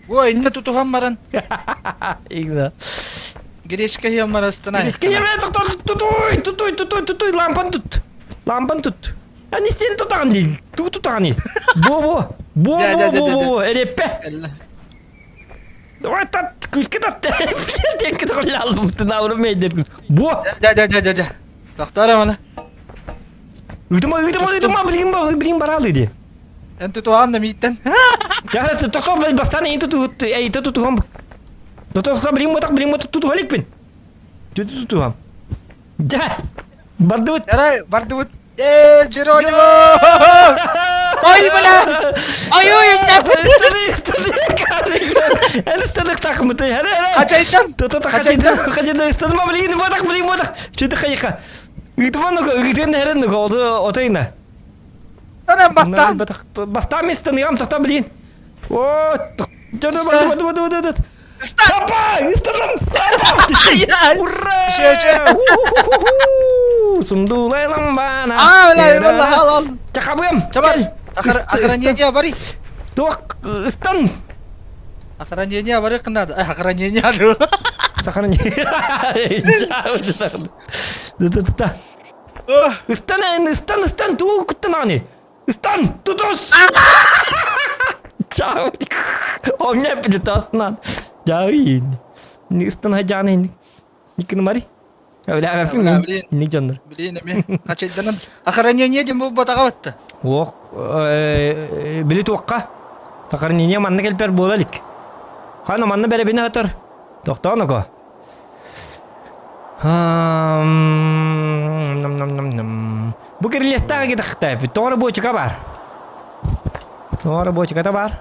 Ой, иннэ тутуһан баран. Игна. Гречка иһэн баран ыстана. Гречка иһэн тутуй, тутуй, тутуй, тутуй, лампан тут. Лампан тут. А не сен тутаҕын дии. Туу тутаҕын Бо бо. Бо бо бо бо бо. Эреппе. Давай тат, күүскэ тат. Тенки тоқлалым, мейдер. Бо. Да да да да да. Тохтор аны. Ыытыма, ыытыма, ыытыма, билигин билигин бараалы дии. Эн тутуһан да мииттэн. Чаһа тохтоо бастаан эйин тутуһут, эйитэ тутуһам. Тохтоо билигин ботах билигин ботах тутуһа иликпин. Тутуһам. Дьэ, бардыбыт. Ярай, бардыбыт. Ээ, Джеронимо! Ой, бля! Ой, ой, Хачайтан! Хачайтан! Хачайтан! Ыстаныма билигин ботах билигин ботах. Чүтэ хайыха. Ыытыма ну ыытын эрэн ну отойна. Анан бастаан. Бастаан мен станыам тоқта блин. О, Папа, ыстанам! Ура! Сундулайлам бана. А, ла, ал. Чахабым. Чабар. Охранение бари. Туох ыстан. Охранение бари кынады. Охранение. Сохранение. Да-да-да. Ыстан, ыстан, ыстан, тугу куттанаҕыный? Ыстан, тутус! Чао. О, меня притаснан. Дьаҕыйын. Ыстан хадьааны Никкин мари. Бля, Блин. Ник дьоннор. Блин, эми хачайданан охранение диэн буолбатаҕа батта. Уох, били туохха? Сохранение манна кэлпэр буола илик. Хана манна бэрэбинэ сытар. Тохтоон око. Бу кирилиэстээх китэхтээппит. Тоҕо эрэ буочука баар. Тоҕо эрэ буочуката баар.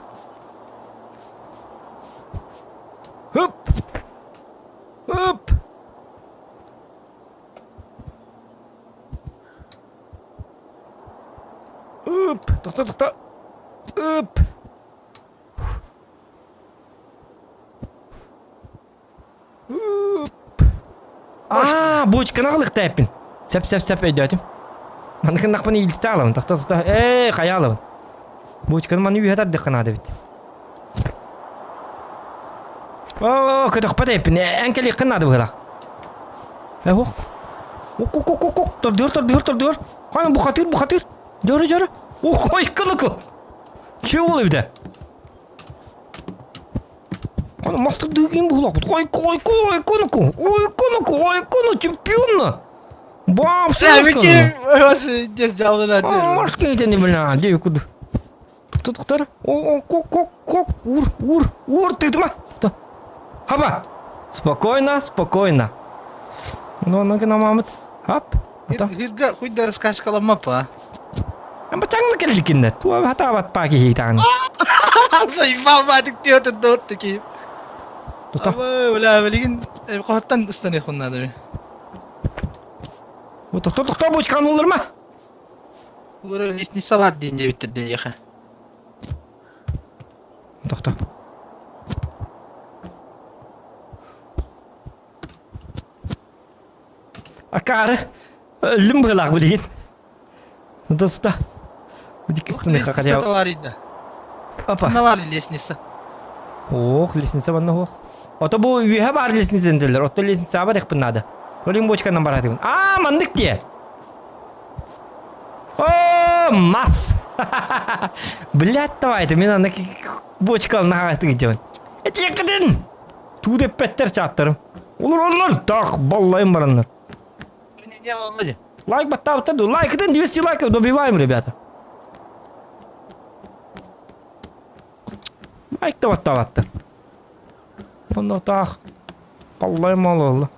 Hup! Hup! Hup! Тохто, тохто! Hup! Аа, бочканы аҕалыахтаахпын. Сөп, сөп, сөп өйдөөтүм. Маннык гыннахпына иилистэ аҕалабын. Тохто, тохто. Ээ, хайа аҕалабын. Бочканы маны үөһэ тардыахха наада эбит. Оо, көтөхпөт эбиппин. Эн кэлиэххин наада быһыылаах. Э, ох. Ок, ок, ок, ок, ок. Тордуор, тордуор, тордуор. Хана бухатыыр, бухатыыр. Дьөрү, дьөрү. Ох, ой, кылыку. Че ол эбитэ? Аны мастер дыгын булак. Ой, ой, ой, конуку. Ой, конуку, ой, кону чемпион. Бам, все. Здесь дьяволы Маш кейтени бля, дей куду. Тут О, о, кок, кок, кок, ур, ур, ур, ты тма. Хаба. Спокойно, спокойно. Ну, ну, на мамыт. Хап. Хирга хуйда скачкаламапа. Бачаҥна кэлликиннэ, туа хатаабат паа киһи таҕын. Заебал батик театр дот такие. Тута. Бля, билигин хоһоттан ыстаныахпын наада. Тохто тохто бочканы улларма. Ура лестница бар диэн диэбиттэр диэхэ. Тохто. Акаары өллүм быһыылаах билигин. Доста. Дикистин Лестница товарищ. Опа. Навали лестница. Ох, лестница манна ох. Ото бу үөһэ баар лестница дэнэллэр. Отто лестницаҕа барыахпын наада. Колин бочканан бараатыбын. Аа, маннык диэ. О, мас! Блядь, давай, это мен аны бочкалын аҕайтык дьон. Этиэккитин! Туу дэппэттэр чааттарым. Олор олор так баллайым бараннар. Лайк баттаабыттар ду. Лайкытын 200 лайков добиваем, ребята. Лайк да баттаабаттар. Онно таах. Баллайым алла.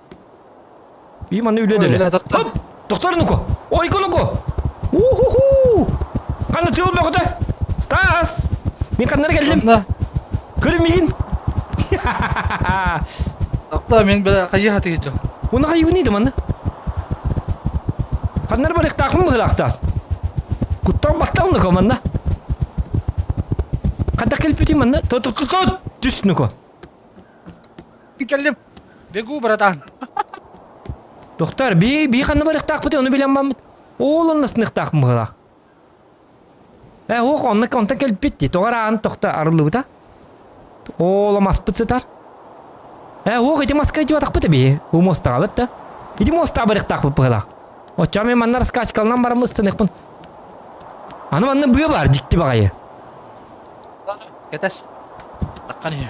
Би маны үле Хоп! Доктор нуко! Ойко нуко! Уху-ху! Қаны тыыл бөҕөтө! Стас! Мин ханнары кэллим? Көрүм мигин! Тохтоо мин бile хайыы хатыйдым. Уна хайыгын иди манна. Ханнары барыктаахпын быһылаах Стас. Куттан баттал нуко манна. Хадда кэлпитим манна. Тот тот тот түс нуко. Кэллим. Бегу, братан. Доктор, би би ханна барыктаахпыт ону билэн баммыт. Ол онно сыныктаахпын быһылаах. Э, ох, онно онтон кэлбит дии. Тоҕо араан тохто арыллыбыта. Ол маспыт сытар. Э, ох, ити маска ити атахпыт эби. Бу муостаҕабыт да. Ити муостаҕа барыктаахпыт быһылаах. Оччоҕо мен манна раскачкалынан баран ыстаныахпын. Аны манна быа баар дьикти баҕайы. Кэтэс. Таххан иһэ.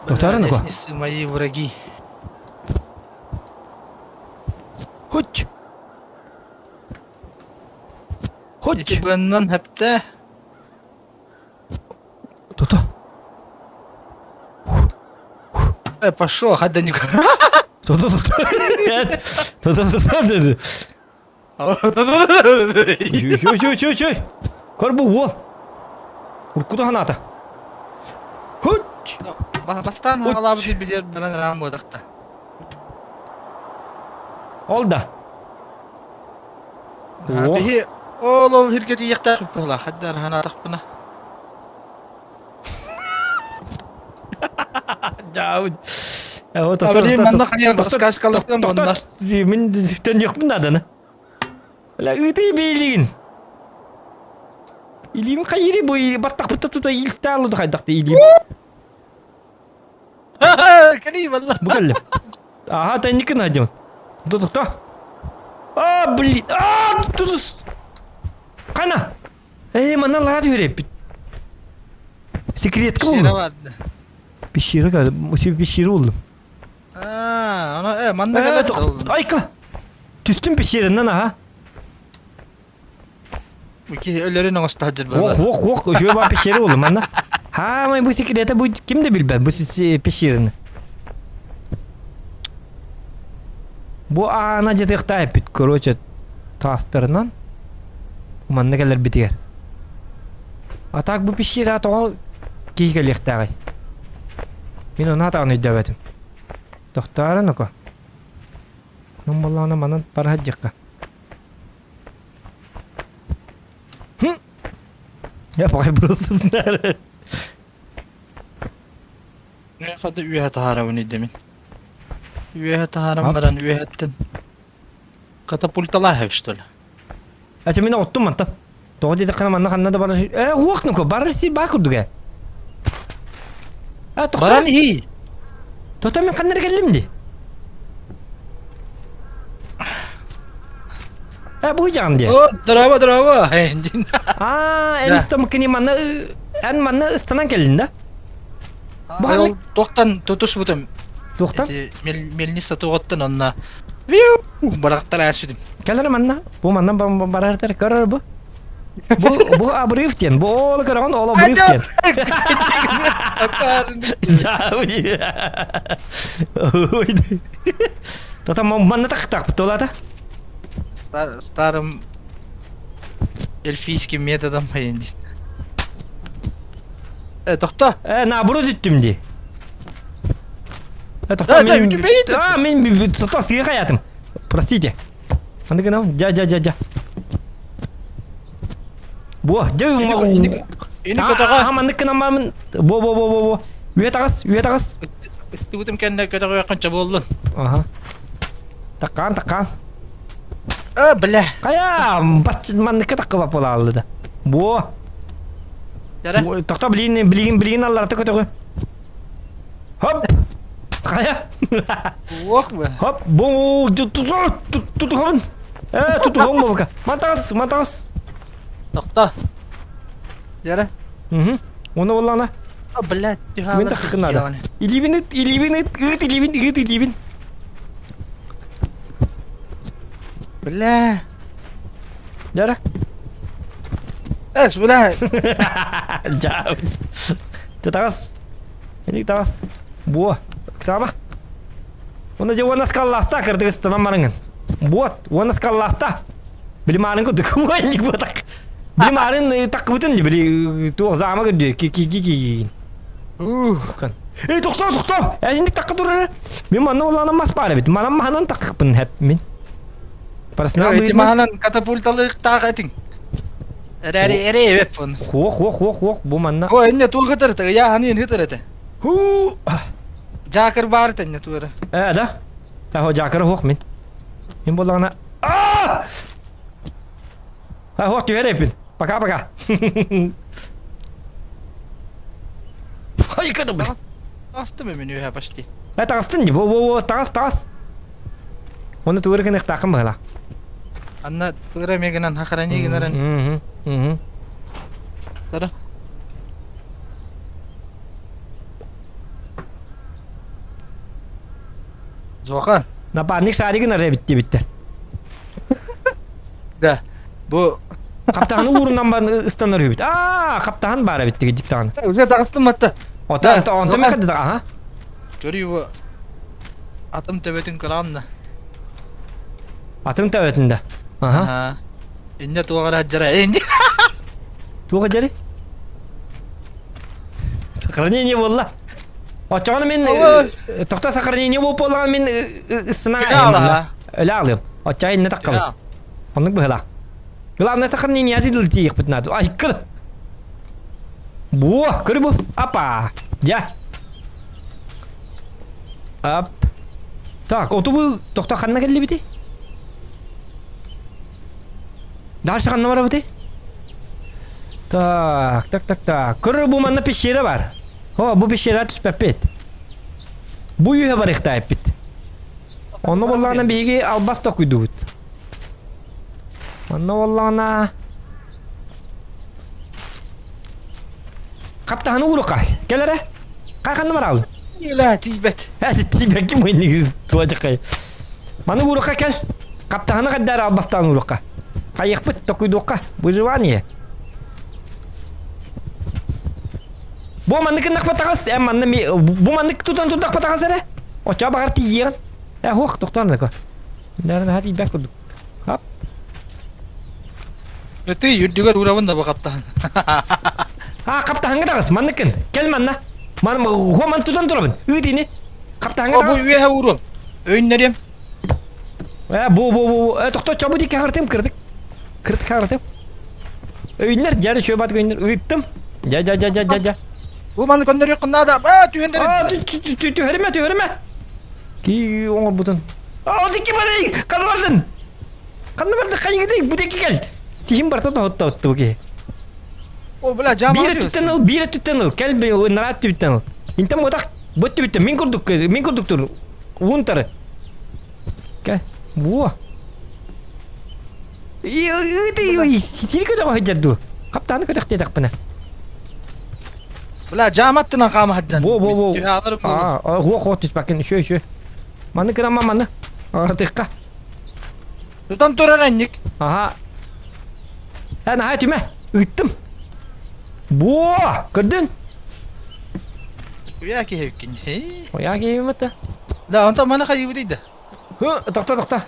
Доктор ну Лестницы мои враги. Хоть. Хоть. Ити быаннан хэптэ. Тото. Э, пошел, хадда не... Тото, тото. Тото, тото. Чүй, чүй, чүй, чүй. Көр бу уол. Уркута ханаата. Хоть. Бастаан хаалаабыт билер баран раам буодахта. Ол да. Биһи ол ол хирге тиийэхтээх быһыылаах хаддар ханаатахпына. Блин, манна хайа сказкалыктан манна. Мин төннүөхпүн нааданы. Ла ыытый бейлигин. Илиим хайыри бу баттахпытта тута илстаалы хайдахты илиим. Кэлии валла. Бу кэллим. Аха, тэнникин надем. Тутукта. А, блин. А, тутус. Кана. Эй, манна лара түһэреппит. Секретка Пещера булдум. барды. Пещера, пещера булдум. А, аны э манна кэлэр Айка! Түстүм пещериннен аха. Ки өлөрүн оҥосто сылдьар Ох, ох, ох, үчүгэй баар пещера булдум манна. Хаамай бу секрета бу ким да билбэт бу пещераны. Бу аана дьатыахтаах эппит, короче, таастарынан манна кэлэрбитигэр. А так бу пещера тоҕо киһи кэлиэхтээҕий? Мин ону атаҕын өйдөөбөтүм. Тохтоору ну-ка. Онон буоллаҕына манан бара сылдьыахха. Хм. Я пока просто знаю. Хады үөһэ таһаарабын идэмин. Үөһэ таһааран баран үөһэттэн катапульталаах что ли? Ача мин оттум мантан. Тоҕо диэтэххинэ манна ханна да барар э уох нука барар сир баа курдук ээ. Э тохтоо. Баран иһий. Тото мин ханна эрэ кэллим дии. Э бу дьаҕан дии. О, здорово, здорово. Аа, эн ыстамыккыни манна эн манна ыстанан кэллин да? Бу ханна Туохтан тутуспутум. Туохтан? Мельница туоҕуттан онно барахтар ааспытым. Кэлэр манна. Бу манна барар көрөр бу. Бу бу обрыв диэн. Бу ол көрөҕүн ол обрыв диэн. Тота манна тахтаах тулата. Старым. Эльфийским методом хайын диэн. Э, тохто. Э, наоборот үттүм дии. Э, тохто, Да, мин... да, А, мин тохто, сыыха хаятым. Простите. Аны гынам, жа, жа, жа, жа. Бо, дьэ Ини ини көтөҕө. Аха, маннык гынан барамын. Бо, бо, бо, бо, бо. Үө таҕыс, үө таҕыс. Ыттыбытым кэннэ көтөҕүөххүн конча буоллун. Аха. Таккаан, таккаан. Э, бля. Хайа, бач манныкка таккыба буолааллы да. Бо. Дара. Тохто билигин билигин билигин алларата көтөҕү. Хоп. Хайа. Уох бу. Хоп. Бу тутуһун. Э, тутуһун буолка. Мантагас, мантагас. Тохто. Дара. Угу. Оны боллана. А, блядь, Мен таккын надо. Илибин ыт, илибин ыт, ыт илибин, ыт илибин. Бля. Дара. Эс, бля. Жа. Тагас. Эник тагас. Буо. Сама. Оны же уонас калласта кырдыгыс тынан барыңын. Буот, уонас калласта. Билимаарын курдук. Уонник буотак. Билимаарын таккыбытын били туох заама көрдү. Ки ки ки ки. Ух. Эй, тохтоо, тохтоо! Эйинник такка турар. Мен манна улаанан мас баар эбит. Манан маһанан таккыппын хэп мин. Парасынан Эти маһанан катапульталыктаах этиҥ. Эрэри эре эбэппун. Хуох, хуох, хуох, хуох, бу манна. О, инне туох ытар этэ, ыйааһыныын ытар этэ. Хуу! Дьаакыр баар этэ инне туора. Э, да? Ахо, дьаакыры хуох мин. Мин буоллаҕына... Аа! Ахо, түһэр эппин. Пока-пока. Хайка да блин. Астым мин үһэ почти. Э, таҕыстын дии, во-во-во, таҕас, таҕас. Оны тугу эрэ гыныахтааххын быһыылаах. Анна тугу эмиэ гынан хахарани гынарын. Мгм, мгм. Тара. Зоха. Напарник шарик гынар эбит диэбиттэр. Да. Бу Хаптаһаны уурунан баран ыстанар үһүбүт. Аа, хаптаһан баар эбит дигит даҕаны. Уже таҕыстым матта. Ота, онтон мехады аха. Көрүү бу атым төбөтүн көрөҕүн да. Атым төбөтүн да. Аха. Инне туоҕара дьара инди. Туоҕа дьари? Сохранение буолла. Оччоҕуна мин тохто сохранение буолуп буоллаҕына мин ысына өлө аҕалыам. Оччоҕо инне таххабын. Оннук быһыылаах. Главное сохранение дил тиийиэхпит наада. Айкы. Буо, көрү бу. Апа. Дьэ. Ап. Так, оту бу тохто ханна кэллибити? Дальше ханна барабыты? Так, так, так, так. Көрөр бу манна пещера бар. О, бу пещера түспэппит. Бу үйэ барыхтаайппит. Онно буоллаҕына биһиги албас токуйдубут. Онно буоллаҕына Хаптаһаны уурука. Кэл эрэ. Хай ханна бараҕын? Илэ тиийбэт. Э тиийбэккин муйнигы туочакай. Маны уурука кэл. Хаптаһаны хайдаар албастаан уурука. Хайыахпыт токуйдуохха. Выживание. Бу маннык гыннахпатаҕас, эн манна ми бу маннык тутан турдахпатаҕас эрэ. Оччоҕо баҕар тиийиэҕин. Э хуох тохтоон да Наверное, наһаа тиийбэт курдук. Хап. Ытый үрдүгэр уурабын да бу хаптаһын. А, хаптаһыҥҥа таҕыс, манныккын. Кэл манна. Ман хуо ман тутан турабын. Ыыт ини. Хаптаһыҥҥа О, бу таҕыс. үөһэ ууруом. Өйүннэриэм. Э, бу бу бу. Э, тохто чобу дикки хаҕыртым кырдык. Кырдык хаҕыртым. Өйүннэр, дьэ, чөбат бат өйүннэр. Ыыттым. Дьэ, дьэ, дьэ, дьэ, дьэ, дьэ. Бу маны көннөрүөххүн наада. Аа, түһэн Аа, түһэримэ, түһэримэ. Ки оҥорбутун. Аа, дикки барай, ханна бардын? Ханна бардын, хайыгыдый, бу дикки кэл. Сиһин барта тоһоттотту бу киһи. О, бля, жама Биир өттүттэн ыл, биир өттүттэн ыл. Кэл, нараат өттүттэн ыл. Интен ботах, бу өттүттэн, мин курдук, мин курдук тур. Уун тары. Кэл. Буо. Сири көтөҕө сылдьар дуу? Хаптааны көтөх диэтэхпинэ. Бля, жааматтынан хаама сылдьан. Во, во, во. Түһэ алар Аа, хуо хуо түспэккин, үшө, үшө. Маны кырама маны. Артыкка. Тутан турар энник. Аха. Эн аха түмэ. Ыттым. Буо, көрдүн? Уя киһи Уя киһи Да, онтон маны хайыбыт да. Тохто, тохто.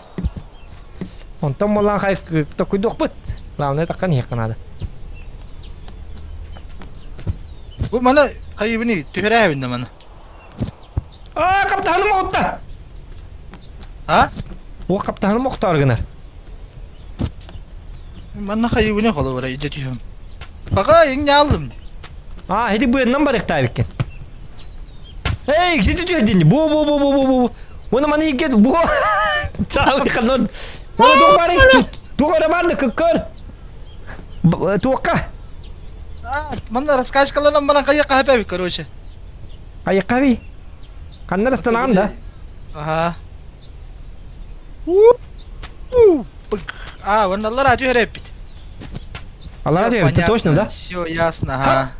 Онтон болан хай токуйдуохпут. Главное таххан иһиэххэ наада. Бу маны хайыбыны түһэрээбин да маны. Аа, хаптаһыным оҕутта! А? Уох хаптаһыным охтоор гынар. Манна хайыбыны холобура идэ түһэм. Пока иҥняллым. Аа, ити быаннан барыахтаабыккын. Эй, сити түһэрдин. Бу бу бу бу бу бу. Уонна маны иһигэр бу. Чаау, ханнан. Уонна туох баарый? Туох эрэ баар да көр. Туохха? Манна раскачкаланан баран хайыахха хэпэбит, короче. Хайыахха Ханна растанаҕын да? Аха. А, уонна аллараа түһэр эппит. Аллараа түһэр, ты точно, да? Все ясно, ага.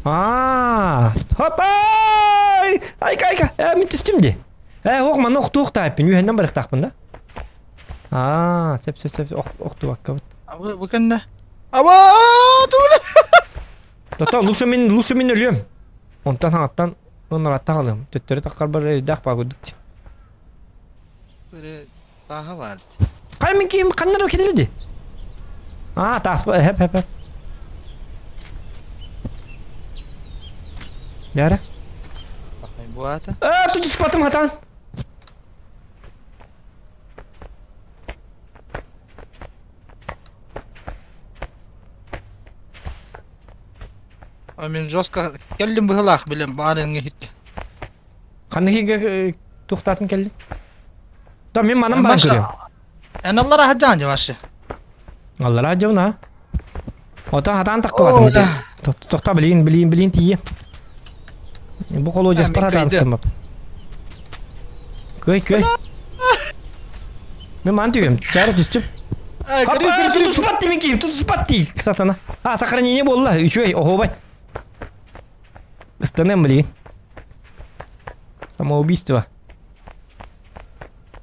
Аа, хопай! Айка, айка, э, мин түстүм дии. Э, ох, манна охтуох таайппын, үһэннэн барыахтаахпын да? Аа, сөп, сөп, сөп, ох, охтубаккабыт. Бу, бу кэннэ. Аба, туула! Тото, лучше мин, лучше мин өлүөм. Онтон хаҥаттан ыныраттан халыам. Төттөрү таххарбар өйдөөх баа курдук. Тааһа баар. Хай мин киим ханнара кэллэ ди. Аа, таас хэп хэп хэп. Яра. Буата. Аа, тутуспатым хатан. А мен жестко келдим быһылаах билем баарыҥҥа хитте. Ханна киһигэ туохтаатын кэллиҥ? Да мен манан баран көрүөм. Эн аллара хаджаан дьавашы. Аллара дьабына. Ото хатаан таххыбатым. Тохто билин билин билин тиийэ. Бу холуодьаспар хатаан сымап. Кый кый. Мен ман түйем. Чары түстүм. Тутуспат димин киим, тутуспат дии сатана. А, сохранение буолла. Үчүгэй, оһуобай. Ыстаныам билигин. Самоубийство.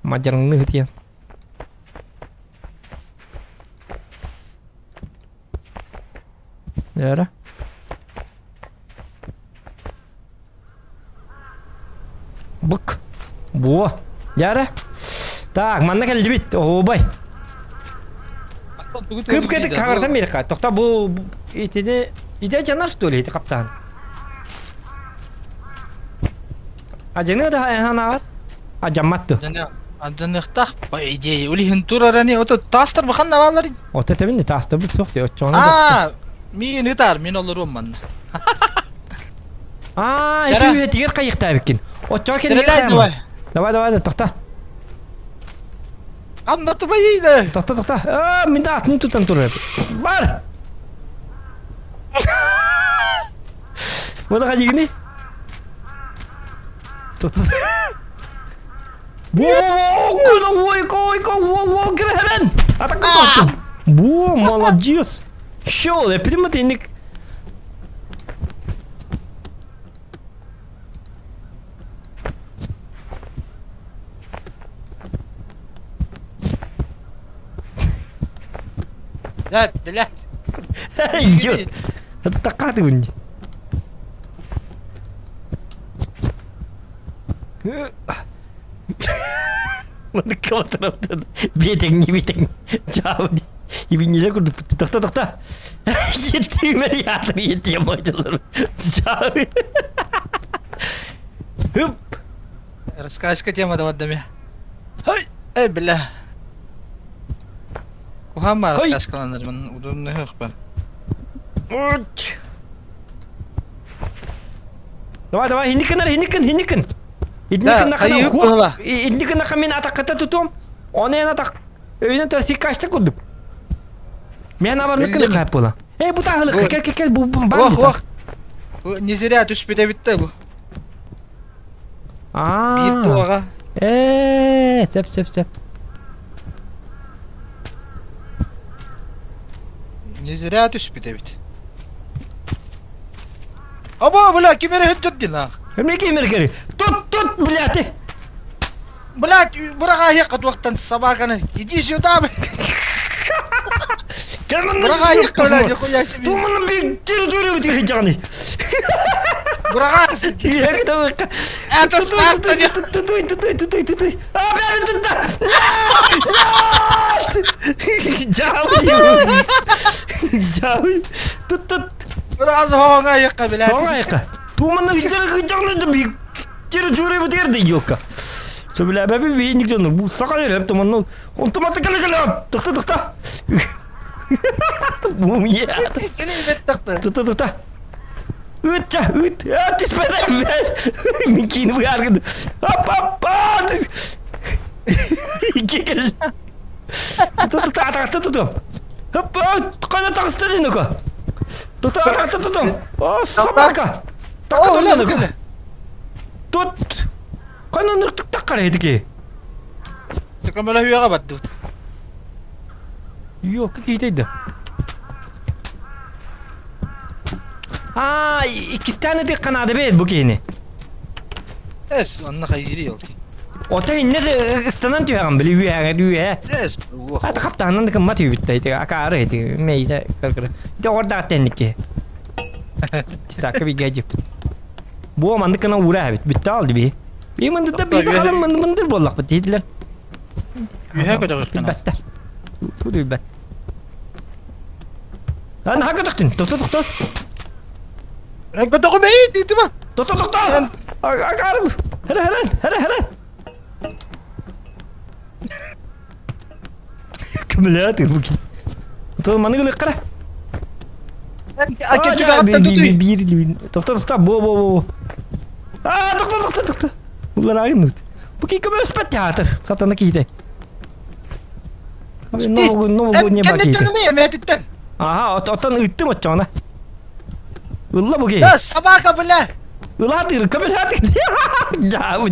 Мадьарыңны ытыйан. Яра. Бык. Буо. Яра. Так, манна кэлдибит. Оһуобай. Кып кэтик хаҥартан биэрэххэ. Тохто бу итини ити дьанар что ли ити хаптаан. Адьаны да анаҕар адьаммат ту. Адьаныахтаах по идее улиһин турарани ото таастар бахан наваллар. Ото тэбин таастар бу суох ди оччоҕуна. Аа, миин ытар мин олоруом манна. Аа, ити үйэтигэр хайыктаабыккин. Оччоҕо кэннигэр Давай. Давай, давай, тохто. Анна тубайыйда. Тохто, тохто. Аа, мин да атын тутан турар. Бар! Вот хадигини. Тохто. Во, куда ой, ой, ой, ой, кирхерен. Атака тоттум. Во, молодец. Шел, я прямо ты не Да, блядь. Ё, это такая ты Биэтэҥни биэтэҥ чаау Ибиннилер курдук тохто тохто Еттиимэр яатыр еттием ойдулар Чаау Хып Раскачка тема давардами. Хай, эй, бля. Кухама раскачкаланар, удобно хөхпа. Давай, давай, инникин, инникин, инникин. Инникин наха, инникин наха мен атакката тутуом. Оны эн атак өйүнэн төрсиккашта курдук. Мен абарны кылы кайып була. Эй, бу тахылык, кел, кел, кел, бу бар. Ох, ох. Не зря түспүтэ битте бу. Аа. Биир туоҕа. Ээ, сөп, сөп, сөп. Не зря түспүт эбит. Аба, бля, ким эрэ сылдьар диэн аах. Эмне ким эрэ кери? Тут, тут, блядь! Блядь, быраҕаайыахха туохтан собаканы. Иди сюда, блядь. Быраҕаайыахха, блядь, нихуя себе. Туманы бигтир дүрү битир жаны. Быраҕаас. Это спасто не. Тутой, тутой, тутой, тутой. А, бля, тут, Нет! Дьаабы Дьаабы. Тут тут. Сразу хоҥ айыкка билээт. Хоҥ айыкка. Тууманна гыдьар би тир журе бутер да ёлка. Сөбүлээбэби биинник дьону бу саха эрэ туманна онтумата кэлэ кэлэ тахта тахта. Бум я. Кини тахта. Тахта тахта. Ыт ыт. А түспэтэ. Мин киини быһааргын. Ап ап ап. Кикел. Туту туту туту. Хоп, қана тағыстыр ну-ка. Туту туту туту. О, собака. О, өлө Тут. Қана ныртык таққар едіке. Көмөлө үйөҕө бардыбыт. Yok, киитейді. А, иккистээн ытык канаада бэйэт бу киһини. Эс, онно хайыри ол. Ота иннес ыстанан түһэҕин били үөһэҕэ үөһэ. Эс, уох. Ата хаптаһынан да кыммат үбүттэ ити акаары ити мейде кыркыры. Ити оҕордаах тэнникки. Тисакка бигэ дьип. Бу маннык кына уура эбит. Бүтте алды би. Би мындыда бизи халым мындыр боллақпыт дейдилер. Үһэ көтөҕүөххэ Билбэттэр. Ту билбэт. Lan ha көтөхтүн. Тохто тохто. Көтөҕү бэйи тыытыма. Тохто тохто. Акарым. Хара хара хара хара. Кымлятыр бу. То маны гылык кара. Акетү тутуй. Бир Тохто тохто бо бо бо. А тохто тохто тохто. Булар айын. Бу ки көмөспөт театр. Сатана кийде. Новогодний бакети. Кэнниттэн Аха, оттон ыттым оччоҕуна. Ылла бу киһи. Да, собака, бля! Ылаатыыр, көмөлөтүр. Дьаабы.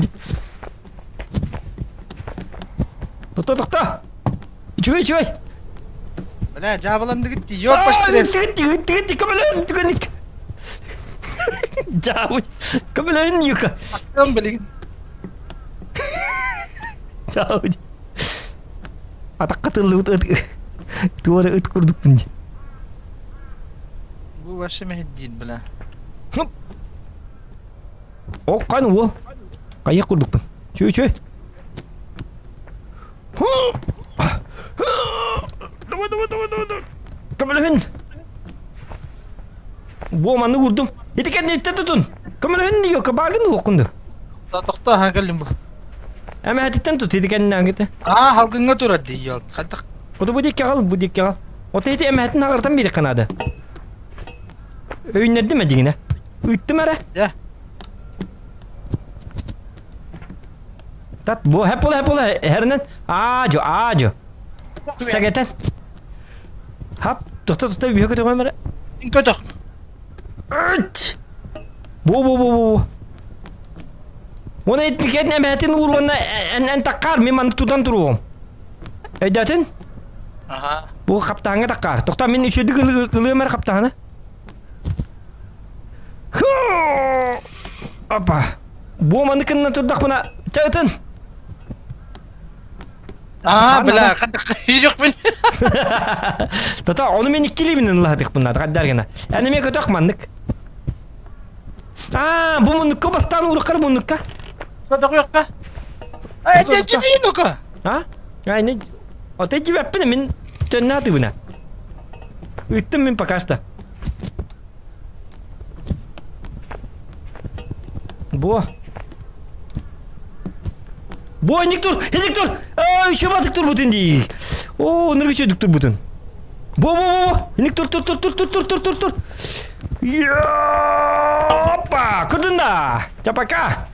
Тохто, тохто. Үчүгэй, үчүгэй. Бля, дьаабыландыгыт дии, ёппаш стресс. Тыгыт, тыгыт, тыгыт, көмөлөһүн, түгэнник. Дьаабы. Көмөлөһүн, юка. Аттым билигин. Дьаабы. Атахха тыллыбыт ыт туора ыт курдукпун дии. Бу вообще мэһэйдиир бля. О, қан уол. Хайах курдукпун. Чүй чүй. Давай, давай, давай, давай, давай. Көмөлөһүн. Бу манны урдум. Ити кэнниттэн тутун. Көмөлөһүн yok, бааргын уоккунду. Тохто ахан кэллим бу. Эмэһэтиттэн тут ити кэннинэн ките. Аа, халгыҥҥа турар дии ёл. Хантах Ото бу дикки аҕал, бу дикки аҕал. Ото ити эмэһэтин аҕартан биир канаада. Өйүннэрдим эдигинэ. Ыыттым эрэ. Дьэ. Тат бу хэп була хэп була хэринэн аажо аажо. Сэгэтэн. Хап тохто тохто үһэ көтөҕөм эрэ. Көтөх. Ыт! Бу бу бу бу. Уона итникетин эмэһэтин ууруонна эн эн таккаар мин маннык тутан туруом. Өйдөөтүн? Аха. Бу хаптаһаҥҥа таккаар. Тохтоо мин үчүгэйдик ылыам эрэ хаптаһаны. Опа. Бу маннык гынан турдахпына чаытын. Аа, бля, ханнык Тото ону мен иккилиибин ыллаһатыхпын хаддар гына. Эн эмиэ көтөх маннык. Аа, бу муннукка бастаан ууруккар муннукка. Көтөхүөххэ. Эй, дьибиин ока. А? Ай, не... Отой дьибэппин мин төннө атыбына. Ыттым мин пока что. Бо. Бо, иник тур, иник тур! Аа, еще батык тур бутын дии. О, ныргы чөдүк тур бутын. Бо, бо, бо, бо! Иник тур, тур, тур, тур, тур, тур, тур, тур, тур. Опа! Көрдүн да! Чапака!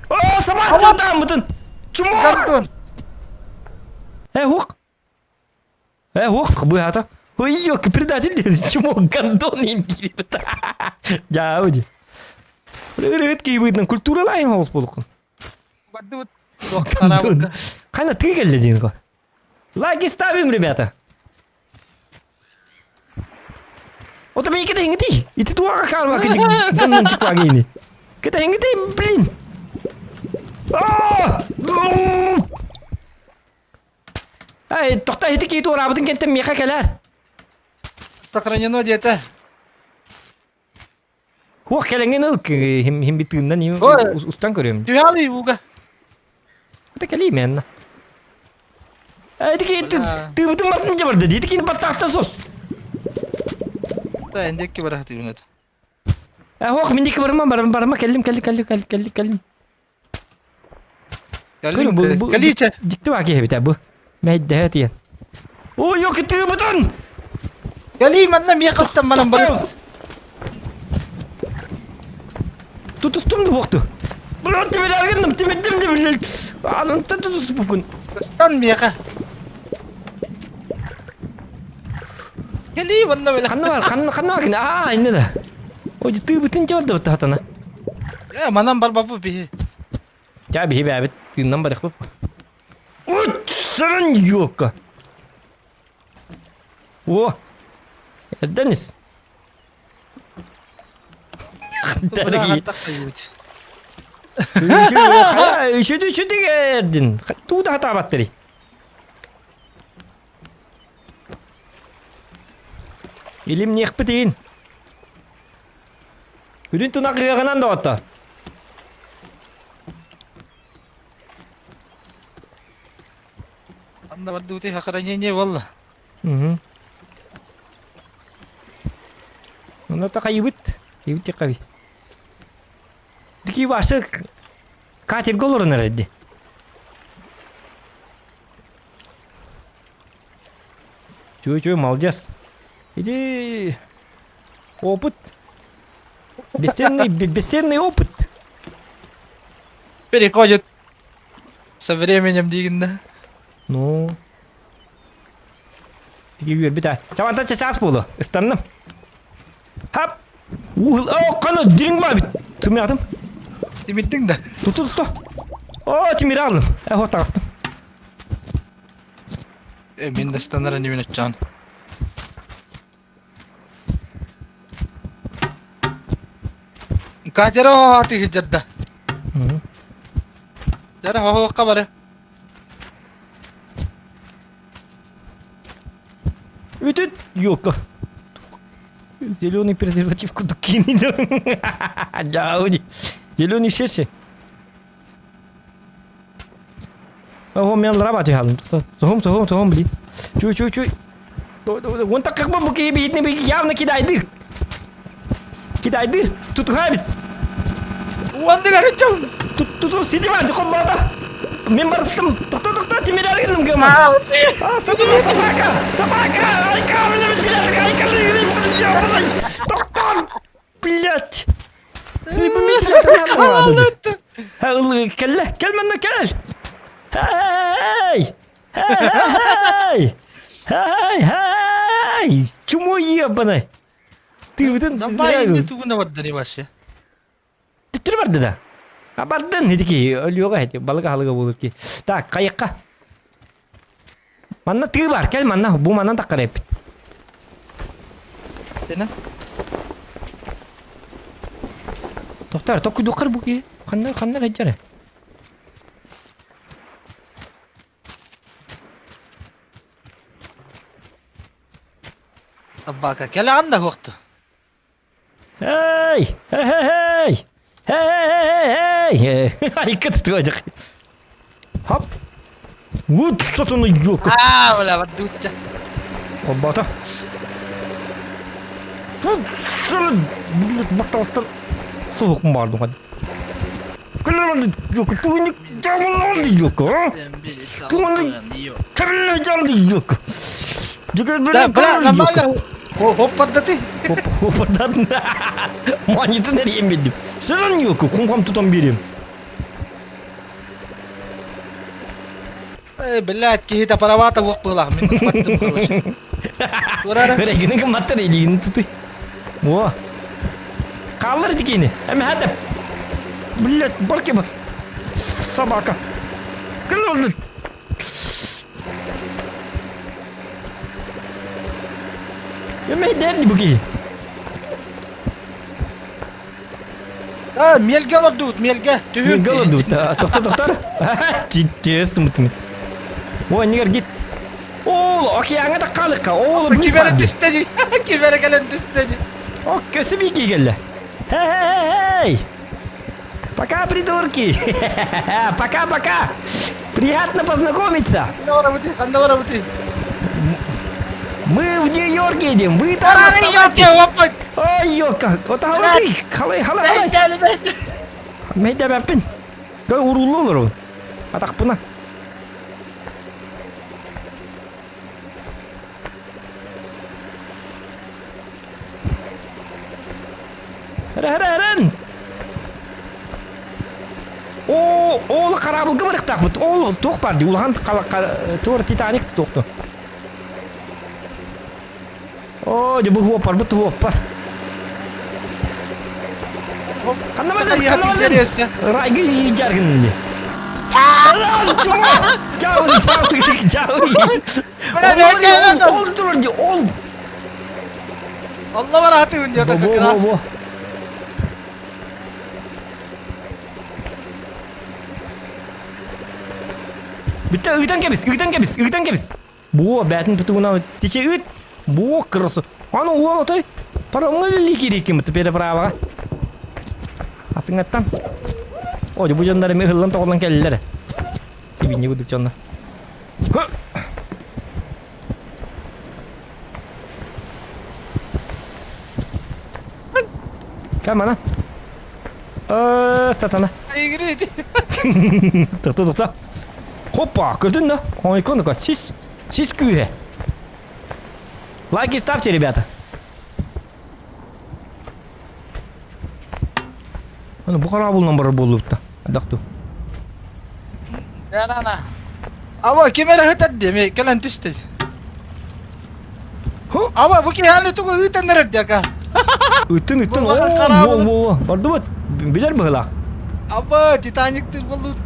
О, сама там бутын! Чмо! Гандон! Э, хук! Э, хук, быһата. Ой, ёк, предатель, чмо, гандон индиир. Дьаа, Ырыт киһибытынан культуралаайын холос буолуккун. Бардыбыт. Туохтараабыкка. Хана тыы кэллэ диэн ко. Лайки ставим, ребята. Ото мен кете ингити. Ити туака хаалма кити доннон чуквагини. Кете ингити, блин. Аа! Ай, тохта ити кии туораабытын кэнтэн миэхэ кэлээр. Сохранено диэтэ. Хуох кэлэҥҥин ыл, хим хим тыыннан Ой. устан көрүөм. Түһэ алый ууга. Это кэлиим энна. Ити тыыбытын бартын дьабарда дии. Ити баттаахтан сос. Да, эндекки бара тыыбын. Ох, миндики барыма барыма барыма келлим келли келли келли келли келлим. Кэлим, кэлиичэ. Дикти баа киһи бу. Мэйдэһэ тиен. Ой, yok тыыбытын! Кэлии манна миэ хастан манан бары. Тутустум дуохту. Блин, тимираргынным, тимирдим де блин. Анын тутуспупун. Тастан миэхэ. Кэлии манна бile. Ханна бар, ханна ханна бар Аа, инне да. Ой, тыыбытын жорду хатана. Э, манан барбапы биһи. Ча биһи бэбит тыыннан барыхпып. Ут, сырын юкка. О! Эрденис. Дорогие. Үшүдү үшүдү эрдин. Тууда хатаабаттыри. Илим ниэхпитин. Үрүн тунах ыаҕынан доҕотто. Анна бардыбыты хохранение буолла. Угу. Онно хайыбыт. Хайыбыт тиккаби. Дики башы катерге олорон эрэрди. Чуй-чуй, молодец. Иди опыт. Бесценный, бесценный опыт. Переходит со временем диигин да. Ну. Тиги үөрбүт а. Чаванта чаас буолу. Ыстанным. Хап! Уһул, о, қаны дириҥ баабит. Тымыятым. Тимирдиҥ да. Туту туту. О, тимир алдым. Эхо таҕыстым. Э, мин да станара не минутчан. Катера аты хиджарда. Жара хоһуохха бары. Үтүт, ёлка. Зеленый презерватив курдук киинин. Жауди. Зеленый шершень. Ого, мен рабати халым. Соһум, соһум, соһум, блин. Чуй, чуй, чуй. Он так как бы буки явно кидайды. Кидайды. Тутухабис. Уандыга кыччалын. Тут тут сиди бар, хоббата. Мен барыстым. Тохто, тохто, тимир аргыным гыма. А, собака, собака. Айка, айка, Тоқтон. Блять. Кэллэ, кэл манна кэл. Эй! Эй! Эй! Эй! Чмо ебаный? Ты вот это... Давай инде тугуна бардани вообще. Түттүрү барды да. А бардын итики өлүөҕэ эти балык аһылыга буолур ки. Так, хайыкка. Манна тыы бар, кэл манна, бу манан таххар эппит. Тена? Тохтар, токкуйдуоххар бу киһи. Ханна ханна сылдьар? Аббака кэлэҕин да уохту. Эй! Эй! Эй! Эй! Айка тутуожак. Хоп! Вот сатана ёлка. Аа, бля, бардуучча. Холбоото. Тут блядь, батталаттан суһукун баардым. Да, бля, нормально. Хоппардаты. Хоппардатын. Манитын эрийэн биэрдим. Сыран ёлка, кумхам тутан биэриэм. Эй, блядь, киһитэ паравата уох быылаах. Мин бардым, короче. Турара. Бэрэгини гымматтар илиигин тутуй. О. Хааллар ити киини. Эми хатып. Блядь, барки бар. Собака. Кыл Эми дэрди бу киһи. А, мелге олордубут, мелге. Түһүн. Мелге олордубут. Тохто, тохтор. Тиэс мутум. О, нигер гит. Ол, океаҥа да хаалыкка. Ол, Киберэ түстэ дии. Киберэ кэлэн түстэ дии. О, көсү бийки келле. Хей! Пока, придурки! Пока-пока! Приятно познакомиться. Ханна барабытый? Мы в Нью-Йорк едем, вы там оставайтесь. Ой, елка, вот халай, халай, халай. Мэйдэ бэппин. Кö уруулу олорун. Атахпына. Эрэн! Оо, ол хараабылга барыктаахпыт. Ол туох бар дии, улахан туор Титаник туохту. Оо, дьэ бу хуоппарбыт хуоппар. Ханна бардын, ханна бардын? Райгы иджаргын ди. Чау, чау, чау. Ол турар ди, ол. Алла бар аты где-то как раз. Бүтэ ыытан кэбис, ыытан кэбис, ыытан кэбис. Буо бээтин тутугуна тече ыт. Буо кырысы. Аны улан отой. Паромҥа үлэлии киириккин переправаҕа. Асыҥаттан. О, бу дьоннор эмиэ ыһыллан тоҕуллан кэллилэр. Сибинньи курдук дьоннор. Кам ана? Э, сатана. Игрит. Тохто, тохто. Хоппа, көрдүн да? Ойконука, сис, сис күүһэ. Лайки ставьте, ребята. Аны бу хараабылынан барар буоллубут да. Дакту. Аба ким эрэ ыытар диэми кэлэн түстэ. Аба бу киһи тугу ыытан эрэр диэка. Ыттын ыттын оо во бардыбыт билэр быһылаах. Аба Титаниктыр боллут.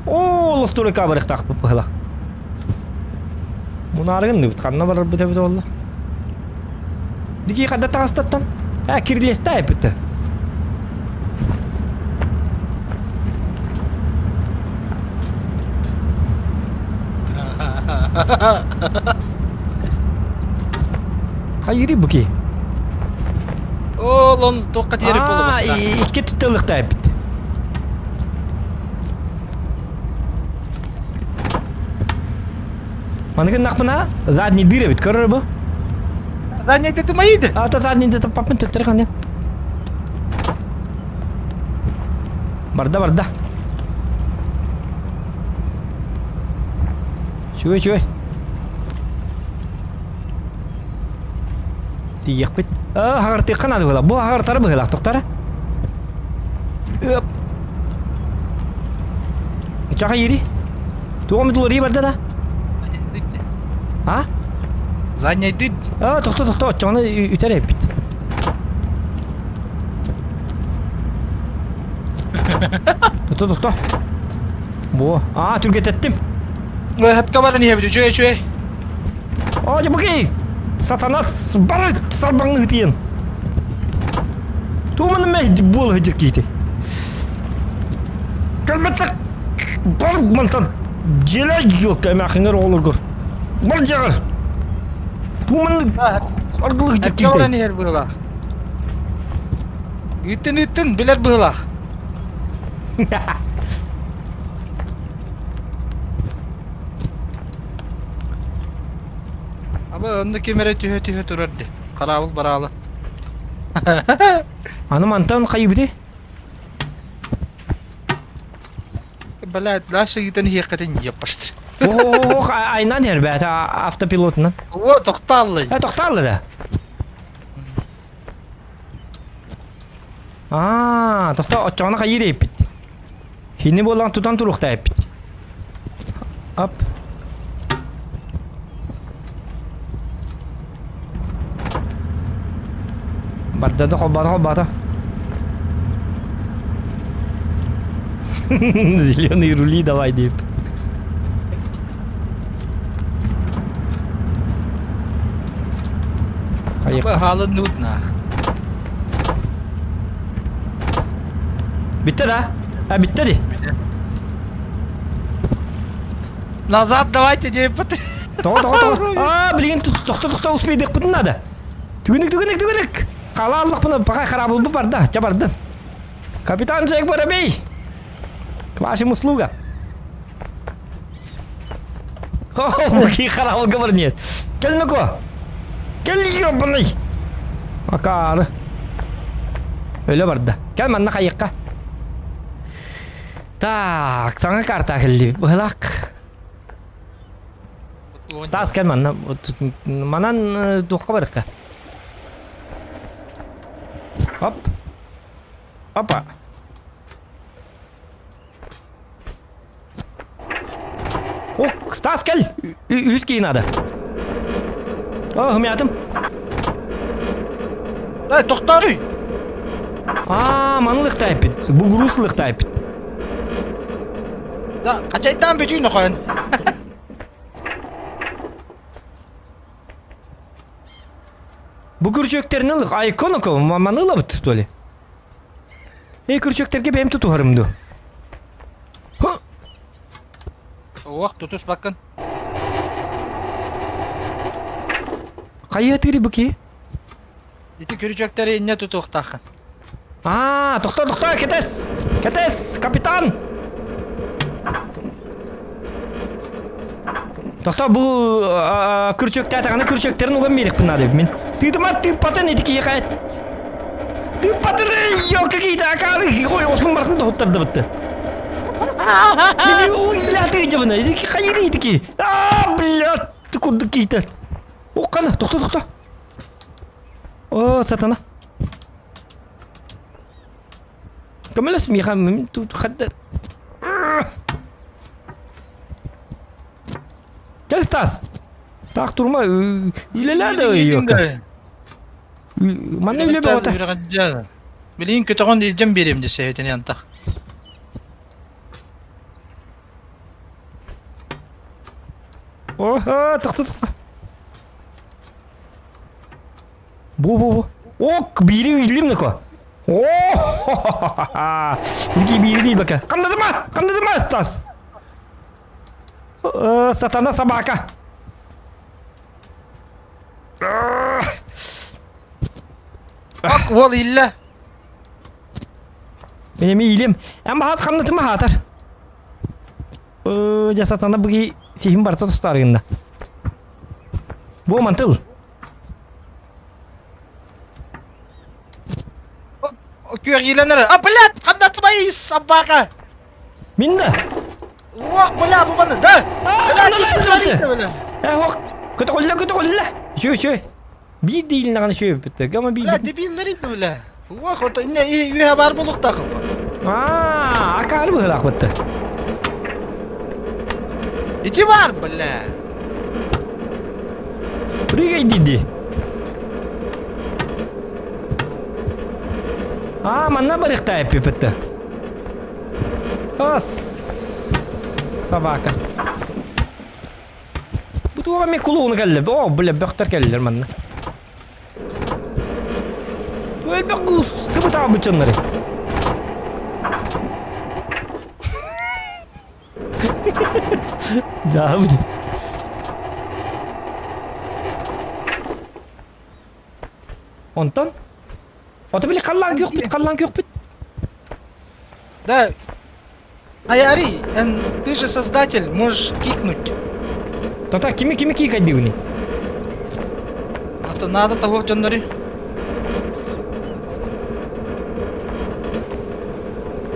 Оо лостурика барыхтаахпыт быһылаах. Мунаарыгын ныбыт ханна барарбыт эбит буолла. Дики хадда таҕыстаттан? Ә, кирлиэстэ эппитте. Хайыри буки. Ол он туохха тиэрик буолубаста. Икки түттэлыхта эппит. Маны гыннахпына задний дыр эбит көрөр бу. Задний ты мои А та задний ты папын төттөрү ханна. Барда барда. Чуй чуй. Тиийэхпит. Аа, хаҕартыахха наада быһыылаах. Бу хаҕартара быһыылаах тохтара. Өп. Чаха ири. Туох эмит уларыйы барда да? А? Задняйды. А, тохто, тохто, оччоҕуна үтэр эппит. Тохто, тохто. Бу. А, түргэтэттим. Хапка баран иһэбит, үчүгэй, үчүгэй. О, дьэ Сатана бары сарбаҥы ытыйан. Туоманы мэ буола сылдьар киһити. Кэлбэтэх бар мантан дьиэлэ елка эмээхиҥэр оҕолоргор. Бар дьиэҕэр. Туоманы аргылы сылдьар Хапка баран киһити. иһэр быһыылаах. Ыыттын, ыыттын, билэр быһыылаах. Аба онно ким эрэ түһэ-түһэ турар дии. Хараабыл бараалы. Аны мантан хайыбыты? Блядь, дальше ыытан иһиэххитин еппашты. Ох, айнан эрбэт автопилотунан. О, тохтааллый. Э, тохтааллы да. Аа, тохто оччоҕуна хайыыр эппит. Хини буолан тутан туруохта эппит. Ап. Барда да холбоото холбоото. Зеленые рули давай диэппит. Хайыахха. Хаалын нудно. Bitti да? А, bitti di. Назад давайте диэппит. Тоҕо, тоҕо, тоҕо. Аа, билигин тохто, тохто, успейдыахпытын надо. Түгүнүк, түгүнүк, түгүнүк. Хала аллахпына пока харабылбы барда, ча бардын. Капитан Джек Воробей! К вашим услугам. О, хараалга бар нет. Кэл Ноко! Кэл ёбаный! Акаары. Өлө барда. Кэл манна хайыкка. Так, саҥа карта кэлли. Быһылаах. Стас кэл манна. Манан туохха барыкка? Оп. Опа. О, Стас кэл! Үс киһи надо. О, хымятым. Эй, тохтооруй! Аа, маны лыхтайпит. Бу груз лыхтайпит. Да, хачайдаан бүтүүн охойон. Бу күрчөктөрүн ылых. Айконоко, маны ылабыт, что ли? Эй, күрчөктөргө бэйэм тутуһарым ду. Уох, тутуспаккын. Хайа тыыры бу киһи? Ити күрүчөктэри инньэ тутуохтааххын. Аа, тохтоо, тохтоо, кэтэс! Кэтэс, капитан! Тохтоо, бу күрчөктээтэҕинэ күрчөктөрүн уган биэриэхпин наада эбит мин. Тыытыма тыыппатын ити киһиэхэ Тыыппатын елка киһитэ акаары ой осмун барытын тоһуттардыбытты. Илааты дьабына хайыр итики. Аа, блядь, курдук киһитэ. Уккана, тохто, тохто. О, сатана. Көмөлөс миэхэ тут хаддар. Кэл Стас. Так турма, үлэлээ да елка. Манна үлэ бөҕөтө. Билигин көтөҕөн илдьэн биэриэм десэ этини антах. О, тохто тохто. Бу бу бу. Ок, биири илим нако. О, Ики биири değil бака. Қандадыма, қандадыма, Стас. Сатана собака. Ок, уол иллэ. Мен эми илим. Эн баһат хамнатыма хаатар. Дьэ сатана буги сиһим барыта тостаарыгынна. Бу мантыл. Күөх А, блядь, хамнатымай собака! Мин да. Уох, бля, бу маны, да! Бля, бля. Э, ох, көтөҕүллэ, көтөҕүллэ. Үчү, үчү. Биир диилин даҕаны үчү Гама биир. Бля, дебиллер итти, бля. Уох, ото инне үйэ бар болуктаах. Аа, акаары быһылаах бытты. Ити бар, бля. Прыгай диди. Аа, манна барыхтаа эппиппитте. А, собака. Бу туга мен кулууну кэллэ. О, бля, бөхтөр кэллэр манна. Ой, бөх сыбытаа бычыннары. Дьаабыт. Онтон? Ото били халлаан күөхпүт, халлаан күөхпүт. Да. Ай, Ари, ты же создатель, можешь кикнуть. Тота кими кими кикайдыгыный? Это надо того дьоннори.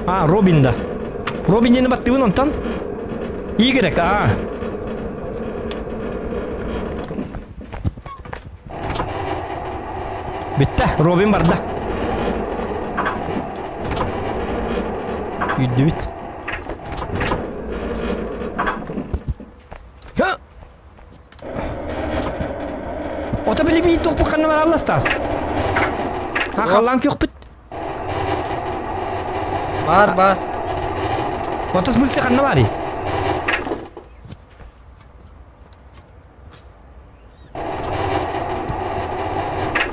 А, Робин да. Робин диэни баттыыбын онтон? Y, а. Бүттэ, Робин барда. Үйдүбүт. Ха! Ото били бии туохпут ханна баралла Стас? А халлаан күөхпүт. Бар, бар. Ото в смысле ханна барый?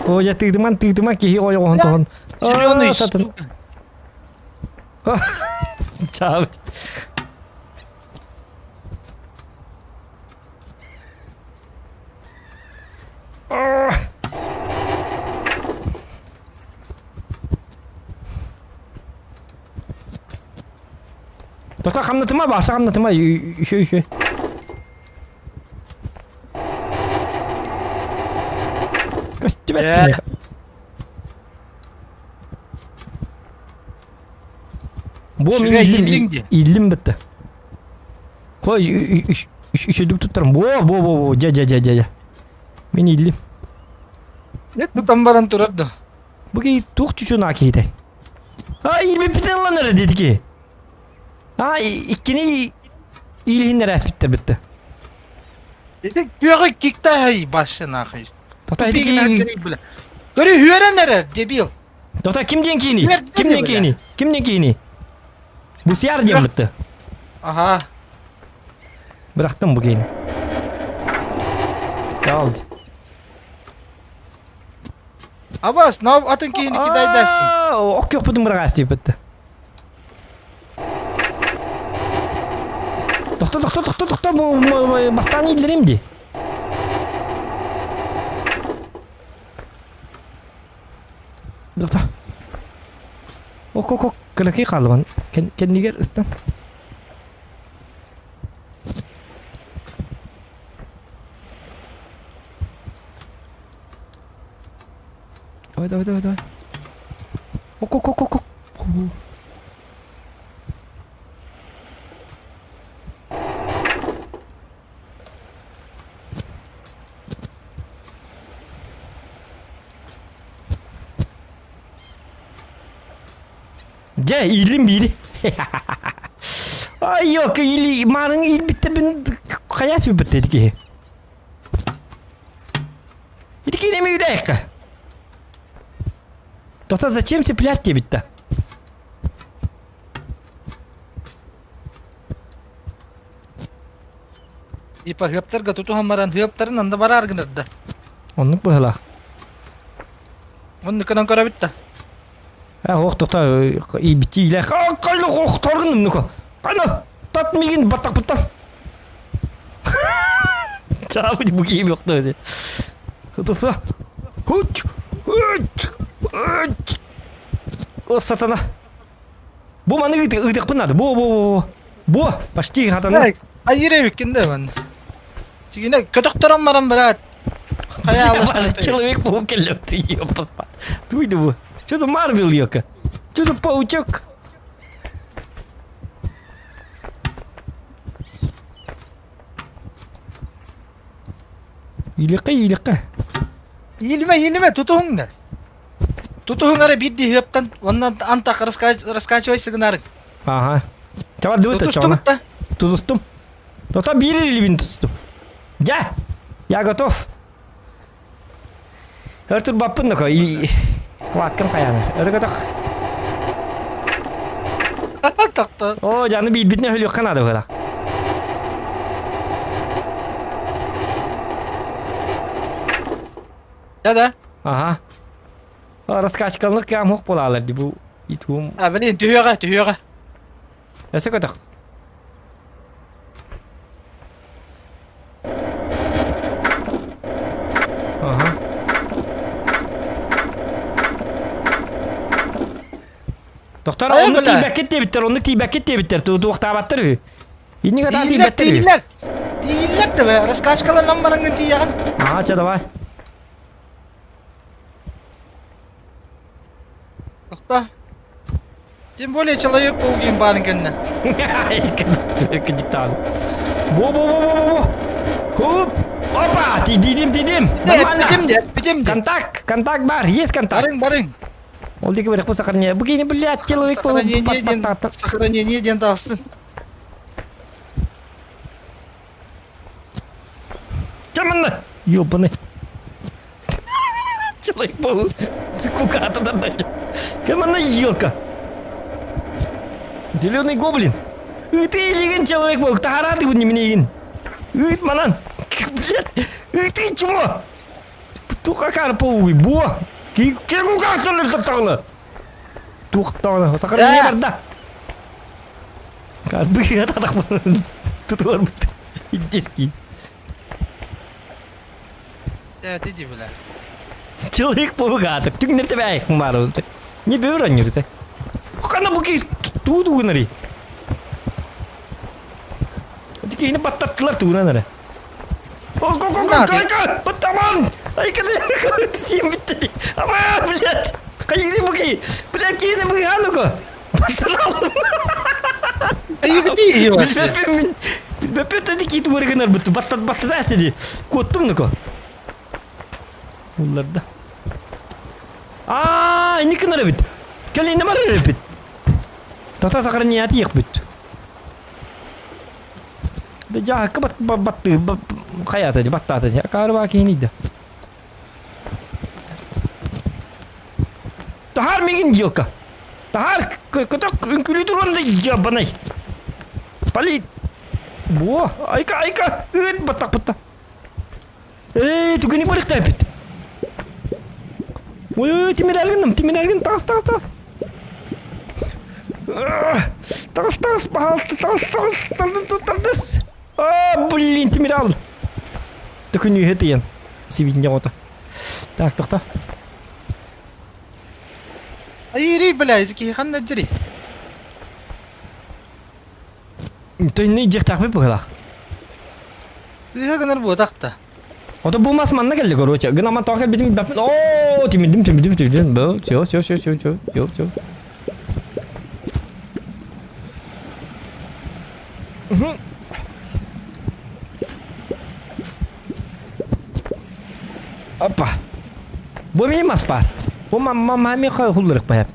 О, я тыытыман, тыытыма киһи ойоҕоһун тоһун. Зеленый, Сатын. Чаабыт. Тока хамнатыма, бааса хамнатыма, еще, еще. Көстүбэт Ээ. киниэхэ. Бу мин Үчүгэй иллим ииллиҥ дии. иллим бытта. Хой үчүдүк туттарым. Бо бо бо бо дьэ дьэ дьэ дьэ. Мин иллим. Нет, тутан баран турар да. Бу киһи туох чучунаа киһитэй? А иилбиппитин ылан эрэ диэти киһи. А иккини иилиһиннэр ээспиттэр бүтте. Ити күөҕү киктаһай башшы нахай. Тота ити Көрү үөрэн эрэр, дебил. Тота ким диэн киини? Ким диэн киини? Ким диэн киини? Бусяр диэн бытты. Аха. Бырахтым бу киини. Алды. Абас, нав атын киини кидайдастин. Ок көхпүтүн бырагаас диэбитти. Тохто, тохто, тохто, тохто, бастаан ииллэрим дии. Тохто. Ок, ок, ок, кыракый хаалыбан. Кэннигэр ыстан. Давай, давай, давай, давай. Ок, ок, ок, ок, ок. Дьэ, иилим биири. Ай, ёлка, или маарыҥ иилбиттэрбин хайа сүбүттэ киһи. Ити киинэми үлээххэ. Тота зачем цеплять диэбиттэ. Типа хыаптарга тутуһан баран хыаптарын анда бараар гынарда. Оннук быһылаах. Оннук гынан көрөбүт да. Э, ох тота ибити илэ. Кайлы охторгун нука. Кайна тат мигин баттакпыттан. Чаабы бу киһи yoktu dedi. Тота. Хуч! Хуч! Хуч! О, сатана. Бу маны ыытыахпын наада. Бу, бу, бу, бу. Почти хатана. Айыр эбиккин да манна. Тигине көтөхтөрөн баран брат. Хайа Человек паук келлепти, ёппаспат. Туйду бу. Что за Марвел ёка? Что за паучок? Илиққа, илиққа. Иилимэ, иилимэ, тутуһуҥ да. Тутуһуҥ эрэ биирдии ыаптан, уонна антах раскачивай сыгынаарыҥ. Ага. Чабар дыбыт Тутустугут да? Тутустум. Тота биир илибин тутустум. Дьэ, я готов. Өр турбаппын да и Кваткам хайаны. Өрө көтөх. Тахта. О, жаны биирбитин өһүлүөххэ наада быһыылаах. Да-да. Аха. Раскачкаланыр кэм хуох буолаалар ди бу итуум. А, блин, түһүөҕэ, түһүөҕэ. Өссө көтөх. Аха. Доктор, Э, онно бля. тиийбэккит диэбиттэр, онно тиийбэккит диэбиттэр, туохтаабаттар үһү. Инник атаа Тиийиллэр, тиийбэттэр үһү. тиийиллэр. Тиийиллэр да бе, раскачкаланан бараҥҥын тиийэҕин. Аа, чэ, давай. Тохто. Тем более человек паук баарын кэннэ. Бо бо бо бо бо бо. Хоп! Опа! Тидим тидим. Нормально. Бүтүм де, бүтүм де. Контакт, контакт бар, есть контакт. Барың, барың. Ол диэки барыахпын сохранение. Бу кини, блядь, человек Сохранение диэн, сохранение диэн таҕыстын. Кэмэнэ? Ёбаный. Человек паук. Куката да Кэмэнэ елка. Зеленый гоблин. Ыты илигин человек-паук. Тахараты бу неменегин. Ыт манан. Блядь. Ыты чего? Туха паугы. Бо. Кекука таптағына. Туохтаҕына сахарыҥҥа барда. Быһа татахпын тутуарбыт. Индийский. Э, иди, бля. Человек паук Түгнер тебе баар Не бөрөнүрте. Хана буки туу гынари. Тикини баттаттылар туунан эрэ. О, го го го го го! Баттаман! Айка сиэн бүтте дии. Аба, блядь! Хайыгы буги! Блядь, киһини быыһаан уго! Баттырал! Айыгы вообще. Билбэппин мин. Билбэппин тadi киит угары гынар бутtu. Баттат баттатаас дии. Куоттум нуко. Улларда. Аа, инник гынар эбит. Кэл инне барар эбит. Тата сохраняти ехбит. Да дьааһыкка бат баттыы хайаата дии баттаата дии акаарыбаа киһини да. Таһаар мигин елка. Таһаар көтөх үҥкүлүү туран да ебаный. Пали. Буо, айка айка ыт баттахпытта. Ээ, түгэни барыктайбыт. Ой, ой, тимир әлгінім, тимир әлгін, тағыс, тағыс, тағыс. Тағыс, тағыс, пожалуйста, тағыс, тағыс, тағыс, тағыс. А, блин, тимир ал. Төкүнүүһэ тыйан. Сибинья оҕото. Так, тоқта. Айри, блядь, киһи ханна дьири? Төннүй дьиэхтээхпит быһыылаах. Сыыһа гынар буотах да. Ото бу мас манна кэлли короче. Гына ман тоҕо кэлбитим билбэппин. Оо, тимирдим, тимирдим, тимирдим. Бу, все, все, все, все, все, все, все. Опа. Бу эмиэ мас баар. Бу мамма эмиэ хулларык байап.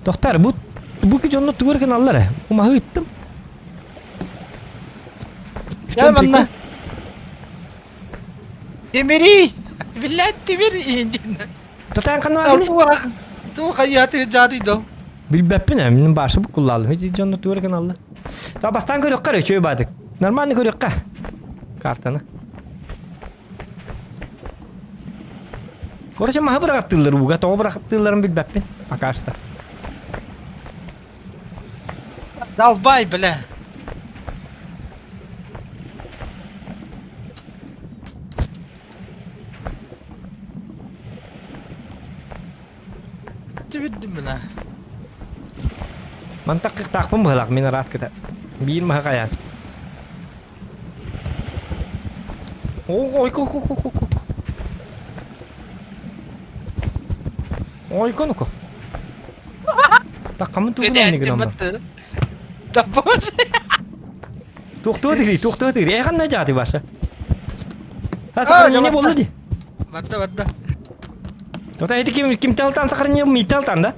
Тохтар, бу бу ки дьонно тугу эрэ гыналлар ээ. Бу маһы ыттым. В Дьэ чем манна. прикол? Тимири! Блядь, тимир индин. Тотаан ханна Туох туох хайыаты дьааты до. Билбэппин ээ, мин башы буккуллаалым. Ити дьонно тугу эрэ гыналлар. Та бастаан көрүөххэ эрэ үчүгэй баадык. Нормально көрүөххэ. Картаны. Короче, маһы быраҕаттыыллар ууга, тоҕо бырахаттыылларын билбэппин. Пока что. Долбай, бля. Тибиддим бля. Мантак кыктаахпын быһылаах мин араас кыта. Биир маһы хайаан. Ой, ко ко ко ко ко. Ой, ко ну-ка. Таккамын тугун Кэтэстим гынан бар. баттı. Да боже. Туохтуа тигри, туохтуа тигри. Э, ханна жааты баша. Ha, А, сохранение барда. болду ди. Барда барда. Тота эти ким ким талтан сохранение ми талтан да?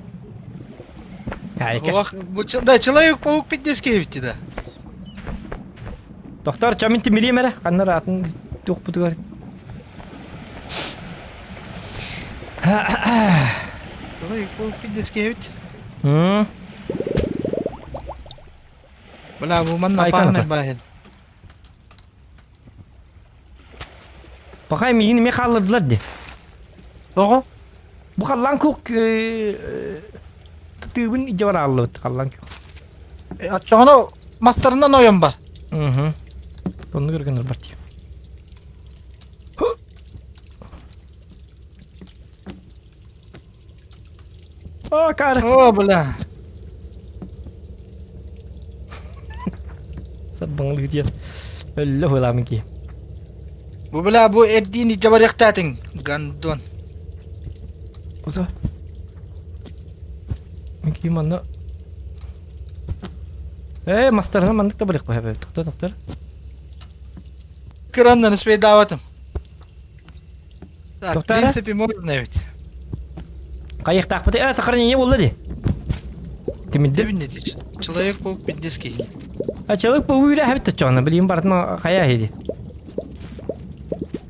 Айка. Ох, бу да, Человек-паук пиздец киһибитти да. Доктор, чамин тимирием эрэ, ханна атын туохпутугар. Человек-паук пиздец киһибит. М, Бля, бу манна Айка пахнай нахуй. баһын. Пахай миигин эмиэ хааллардылар дии. Тоҕо? Бу халлаан күөх тыыбын илдьэ барааллыбыт халлаан күөх. Оччоҕуна мастарынан ойон бар. Угу. Оннук өргөнөр бар дии. О, кар. О, бля. Саббаҥылыы диэн. Өллө хуйламын кии. Бу бля бу эрдиин илдьэ барыахтаатыҥ, гандон. Уса. Мин манна Э, мастарына маннык да барыах баһа Тоқтор, тоқтор. Кыраннан успейдаабатым. Так, в Тоқтар, принципе, можно ведь. Хайыктаахпыт. Э, сохранение буолла дии. Тимирдим. Дебиннетич. Человек-паук пиздецкий. А человек паук үрэһэбит точоҕуна билигин барытын хайа иһиди.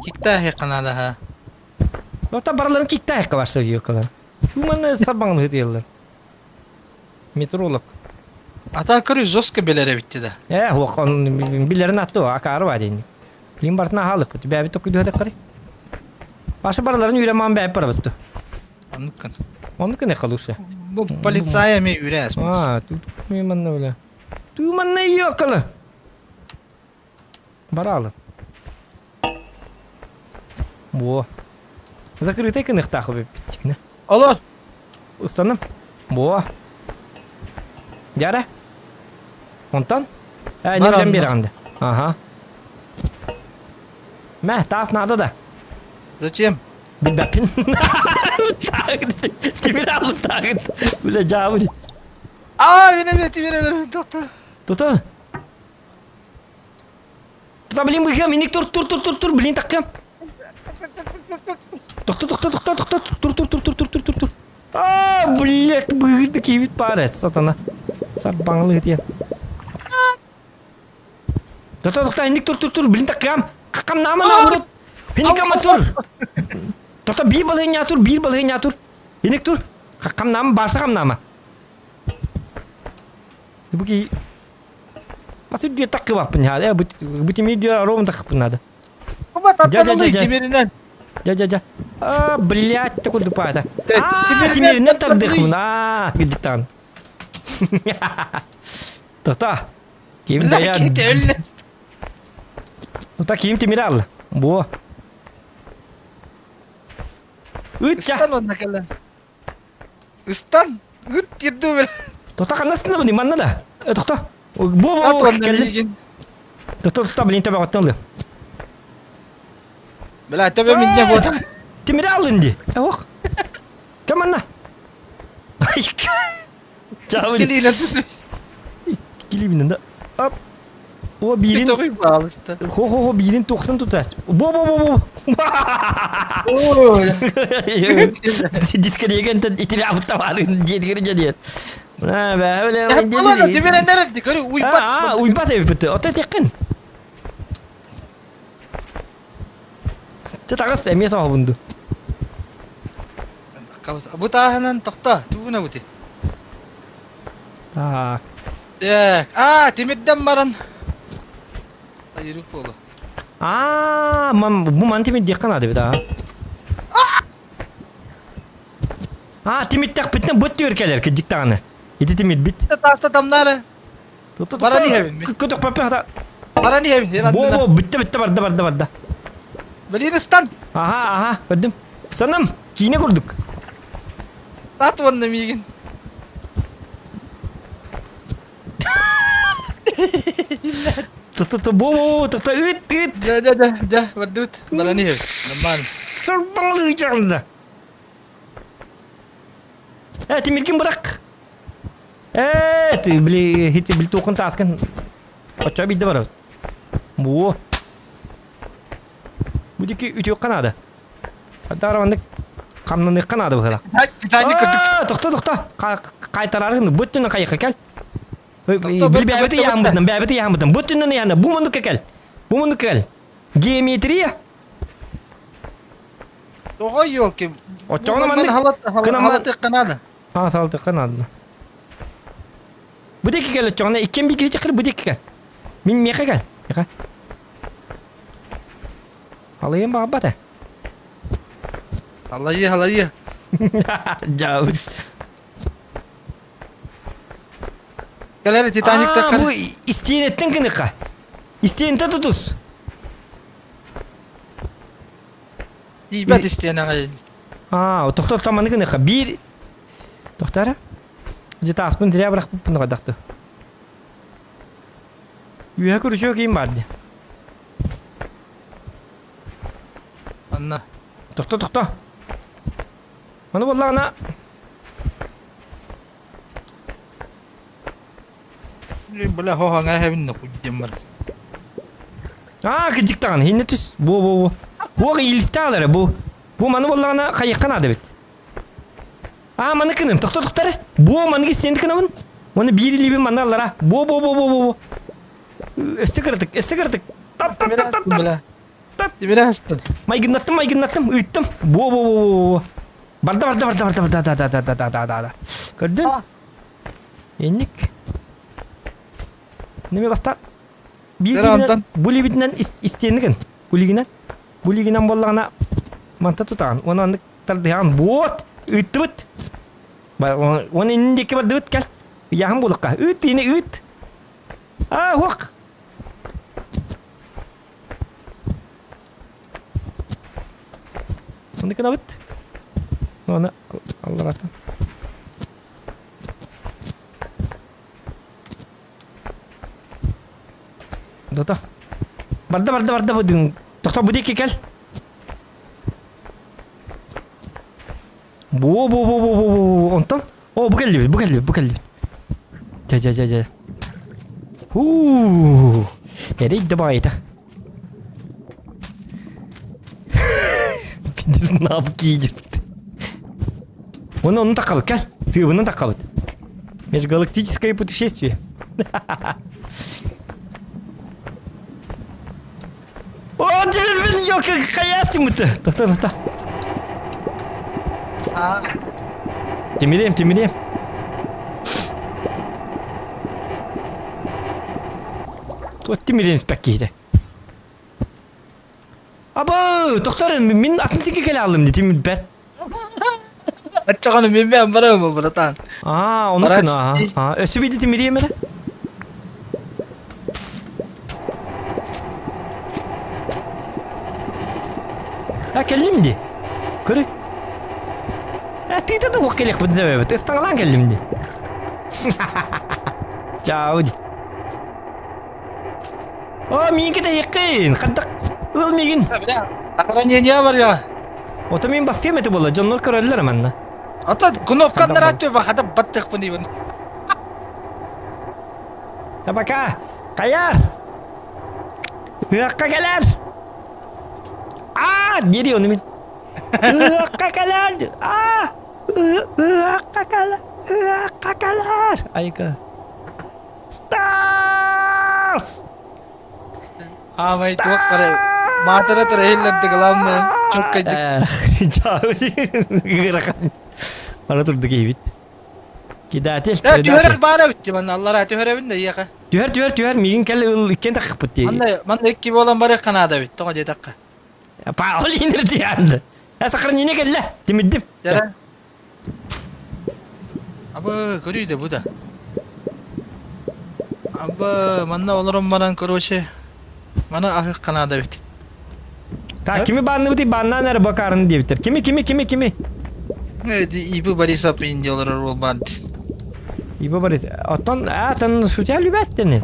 Киктааһы канадаха. Ота барыларын киктаахка барса диэккалар. Манна сабаҥын ыытыйаллар. Метролог. А так көрү жестко билэр эбитти да. Э, билэрин атту акаары бар дейин. Билин барытын аһаалык. Бэбит токуйдуһа деккари. Баша барыларын үүрэмаан бэйп барабытту. Оннуккун. Оннук гына халуша. Бу полицая эми үүрээс. А, тут манна бля. Ту манна ёкала. Баралы. Во. Закрытый кыныхтаах биппитигинэ. Олор. Ыстанным. Во. Дьара. Онтон? Э, Бар ньирдэн онно. биэрэҕин да. Аха. Мэ, таас наада да. Зачем? Билбэппин. Тимир алыттаагыт. Бля, дьаабы. Аа, мен эмиэ тимир элэрин тохто. Тута. Тута, блин, быһыам, иник тур, тур, тур, тур, тур, блин, таккам. Тохто, тохто, тохто, тохто, тур, тур, тур, тур, тур, тур, тур, тур. Аа, блядь, быһыырды киһибит баар эт, сатана. Сарбаҥлыы диэн. Тохто, тохто, инник тур, тур, тур, блин, таккам. Камнаама наоборот. Иникама тур. Тохто, биир балыһынньаа тур, биир балыһынньаа тур. Иник тур. Камнаама, баарса камнаама. Бу киһи Бас үрдүө таккыбаппын э бу тимир дүө ровно таккыппын надо. Дьэ дьэ дьэ Тимиринэн. Дьэ дьэ дьэ. А, блядь, такой дупата. А, тимиринэн тардыхмын. А, гидиктан. Тота. Ким дая. Тота ким тимир алла. Бу. Үтча. Ыстан онна кэлэн. Ыстан. Ыт тирдүү бэл. Тота ханнастына манна да. Э, тохто. Бу бу кэлли. Тохто тохто блин төбөҕөттөн ылыам. Бля, төбө минне буота. Тимири алын ди. Ох. Кем манна? Чао. Килиинэн тутуй. Килиинэн да. Оп. О биирин. Тоҕуй баалыста. Хо хо хо биирин туохтан тутаас. Бо бо бо бо. Дискотекантан итилээбит табаарын дьиэтигэр дьэ диэн. Уйбат. Уйбат эбиппит. Ото этиэххин. Чэ таҕыс эмиэ соһобунду. Бу тааһынан тохто, тугуна бути. Так. Так, аа, тимирден баран. Айырып буолу. Аа, мам, бу ман тимирдиэххэ наада эбит аа. Аа, тимиртэхпитинэ быт түөр кэлэр кырдьык даҕаны. Ити тимирбит. Тааста тамнаары. Баран иһэбин мин. Көтөхпөппүн хата. Баран иһэбин. Бо бо бүттэ бүттэ барда барда барда. Блин ыстан. Аха аха көрдүм. Ыстанам киинэ курдук. Тат уонна миигин. Ту-ту-ту, бу тохто ыт ыт. Дьэ дьэ дьэ дьэ бардыбыт. Баран иһэбит. Нормально. Сорбоҥлуу дьаҕында. Э, тимиргин бырах. Э, ты били хити били туохун тааскын. Оччо биирдэ барабыт. Бу. Бу диэки үтүөххэ наада. Хадаар маннык хамнаныахха наада быһыылаах. Титаник курдук. Тохто, тохто. Кайтараргын бу өттүнэн хайыхха кэл. Били бэйэбит ыйааммытынан, бэйэбит ыйааммытынан. Бу өттүнэн ыйаана, бу муннукка кэл. Бу муннукка кэл. Геометрия. Тоҕо елки? Оччоҕуна маннык халатыахха наада. Аа, салатыахха наада. Бу диэки кэл оччоҕуна иккиэн биир киһи чакыр бу диэки кэл. Мин миэхэ кэл. Миэхэ. Алайым баҕарбат ээ. Алайы, алайы. Дьаабыс. Кэлэр Титаниктахха. Бу истиэнэттэн гыныхха. Истиэнтэ тутус. Тиийбэт истиэнэҕэ. Аа, тохтор таманы гыныхха. Биир Тохтара. Дьэ тааспын зря бырахпыппын хайдахты. Үөһэ күрүчүө киин баар дии. Анна. Тохто, тохто. Маны буоллаҕына Бля, хоһоҥа эһэбин нокуйдем бар. Аа, кыдьык даҕаны, иннэ түс. Бу, бу, бу. Хуох иилистээх эрэ бу. Бу маны буоллаҕына хайыахха наада эбит. Аа, маны кыным, тохто тохто эрэ. Бу маныгы истиэнди кынабын. Уонна биир илиибин манна аллара. Бу, бу, бу, бу, бу, бу. Өссө кыратык, өссө кыратык. Тап, тап, тап, тап, тап. Тап. Тимирэ Майгыннаттым, майгыннаттым, ыыттым. Бу, бу, бу, бу, бу. Барда, барда, барда, барда, барда, да, да, да, да, да, да, да. Көрдүн? Инник. Неме баста? Биир онтон. Бу либитинэн истиэнигин. Бу лигинэн. Бу лигинэн буоллаҕына манта тутаҕын. Уонна аннык тардыһаҕын. Буот! Ыыттыбыт. Уонна иннин диэки бардыбыт кэл. Ыйааһын буолукка. Ыыт, ини ыыт. Аа, уох! Онно гынабыт. Оны алларатын. Дото. Барда барда барда бу дүн. Тохто бу диэки кэл. Бу бу бу бу бу бу онтон о бу кэллибит бу кэллибит бу кэллибит. Дьэ дьэ дьэ дьэ. Хуу. Эрий да баайыта. Нап киидирбит. Оны onu такабыт кел. Сыыбынан такабыт. Межгалактическое путешествие. О, дьэлбин елка хайаастымыты. Тохто, тохто. А, Тимириэм, тимириэм. Туох тимириэн испэк киһитэ. Абы, тохтор, мин атын сиргэ кэлэ аллым дии тимирбэр. Оччоҕуна мин бэйэм барабын братан. Аа, ону кына, аа. Өссө биирдэ тимириэм эрэ. А кэллим дии. Көрү. Э, тыыта да уох кэлиэхпит зэбэбит. Ыстаҥалаан кэллим дии. Чао дии. О, миигин кэтэһиэххин. Хаддах ыл миигин. Охранение бар я. Ото мин бастыам этэ буолла, дьоннор көрөллөр манна. Ата кнопканнар атты бахата баттыхпын диибин. Табака, хайар! Ыакка кэлэр! Аа, дири ону мин. Ыакка кэлэр! Аа! Ыакка кэлэр! Ыакка кэлэр! Айка. Стас! Аамай туох карай маатара тара иһиллэрдэ главное чоккайдык. Ыарахан. Бара турдук киһибит. Кидатель, Э, түһэрэр баара битти манна аллара түһэрэбин да иэхэ. Түһэр, түһэр, түһэр, миигин кэл ыл иккиэн таххыппыт дии. Манна манна икки буолан барыахха наада бит, тоҕо диэтэххэ. Паул инер диянды. Э, сохранение кэллэ. Тимирдим. Дьэ. Абы, көрүй да бу да. Абы, манна олорон баран, короче, маны аһыахха наада эбит. Так, кими баанныбытый бааннаан эрэ бакаарын диэбиттэр. Кими, кими, кими, кими? Ибы Борисов инди олорор буолбаат. Ибы Борис. Оттон, а, тон шутя любят тени.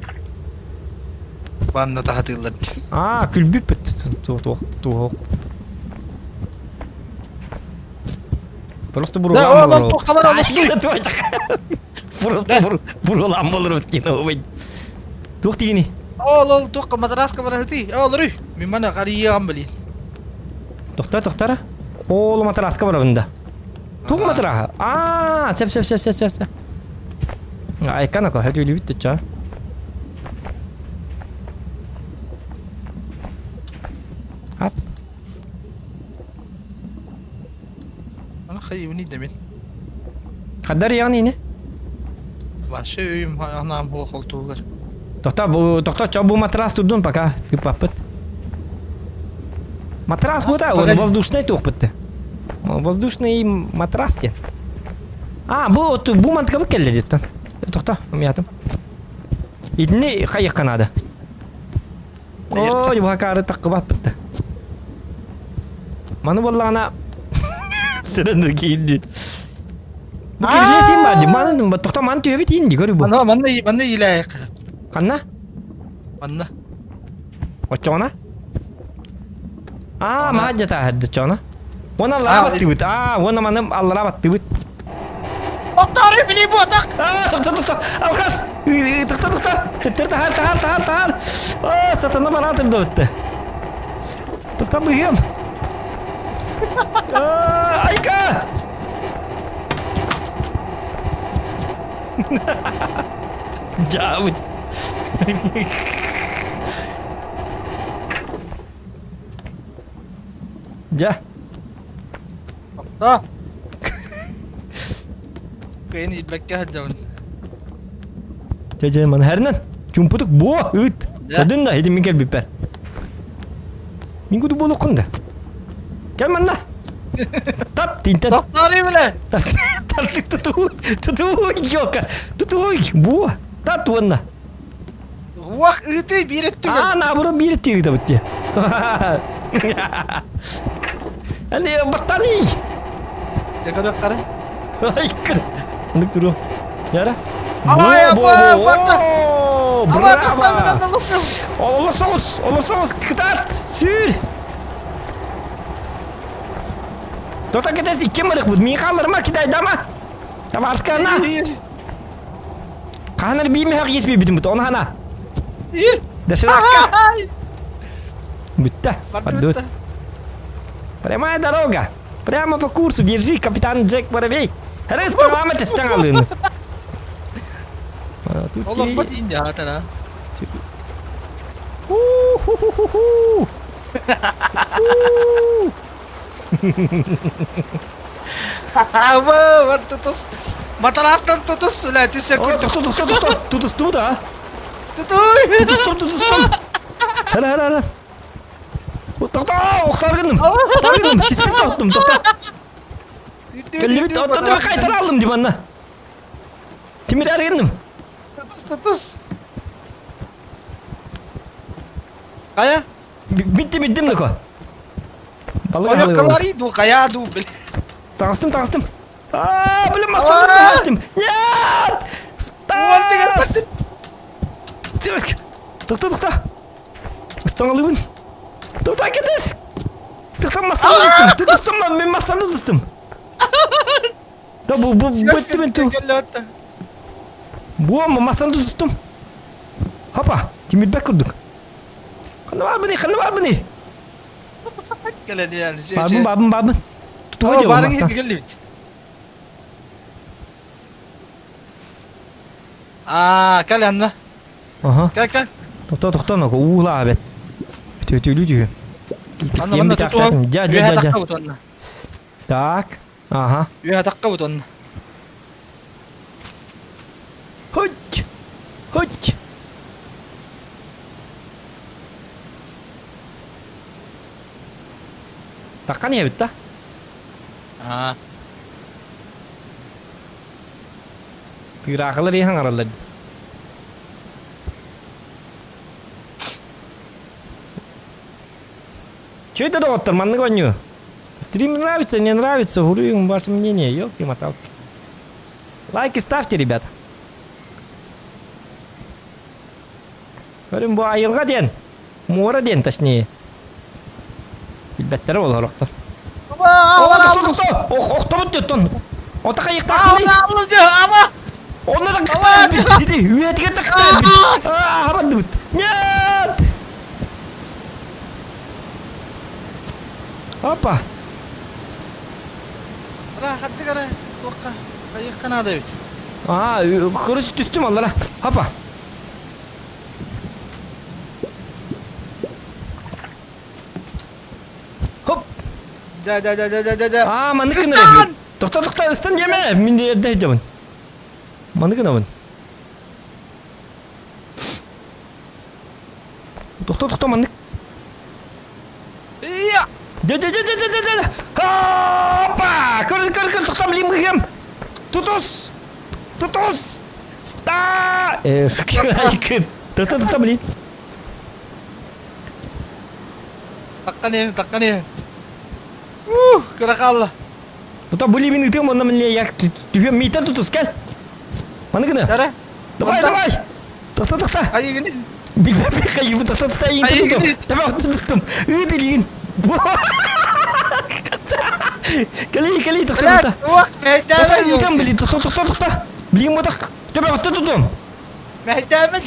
Баанна таһатыыллар. А, күлбүппүт. Туох, туох, туох. Просто буруолаан Да, ол туоххалар Просто буруолаан болорут кино Туох тигини? Ол ол туохха матраска барахытый. Олоруй. Мин мана харыйыам блин. Тохтор, тохтор. Ол матраска барабын да. Туох матраха? Аа, сеп сеп сеп сеп сеп. Айкана ко, хэт үлүбүт ча. Ап. Аны хайыбын да мин. Хаддар яғни не? Вообще өйүм анаам буо холтуугар. Тохто бу тохто чо бу матрас турдун пока тыппаппыт. Матрас бу та он воздушный туохпутты. Воздушный матрас диэн. А, бу бу мантыкабыт кэллэ диттан. Тохто, умятым. Итини хайыкка надо. Ой, бакары таккыбаппытта. Маны буоллаҕына сырын киирди. Бу кирилиэ син баар Маны тохто маны түһэбит иин ди көрү бу. Манна манна манна илээйик. Ханна? Манна. Оччоҕуна? Аа, маһа дьатааһырды оччоҕуна. Уонна аллара баттыбыт. Аа, уонна маны аллара баттыбыт. Оттары били буотах. Аа, тохто, тохто. Алхас. Тохто, тохто. Тыр тахар, тахар, тахар, тахар. Аа, сатана бараа тырда бітті. Тохто быһыам. Аа, айка! Дьаабыт. Дьэ. А! Кыайан иирбэккэ сылдьабын. Дьэ дьэ маны хэрнэн. Чумпутук буо ыыт. Көрдүн да ити мин кэлбиппэр. Мин куду буолуккун да. Кэл манна. Тап тинтен. Тохтоорой билэ. Тартык тутуй. Тутуй ёлка. Тутуй буо. Тат уонна. Уах ыытыы биир өттүгэр. Аа, наоборот биир өттүгэр ыытабыт дии. Ани баттаный. Дьэ көрүөххэ Ай, кыр. Ынык туруо. Яра. Ай, Бо, бо, апа, бо. барта. Браво! Олосоҕус, олосоҕус, кытаат, сүүр. Тота кетес икки мырык бут. Мин хаалларма китайдама. Табарскана. Хаһан эрэ биир мөһөх иэс биэрбитим бут. Оны хана. Доширакка. Бүтте. Бардыбыт. Прямая дорога. Прямо по курсу держи, капитан Джек Воробей. Рыс программа тестен алыны. Олорбот инде атара. Ху-ху-ху-ху. Ава, тутус. Матараастан тутус, бля, түсэ курдук. Тохто, тохто, тохто. Тутустум да. Тутуй. Тутустум, тутустум. Хара, хара, хара. Тохто, охтар гынным. Охтар гынным, сиспен тоқтум, тохто. Кэллибит, оттон кайтара алдым дим анна. Тимир аргынным. Тутус, тутус. Хайа? Bitti biттим доко. Балык Ойоккаларый дуу, хайаа дуу, бля. Таҕыстым, таҕыстым. Аа, блин, массажы таҕыстым. Нет! Стас! Тохто, тохто. Ыстаҥалыыбын. Тохто, кетес! Тохто, массаны тустум. Тустум, мен массаны тустум. Да бу бу бытты мен ту. Буом массаны тустум. Хопа, тимирбек курдук. Ханна барбыный, ханна барбыный. Кэлэн иһэн Бабын, бабын, бабын. Тутуга дьэ Баарыҥ мастан. иһитигэллибит. Аа, кэл анна. Аха. Кэл, кэл. Тохто, тохто, ноко уулаа бет. Төтөлүү түһү. Анна, манна тутуһан. Дьа, дьа, Үөһэ дьа, дьа. таххабыт онно. Так. Аха. Үөһэ таххабыт онно. Хоть! Хоть! Таххан иһэбит да? Аа. Тыыраахылар иһэн аҥараллар. Че это доҕоттор, маннык оонньуу? Стрим нравится, не нравится, говорю ваше мнение, елки-моталки. Лайки ставьте, ребята. Көрүм бу айылҕа диэн, муора диэн точнее. Билбэттэрэ олорохтор. Ох, охтобут диэттон. Ота хайыктаахпыный? Онно да кыттаабыт. Ити үйэтигэр да кыттаабыт. Аа, хабардыбыт. Нет! Опа. Хаттык эрэ туохха хайыахха наада эбит. Аа, короче түстүм аллара. Хапа. Хоп. Да да да да да да да. Аа, маннык гынар. Тохто тохто ыстан диэмэ. Мин де эрдэ сылдьабын. Маннык гынабын. Тохто тохто маннык. Ия! Дэ дэ дэ дэ дэ дэ дэ. Опа! Көр көр көр тохто блин быһыам. Тутус! Тутус! Ста! Э, Тохто тохто блин. Таккан иһин, таккан иһин. Ух, кыра хаалла. Тута бу либин ытыам онно мин як түһүөм миитэн тутус кэл. Маны гына. Дара. Давай, давай. Тохто тохто. Хайыгын. Билбэппин хайыыбын тохто тохто иин тутум. Табах туттум. Ыыт илиин. Кэли кэли тохто тохто. Ох, мэйдээбэ. Ыытам били тохто тохто тохто. Билигин ботах төбөҕүттэн тутуом. Мэйдээбэ.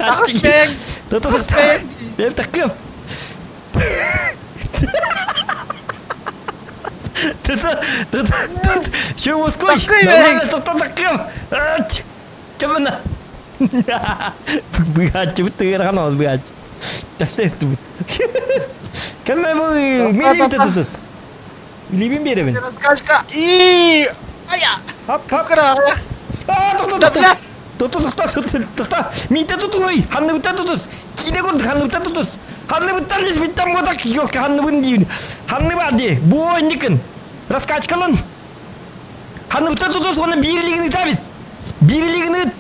Аҕыс бэйэҥ. Тохто Аҕыс тохто. бэйэҥ. Бэйэм таккыам. Тото тото Че уоскуй. Таккый Нормально тохто таккыам. Кэмэнэ. Быһааччыбыт тыгырхан ол быһааччы. Тэфтэстибит. Кэмэ бу милибит тутус. Илиибин биэрэбин. Раскачка. И. Ая. Хап хап. Кыра. Аа тохто тохто. Тохто тохто тохто. Миитэ тутуй. Ханныбыттан тутус. Киинэ курдук ханныбыттан тутус. Ханныбыттан лесбиттан буотах ёлка ханныбын диибин. Ханны бар дии. Буо инникин. Раскачкалын. Ханныбыттан тутус уонна биир илигин ытабис. Биир илигин ыт.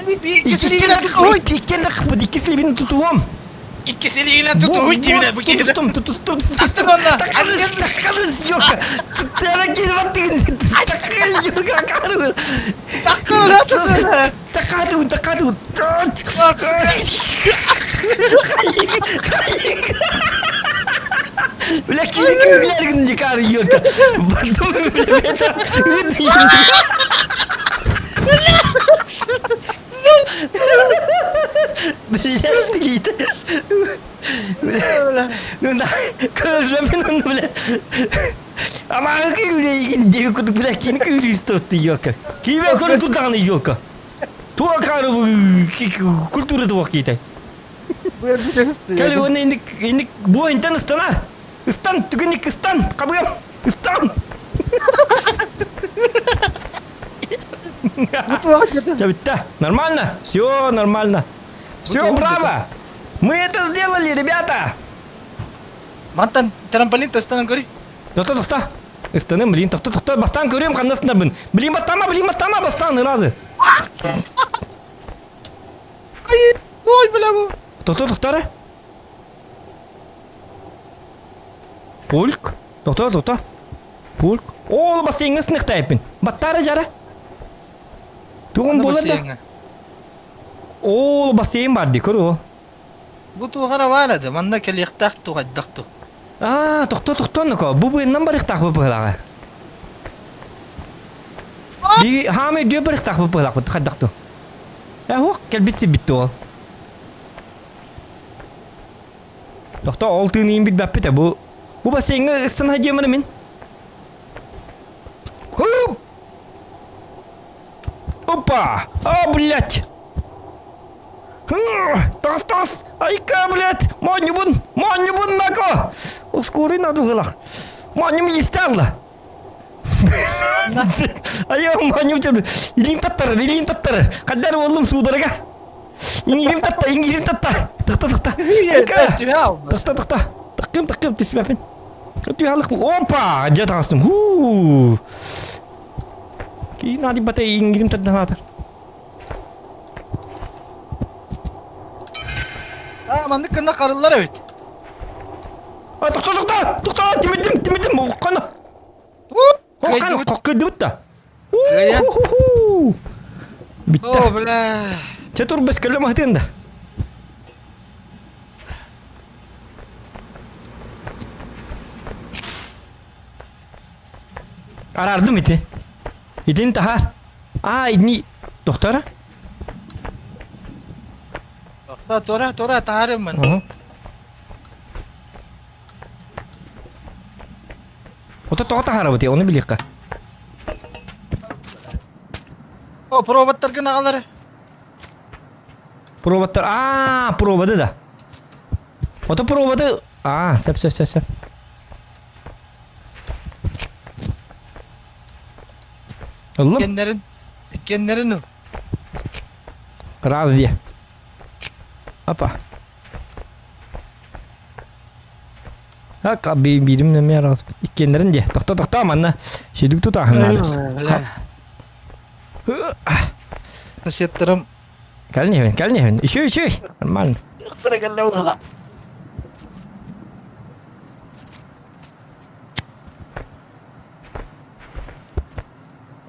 Иккиэн да хыппыт, иккис илиибин тутуом. Иккис илиигинэн тутуһуй диибинэ бу киһи. Тутустум, тутустум, тутустум. Тахтын онно. Таккалыс, таккалыс, ёлка. Тара киирбаттыгын. Таккалыс, ёлка, акаарыгын. Таккалыс, тутуһуй. Таккаатыбын, таккаатыбын. Бля, киһи күүгүлэргин дикар ёлка. Потом, бля, это... Бля, ты Бля. Ну да, көрөмүн онно, бля. Амаҕы күүлэйгин диэки курдук, бля, кини күүлүүстөттү, ёлка. Киибэ көрө турдаҕына, ёлка. Туох хаары культура туох киитэй. Кэл уонна инник инник бу интен ыстанар. Ыстан, түгэнник ыстан, хабыам, ыстан. Бүттэ. Нормально? Все нормально. Все, браво! Мы это сделали, ребята! Мантан трамполин ыстанан көрүй. Тохто, тохто. Ыстаным, блин, тохто, тохто. Бастаан көрүөм ханна ыстанабын. Блин, бастама, блин, бастама, бастаан, ыразы. Ай, ой, бля, бу. Тохто, тохто эрэ. Пульк. Тохто, тохто. Пульк. Ол бассейҥҥа сыныктайыппын. Баттаары жара. Тугум буолар да? Ол бассейн бар дии, көр ол. Бу туохара баар ады, манна кэлиэхтээх ту хайдах ту. Аа, тохто тохто оннуко. Бу быыннан барыахтаах бу быһылааҕа. Би хаамай дүө барыахтаах бу быһылаахпыт хайдах ту. Э, хуох, кэлбит сибит ол. Тохто ол тыыныйын билбэппит бу. Бу бассейҥҥа ыстана дьиэмэр мин. Хуп! Опа! А, блядь! Тас, тас! Айка, блядь! Моонньубун! Моонньубун, нако! Ускорый надо было. Моонньум исталла. Айо, моонньум чөдү. Илиим таттарар, илиим таттарар. Хаддар боллум суударга. Иҥиирим татта, иҥиирим татта. Тахта, тахта. Айка! Тахта, тахта. Таккым, таккым, түспэппин. Түһалык. Опа! Дьэ таҕыстым. Хуу! Киин аадыйбата иҥиирим тардан аатар. Аа, маннык гына харыллар эбит. А, тохто, тохто, тохто, тимирдим, тимирдим, уххана. Уххана, кыдыбыт да. Битте. О, бля. Чэ тур бэскэллэ маһытыан да. Арардым ити. Итин таһаар. Аа, ини доктора? Тохто, тура, тура, таһаарым мен. Ото тоҕо таһаарабыт, ону билиэххэ. О, проводтаргын аҕалары. Проводтар, аа, проводы да. Ото проводы, аа, сөп, сөп, сөп, сөп. Ыллым. Иккиэннэрин, иккиэннэрин ыл. Раз диэ. Апа. Ак биирим нэмэ раз. Иккиэннэрин диэ. Тохто тохто манна сүдүк тутааһын наада. Соседтарым Кэлин иһэбин, кэлин иһэбин. Үчүгэй, үчүгэй. Нормально.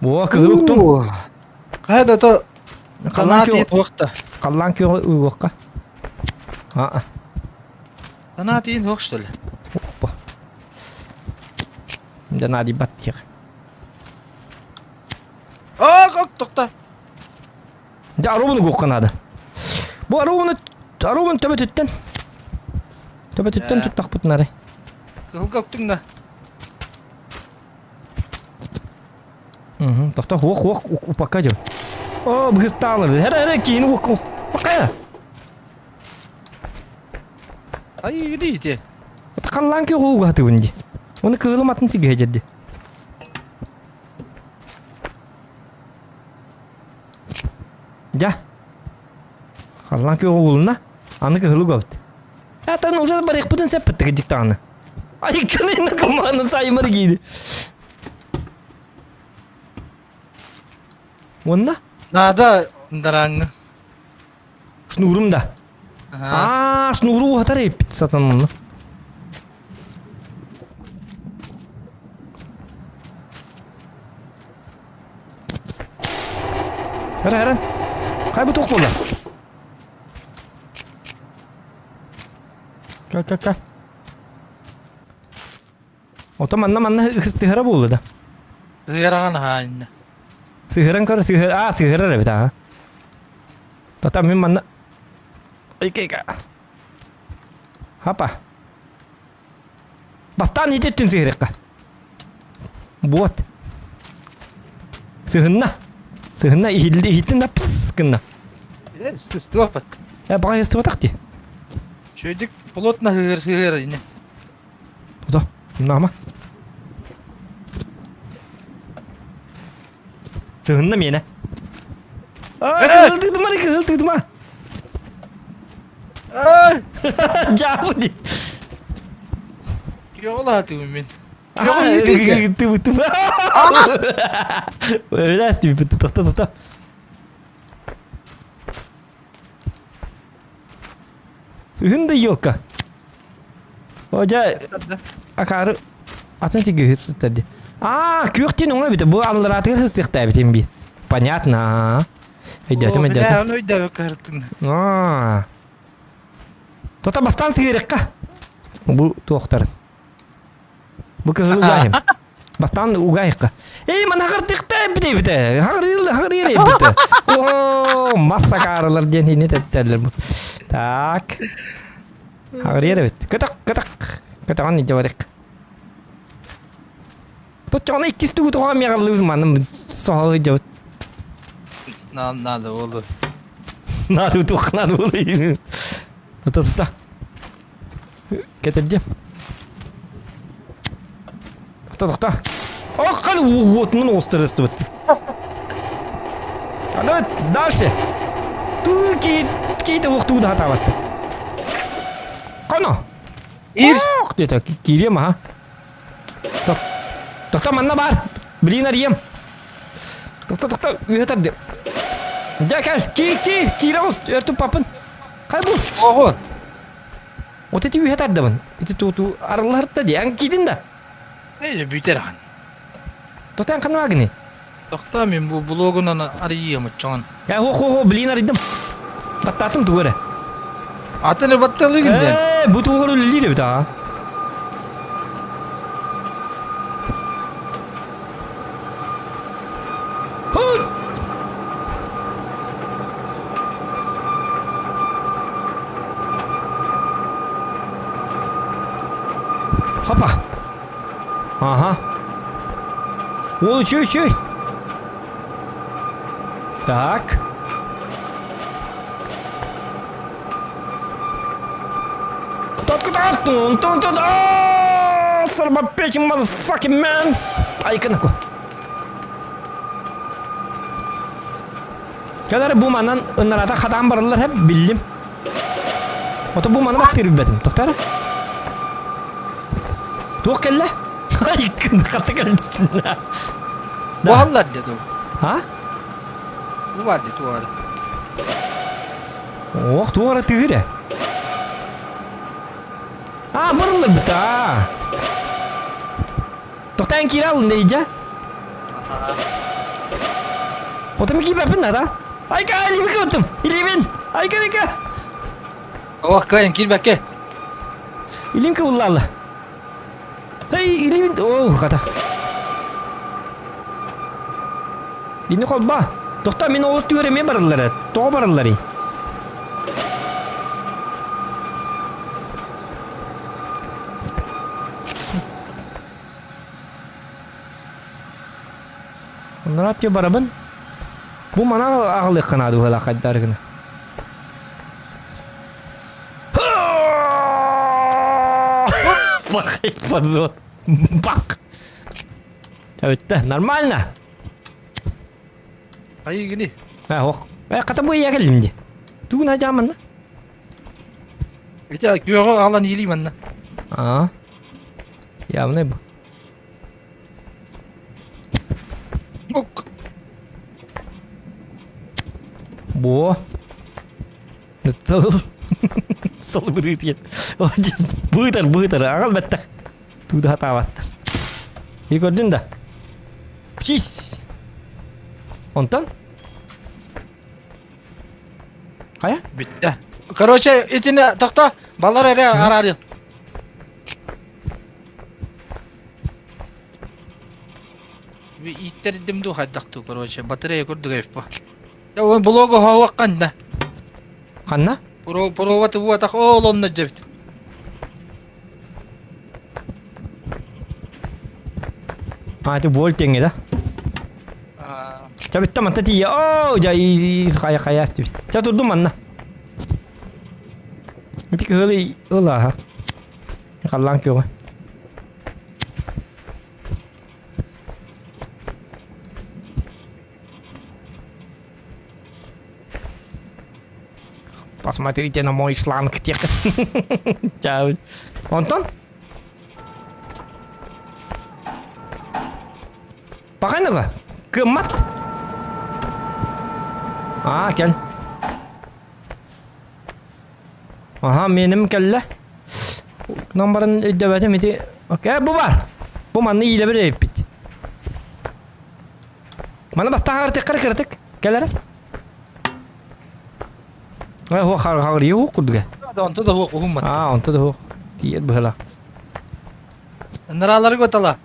О, кыһыл уктум. Хайа да то Санаа тиийэн уохта. Халлаан күөҕү уйуохха. Аа. Санаа тиийэн уох что ли? Опа. Дьэ наадыйбат биһиэхэ. Оо, кок тохто. Дьэ аруубун угуохха наада. Бу аруубуну аруубун төбөтүттэн төбөтүттэн туттахпытын арай. Кыһылга уктуҥ да. Тохто хуох хуох упакка дьон. О, быһыстаалар. Хара хара киини уокка Бакая. Ай, иди. Халлаан кө ууга хатыбын ди. Оны кыылым атын сигэ жерди. Дьэ. Халлаан күөҕэ уулунна. Аны кыһылы угабыт. Атын уже барыахпытын сэппит диктааны. Айканы команда саймар кииди. Уонна? Наада дарааҥҥы. Шнурум да. Аа, шнуру уһатар эппит сатанмын. Хара хара. Хай бу туох буолла? Ка ка ка. Ото манна манна ыстыһара буолла да. Сыһыараҕын аһаанна. Сыһыран көр сыһыр аа сыһырар эбит аа. Тота мин манна Икка Хапа. Бастаан ититтин сыһырыкка. Вот. Сыһынна. Сыһынна иһилли иһиттин да пс гынна. Сыстыбаппат. Э баҕа сыстыбатах дии. Шөйдүк плотно сыһыр сыһыр ини. Тото, наама. Сыһынна миэнэ. Аа, кыһыл тыытыма, кыһыл тыытыма. Дьаабы дии. Күөҕү мин. Өлөөс түбүт тоқта тоқта. Сыһын да елка. О дьэ акаары атын сиргэ сыстар дии. Аа, күөх диэн оҥо эбитэ. Бу аллараатыгар сыстыахтаабит бии. Понятно. Өйдөөтүм, өйдөөтүм. Ону өйдөөбөккө сырыттын. Аа. Тота бастаан сыһыарыахха. Бу туохтарын. Бу кыһыл угаайым. Бастаан угаайыкка. Эй, мана хартыхта эбит эбит. Хагырыыр хагырыыр эбит. О, масса каарылар диэн хини тэттэллэр бу. Так. Хагырыыр эбит. Көтөх, көтөх. Көтөҕөн иде барык. Тотчоҕуна иккис тугу тоҕо миэҕаллыбыт манным соһол дьабыт. Надо болду. Надо туох надо болду. Тута тута. Кэтэрдим. Тохто, тохто. Ох, хали уотунан оҕустарыстыбыт. Давай дальше. Туу ки киите уохтуу да хатаабат. Коно. Ир. Ох, диэтэ киириэм аха. Тохто манна бар. Блин арыйым. Тохто, тохто, үөһэ тардым. Дьэ кэл, киир, киир, киирэ оҕус, өр туппаппын. Хай бу. Ого. Вот эти үөһэ тардабын. Ити туу арылларта дии. Эн киирдин да. Эй, бүтэр ахан. Тотан ханна гыны? Тохтоо мин бу блогунан арыйыам оччоҕун. Э, хо хо хо, блин арыйдым. Баттаатым тугу эрэ. Атын батталыгын ден. Э, бу тугу үлэлиир эбит аа. Хопа. Ага. Ол үчүй, үчүй. Так. Тон тон тон Son of a bitch, motherfucking man! Айкынаку. Кэлэр бу манан ынарата хатаан бараллар хеп биллим. Ото бу маны баттыыр билбэтим. Тоқтар. Туох кэллэ? Айкын хата кэлбитин. Буһаллар деді. А? Бу бар деді туары. Ох, туора тыгыре. А, бырыллыбыт, а. Тоқтаан киирэ алын дейдьэ. Отом киирбэппин да, Айка, илиибин кыбыттым! Илиибин! Айка, айка! Ох, кыайын киирбэккэ. Илиим кыбыллаалла. Эй, илиибин... Оо, хата. Ини холба. Тохтоо, мин ол түгэр эмиэ барыллар. Тоҕо барылларый? Оннор аттыа барабын. Бу манан аҕалыахха наада быһыылаах хайдары гына. Плохой подзор. Бак. Өттө, нормально. Айыгыни. А, ох. Э, хата бу ийэ кэллим дии. Тугун ажааманна? Ити күөҕү аҕалан иилии манна. Аа. Явный бу. Ок. Бо. Салыбырыыт Быытар, быытар, аҕал бэттэх. Тууда хатаабаттар. И көрдүн да. Чис. Онтон? Хайа? Бүттэ. Короче, итини тохто, балар эрэ араарыам. Иттэрдим дуу хайдах дуу, короче, батарея курдук эбит бу. Дьэ, уон блогу хоһуохханна. Ханна? Провод уотах ол онно дьэбит. А, это вольт теңге да? Ча бүтті манта тиийэ. Оо, дьа хайа хайа астыбит. Ча турдум манна. Ити кыһылы ылааха. Халлаан күөҕэ. Посмотрите на мой шланг тех. Чао. Онтон? Паханыга? Кыммат? Аа, кэл. Аха, меним кэллэ. Номерын өйдөбөтүм ити. Окей, бу бар. Бу манны иилэбир эбиппит. Маны бастаан артыккар кырытык. Кэлэрэ. Ай, хуа хар хар юу курдуга. Онто да хуох уһуммат. Аа, онто да хуох. Тиер быһыла. Ныралары готала.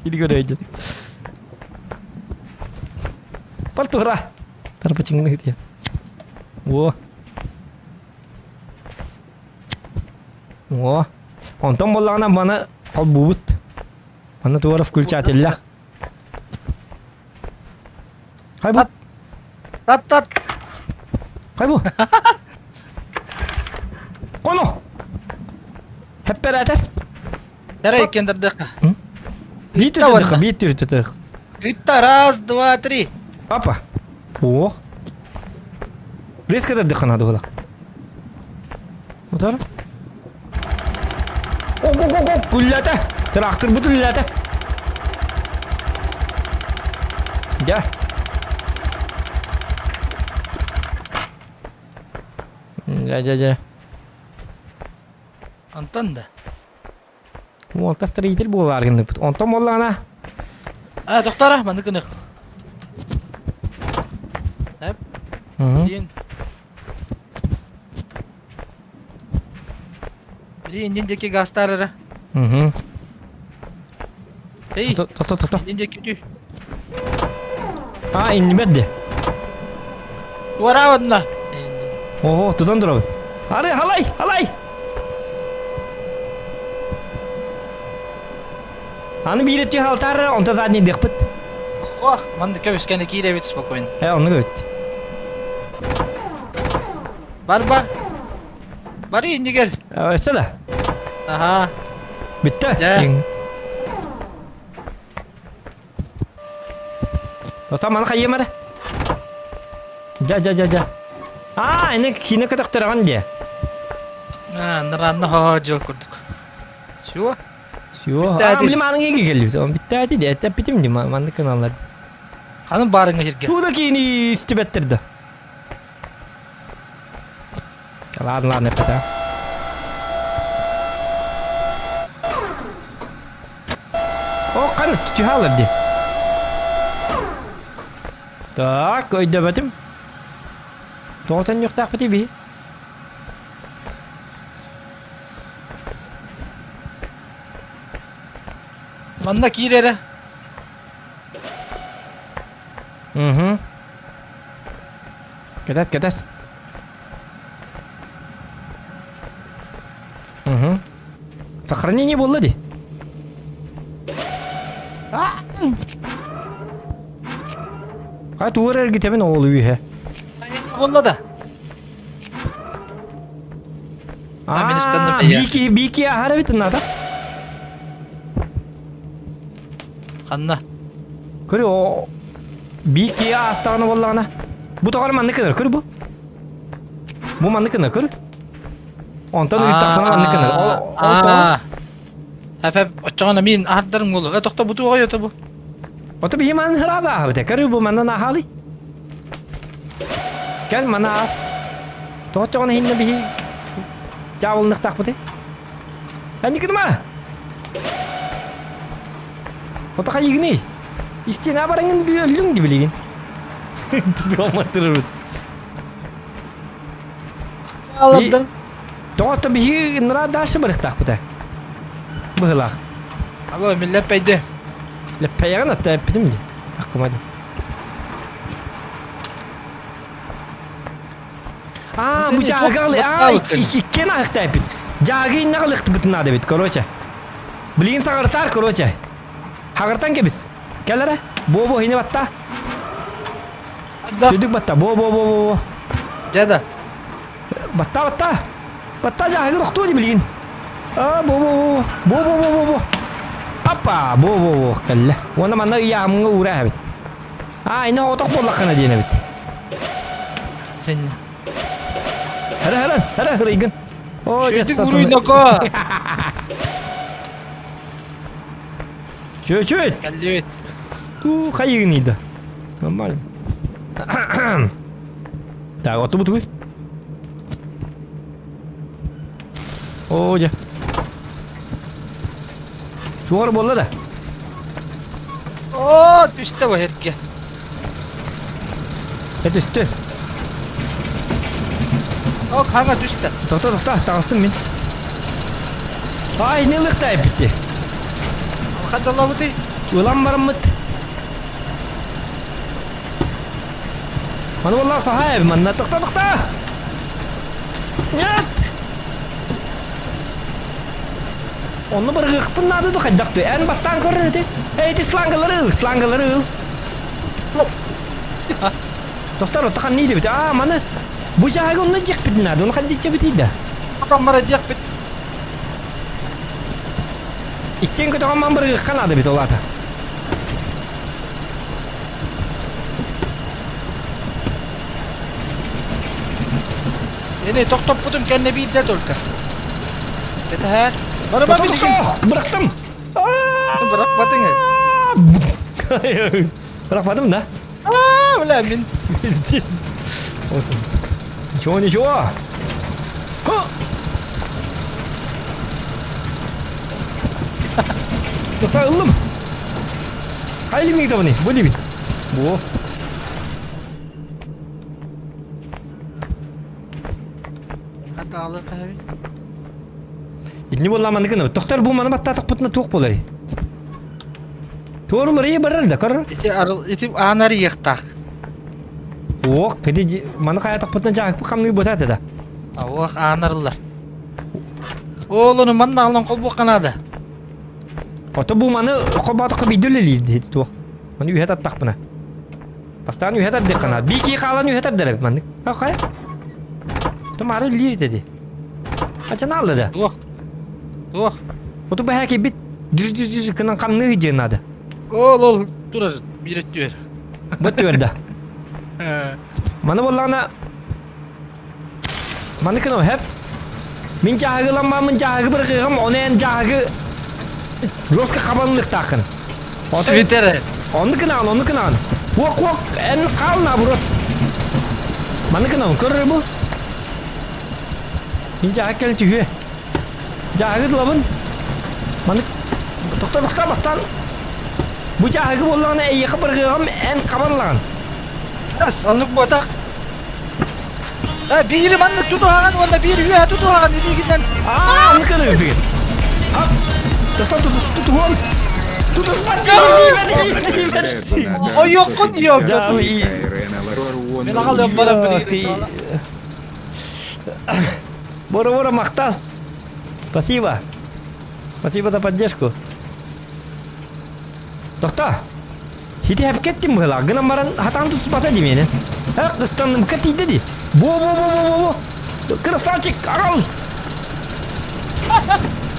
Или көрөйдүн. Портура. Тарпачыңны диэн. О. О. Онтон буоллаҕына маны холбуубут. Маны туора включателлээх. Хай бу. Тат тат. Хай бу. Коно. Хепперэтэр. Дара иккен дардыахха. Биир түртүтэх, биир түртүтэх. Ытта раз, два, три. Апа. Ох. Резко дардыхха надо было. Утар. Ого-го-го, күллэтэ. Трактор бут үллэтэ. Дьэ. Дьэ, дьэ, дьэ. Онтон да. Уолта строитель буолаар гынныппыт. Онтон буоллаҕына А, доктора, маннык гыныахпыт. Эп, Диэн. Били иннин диэки гаастаар эрэ. Угу. Эй, То-то то-то. иннин диэки тү. А, иннибэр де. Туораабат на. Ого, тутан турабын. Ары, халай, халай! Аны биир өттү халтаар, онто задний дыхпыт. Ох, манна көмүскэни киирэбит спокойно. Э, оннук эбит. Бар бар. Бары иннигэр. Өссө да. Аха. Бүттэ. Дьэ. Тота маны хайыам эрэ. Дьэ, дьэ, дьэ, дьэ. Аа, ини киинэ көтөхтөрөҕүн диэ. Аа, наранна хоо дьыл курдук. Всё. Всё. Аа, били маныҥ иги келлибит. Он бүттээти де, этэппитим ди, маннык гыналлар. Ханын барыңа сирге. Туда киини истибеттер да. Ладно, ладно, эппэтэ. О, қаны түһалар ди. Так, өйдөбөтүм. Тоҕотон юктаахпыт би. Манна киир эрэ. Угу. Кэтэс, кэтэс. Угу. Сохранение буолла дии. Хай тугу эрэ эргитэбин оҕолу үһэ. Буолла да. Аа, бики бики аһар эбит ната. Ханна? Көрү о бики астаҕына буоллаҕына. Бу тоҕо маннык гынар көр бу. Бу маннык гынар көр. Онтон ыйыттахпына маннык гынар. Ол тоҕо? Эп оччоҕуна мин аһардарым буолуо. Э тохто бу туоҕа ото бу. Ото биһи манан сразу ааһабыт. Көрү бу манан ааһаалый. Кэл мана аас. Тоҕоччоҕуна иһиннэ биһи дьаабылыныахтаахпытый? Эн гыныма! Ото хайыгыный? Истиэнэ бараҥын өллүҥ ди билигин. Тутуоматтырыбыт. Алладым. Тоҕо биһиги нара дальше барыахтаахпыт ээ. Быһылаах. Алло, мин лэппэйди. Лэппэйэҕин атта эппитим дии. Аккыма дии. Аа, бу дьаагы аа, иккиэн аһыктаайбыт. Дьаагы иннэ ылыктыбыт наада эбит, короче. Билигин саҕыртаар, короче. Хаҕыртан кэбис. Кэл эрэ. Бо-бо хини батта. Сүдүк батта. Бо-бо-бо-бо. Дьэ да. Батта, батта. Батта дьааһыгыр охтуо дии билигин. Аа, бо-бо-бо. Бо-бо-бо-бо-бо. Апа, бо-бо-бо кэллэ. Уонна манна ыйаамҥа уура эбит. Аа, ини оҕотох буоллаххына диэн эбит. Сен. Хара, хара, хара, хырыйгын. О, Шүтүк уруйноко. Чуть-чуть. Кэллибит. Туу, хайыгын да. Нормально. Так, вот тут О, дьэ. Туор буолла да? О, түстэ бу эргэ. Э, түстэ. О, хаҥа түстэ. Тоқта, тоқта, таҕыстым мин. Ай, не ылыхтай битти. Хадалабытый. Ылан бараммыт. Маны والله сахайб, манна тоқта, тоқта! Нет! Онно барыгыахпын наада ду хайдах ду? Эн баттаан көрөр ити. Эй, ити слангалары ыл, слангалары ыл. Доктор, отто ханны илебит? Аа, маны бу жаһага онно дьиэхпит наада, оны хаддиччэбитий да. Мара дьиэхпит. Иккиэн көтөҕөн ман барыгыахха наада бит ол аата. Эни тохтоппутум кэннэ биирдэ только. Кэтэһээр. Барыма билигин. Бырахтым. Бырахпатыҥ. Бырахпатым да? Аа, бля, мин. Ничего, ничего. Тоқта ыллым. Хайли мигдавни, бу Бу. Хатаалар таһаби. Итини буолла маннык гына. Тохтор бу маны баттаатахпытына туох буолар? Туорулар ие барар да көр. Ити арыл ити аанар иехтаах. Ох, кеди маны хайатахпытына жаакпы хамныы бутаата да. Ох, аанарылар. Ол ону манна алан холбуохха наада. Ото бу маны холбоотоххо биирдэ үлэлиир диэти туох. Маны үһэ таттахпына. Бастаан үһэ тардыаххына. Бии хаалан үһэ тардар эбит маннык. Хайа? Тумаары үллиир деді. Ачанаалла да. Туох? Туох? Оту бэһэ кийбит дьир-дьир-дьир гынан хамныы диэн наада. Ол ол турар биир өттүгэр. Бу өттүгэр да. Маны буоллаҕына Маны кынау хэп. Мин дьааһыгыламмаммын дьааһыгы бырахыаҕым, ону эн дьааһыгы жестко хабанлыктааххын. Свитер. Онну кынаҕын, онну кынаҕын. Уок, уок, эн хаал наоборот. Маны кынаҕын, көрөр бу. Мин дьааһык кэлин түһүө. Дьааһыгы тылабын. Маны тохто тохто бастаан. Бу дьааһыгы буоллаҕына эйиэхэ бырҕыаҕым эн хабанлаҕын. Ас, оннук буотах. Биири маннык тутуһаҕын уонна биир үөһэ тутуһаҕын илиигинэн. Аа, оннук гынабыт. Ап, тутан тутуһуом. Тутуспат тиийбэт, тиийбэт, тиийбэт. Ойуоххун диэм. Мин аҕалыам баран билигин. Бора-бора махтал. Спасибо. Спасибо за поддержку. Тохто. Ити эпкеттим быһылаах гынан баран хатаан туспата дии миэнэ. Эх, ыстаннымка тиийдэ дии. Бо-бо-бо-бо-бо! Красавчик, аҕал!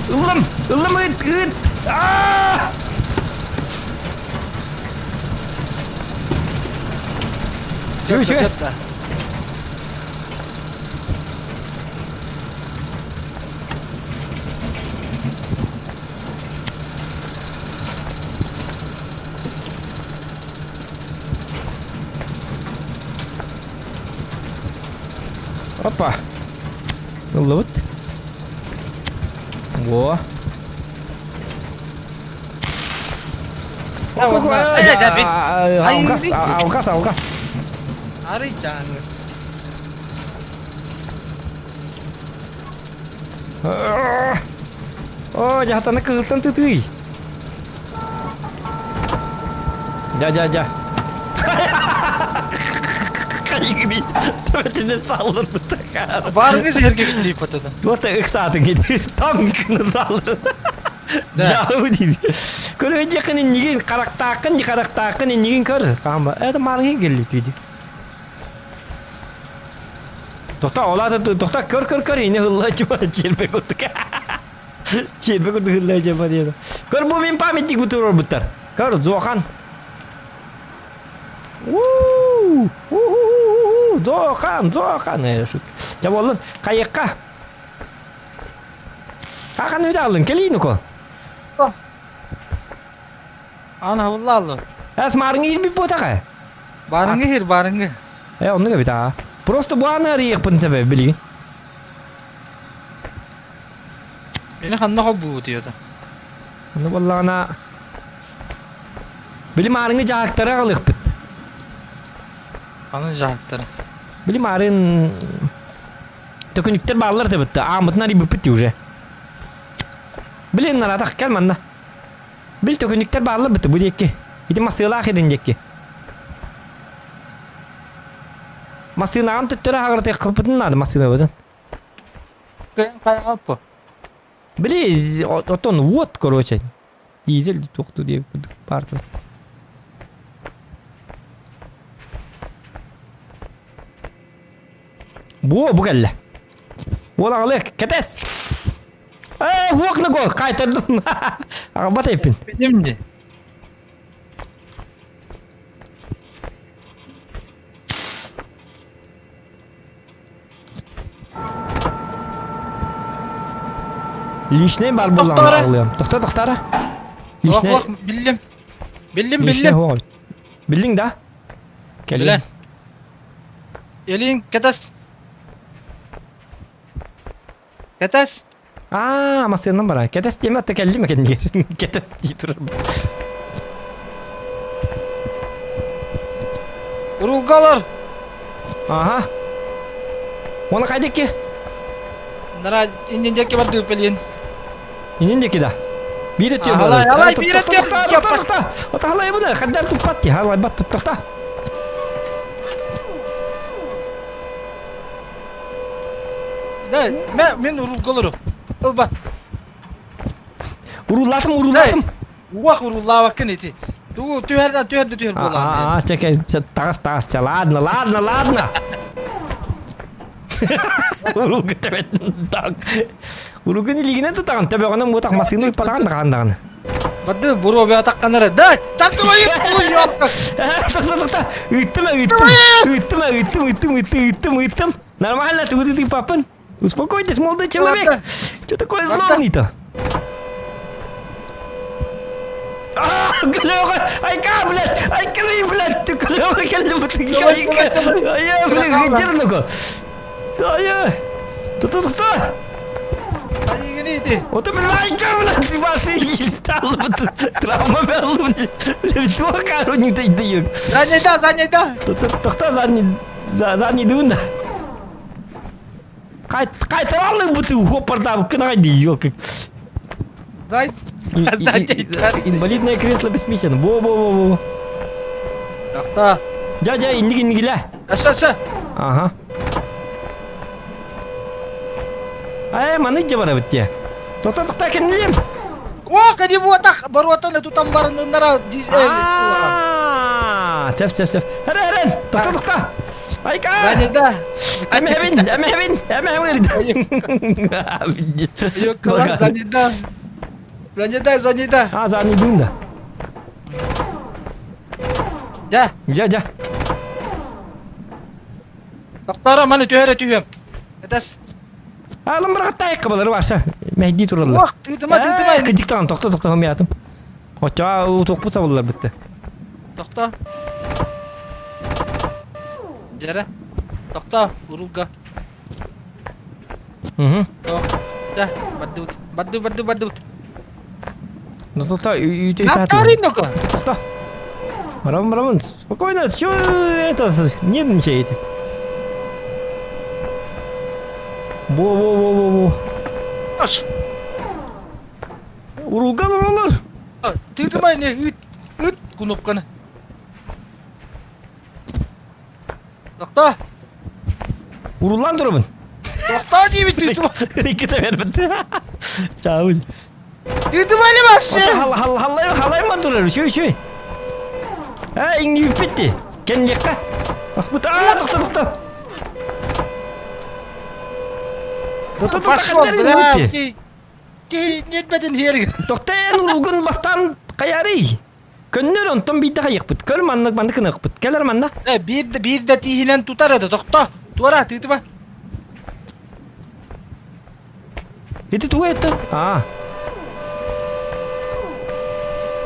Ыллым, ыллым ыт, ыт! Аа! Чү, чү. Опа. Ыллыбыт. Во. Алгас, алгас, алгас. Арый чааңы. О, дьаһатаны кыһылтан тытый. Дя, дя, дя. Хайыгын төбөтүнэн саллырбыта. Барыгы сэргэ киллииппатата. Туота ыксаатыҥ ити таҥкыны саллырда. Дьаабы диди. Көрө дьэкин иннигин характааккын не характааккын иннигин көр. Хаама это маргын келли Тохта, олата тохта көр көр көр ини хылла чума чербе курдук. Чербе курдук хылла чума диэн. Көр бу мин памятник бутурор буттар. Көр Зохан. Уу! У-у-у! Зохан, Зохан. Ча боллун кайыкка. Хахан үйде алын, келейін уко. Ана хабылла аллы. Әс марыңы ирбип ботақа. Барыңы хир, барыңы. Э, оннук эбит аа. Просто бу аны арыйыахпын сөбө билигин. Мени ханна холбуу диэта. Ону буоллаҕына били маарыҥы дьаһактары аҕалыахпыт. Ханна дьаһактары? Били маарын төкүнүктэр бааллар да ааммытын арыйбыппыт дии уже. Блин, наратах кэл манна. Бил төкүнүктэр бааллар быты бу диэки. Ити массыылаах идин диэки. Массыынаҕын төттөрү аҕырытыахпытын наада массыынабытын. Хайааппа. Били отон вот короче. Дизель туохту диэбит курдук баар Бу бу кэллэ. Уол аҕалыак кэтэс. Ээ, уох ногой, кайтардым. Аҕабат эппин. Билим ди. Личный бар буллаҕына аҕылыам. Тохто тохтара. Личный. Ох, биллим. Биллим, биллим. Биллиң да? Кэлин. Элин кэтас. Кэтэс. Аа, массыынам бара. Кэтэс диэмэ, отто кэллим кэннигэр. Кэтэс дии турар. Урулгалар. Аха. Оны қайда ки? Нара иннин диэки бардыы пелин. Иннин диэки да. Биир өттү Алай, алай, биир өттү. Тоқта, Отахалай бұны, қандар туппат ки, халай бат тоқта. Да, мен урулгалару. Ылба. Уруллатым, уруллатым. Уах уруллаабаккын ити. Тугу түһэрдэ түһэрдэ түһэр буолаан. А, чекай, тагас тагас, ладно, ладно, ладно. Урулга төбөтүн так. Урулгын илигинен тутаҕын, төбөҕүнэн муутах масыыны ыппатаҕын да хаан даҕаны. Барды буруо бэйэ Да, тахтыбайы Тохто, тохто. Ыыттым, ыыттым. Ыыттым, ыыттым, ыыттым, ыыттым, ыыттым, ыыттым. Нормально, ты ты папын. Успокойтесь, молодой человек. Что такое злобный-то? А, Клёва! Айка, блядь! Айкры, блядь! Ты клёва, айка! Ая, блядь, гидернуку! Ая! Тут кто? Вот айка, блядь, ваши стало, травма блядь, туох не дают. Задний да, задний да! Тохта задний, задний дун. Кайтаралың бу ты хоппардабы кынага ёлка. Дай, Инвалидное кресло бессмысленно. Во-во-во-во. Тохта. Дядя, инниги иннигиле. Аша, аша. Ага. Ай, маны жабара битте. Тохта, тохта, кенилем. О, кади вот баруатан тутам барыннара. Аа, сеп, сеп, сеп. Хәрә, хәрә. Тохта, тохта. Айка! Задний да. Эмэбин, эмэбин, эмэбин. Задний да. Задний да, задний да. А, задний дун да. Да. Жа, жа. Тохтара маны түһәрэ түһөм. Этас. Алым бір тайыққа балар ваша. Мәйди туралар. Ох, тытыма, тытыма. Кыдиктан, тохта, тохта, хомятым. Оча, тоқпу сабылар бітті. Тохта. Жара. Тохта, урулга. Угу. Да, баддут. Бадду, бадду, баддут. Ну тохта, үйте Настарин ну-ка. Тохта. Роман, Роман, спокойно, что это, нервничаете? Во-во-во-во-во. Аш. Урулган урулар. Тыытымай не ыт ыт кнопканы. Тохтоо. Уруллан турабын. Тохтоо диибит тыытыма. Иккитэ бербит. Чаабын. Тыытыма или вообще? Халлай халайман турар. Үчүй үчүй. Э, иңнибиппит Кэнниэххэ. Баспыт. Аа, тохто тохто. Тохто тохто. Пошел, бля. Киһи ньиэрбэтин иһэр. Тохтоон уругун бастаан хайарый. Көннөр онтон биирдэ хайыахпыт. Көр маннык маннык гыныахпыт. Кэлэр манна. Э, биир да биир да тииһинэн тутар этэ. Тохто. Туора тыытыма. Ити тугу эттэ? Аа.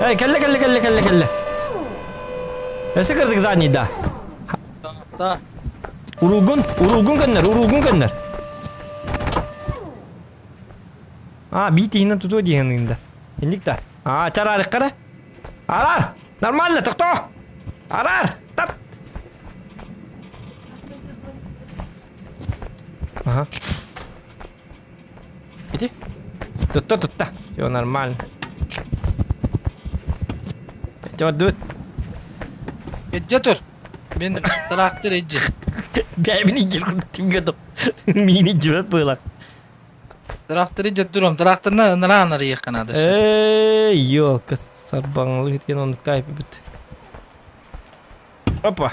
Эй, кэллэ кэллэ кэллэ кэллэ кэллэ. Өссө кырдык задний да. Тохто. Уругун, уругун көннөр, уругун көннөр. Аа, биир тиһинэн тутуо диэн да. Инник да. Аа, чараарыккара. Арар! Нормально, тохтоо! Арар! Тат! Ага. Иди. Тутта, тутта. Все нормально. Чордут. Эдже тур. Мен трактор эдже. Бэйбин иджир курдук Миини жибет быылак. Тракторы дьэ турам, тракторна ыныраа арыйыахха наада. Эй, ёлка, сарбаҥылык иткен оннукта айпыбыт. Опа.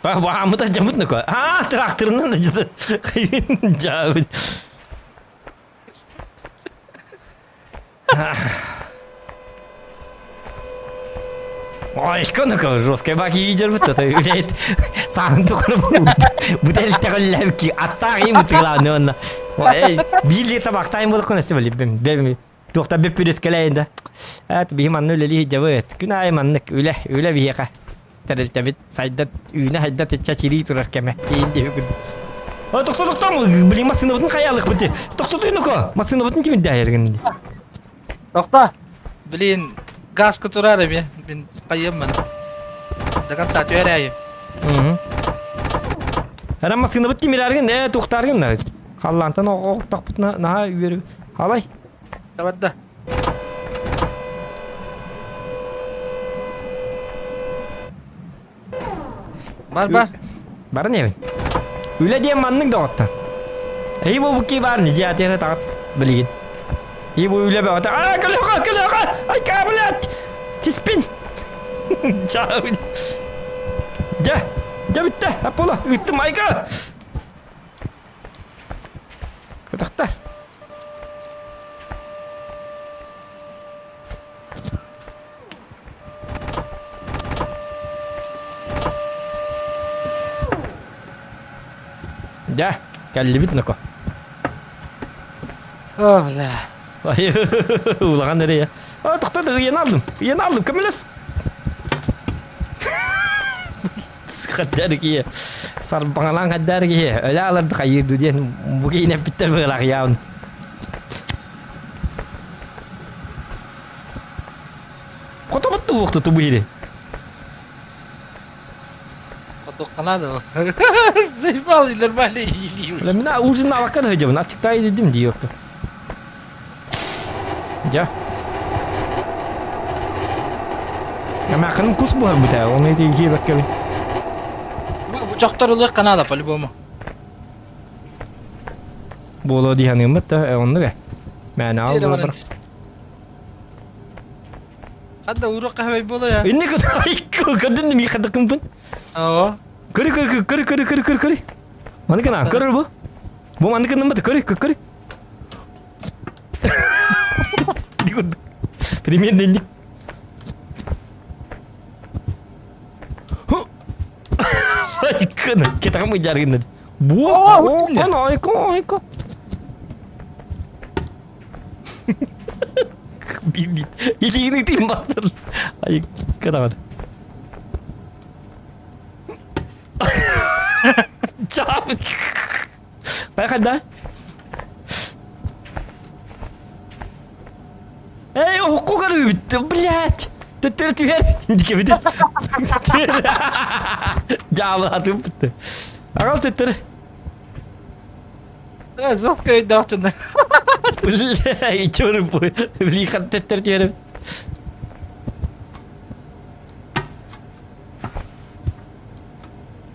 Баамыта жамыт нөкө. А, тракторынан да жыты. Жабыт. Ой, көнөкө жесткий баки идербит это үлейт. Саан тухары бутель аттаах им тыглааны онна. Ой, биир табактайым болук несе били. Бем Туохта бүппүрүскэлэйин да. Эт биһи манна үлэлии сылдьабыт. Күн аайы маннык үлэ, үлэ биһиэхэ. Тэрилтэбит сайда үүнэ сайда чачирии турар кэмэ. Иин диэби курдук. О, тохто тохто, блин, массыынабытын хайаалыахпыт. Тохтотуйнуко, массыынабытын тимирдээһэргин. Тохто. Блин, газка турар эми. Мин хайыам До конца түөрээйим. Ара массыынабыт тимирааргын, ээ, тухтааргын. Халлаантан оҕоттохпутуна наһаа үөрү. Халай. Барда. Бар бар. Барын эбин. Үлэ диэн маннык доҕоттор. Эйи бу букки бар не дьиэтиэрэ таҕат билигин. И бу үлэ бөҕөтө. Аа, көлөҕө, көлөҕө! Айка, блядь! Тиспин! Дьэ, дьэ бүттэ, Аполло, ыыттым, айка! Көтөхтөр. Дьэ, кэллибит ноко. О, бля. Улахан эрэйэ. А, тохтоо, ыйан алдым. Ыйан алдым, көмөлөс. Хаддар киһи сарбаҥалаан хаддар киһи өлө аларды хайыырду диэн бу киһини эппиттэр быһыылаах яабын. Хотобут туохту тубу иһири. Хотуоххана да. Заебал и нормально или. Мина ужин алакка да хыдьабын ачыктай дедим диэккэ. Дьэ. Эмээххиним кус буһарбыт ээ, ону ити иһиэбэккэбин. Бу ылыах канала по-любому. Буолуо дии саныыммыт да, оннук ээ. Мээнэ ал буолар. Хадда уруок хаһабай буолуо я. Инник көрдүн ми хадыкымпын. Оо. Көрү көрү көрү көрү көрү көрү көрү. Маны гына көрөр бу. Бу маннык гынныммыт көрү көрү. Примерно инник. Айкын, кетагам ыйдаргын. Бу айкон, айкон, айкон. Илиини тим бастыр. Айкын ағады. Чап. Байқада. Оһоххо көрүүбүт, блядь! Төттөрү түһэр, дикэбит. Түһэр. Дьаабылатым бүттэ. Аҕал төттөрү. Жестко өйдөөх дьоннор. Бля, ичөрү блихар төттөрү түһэрим.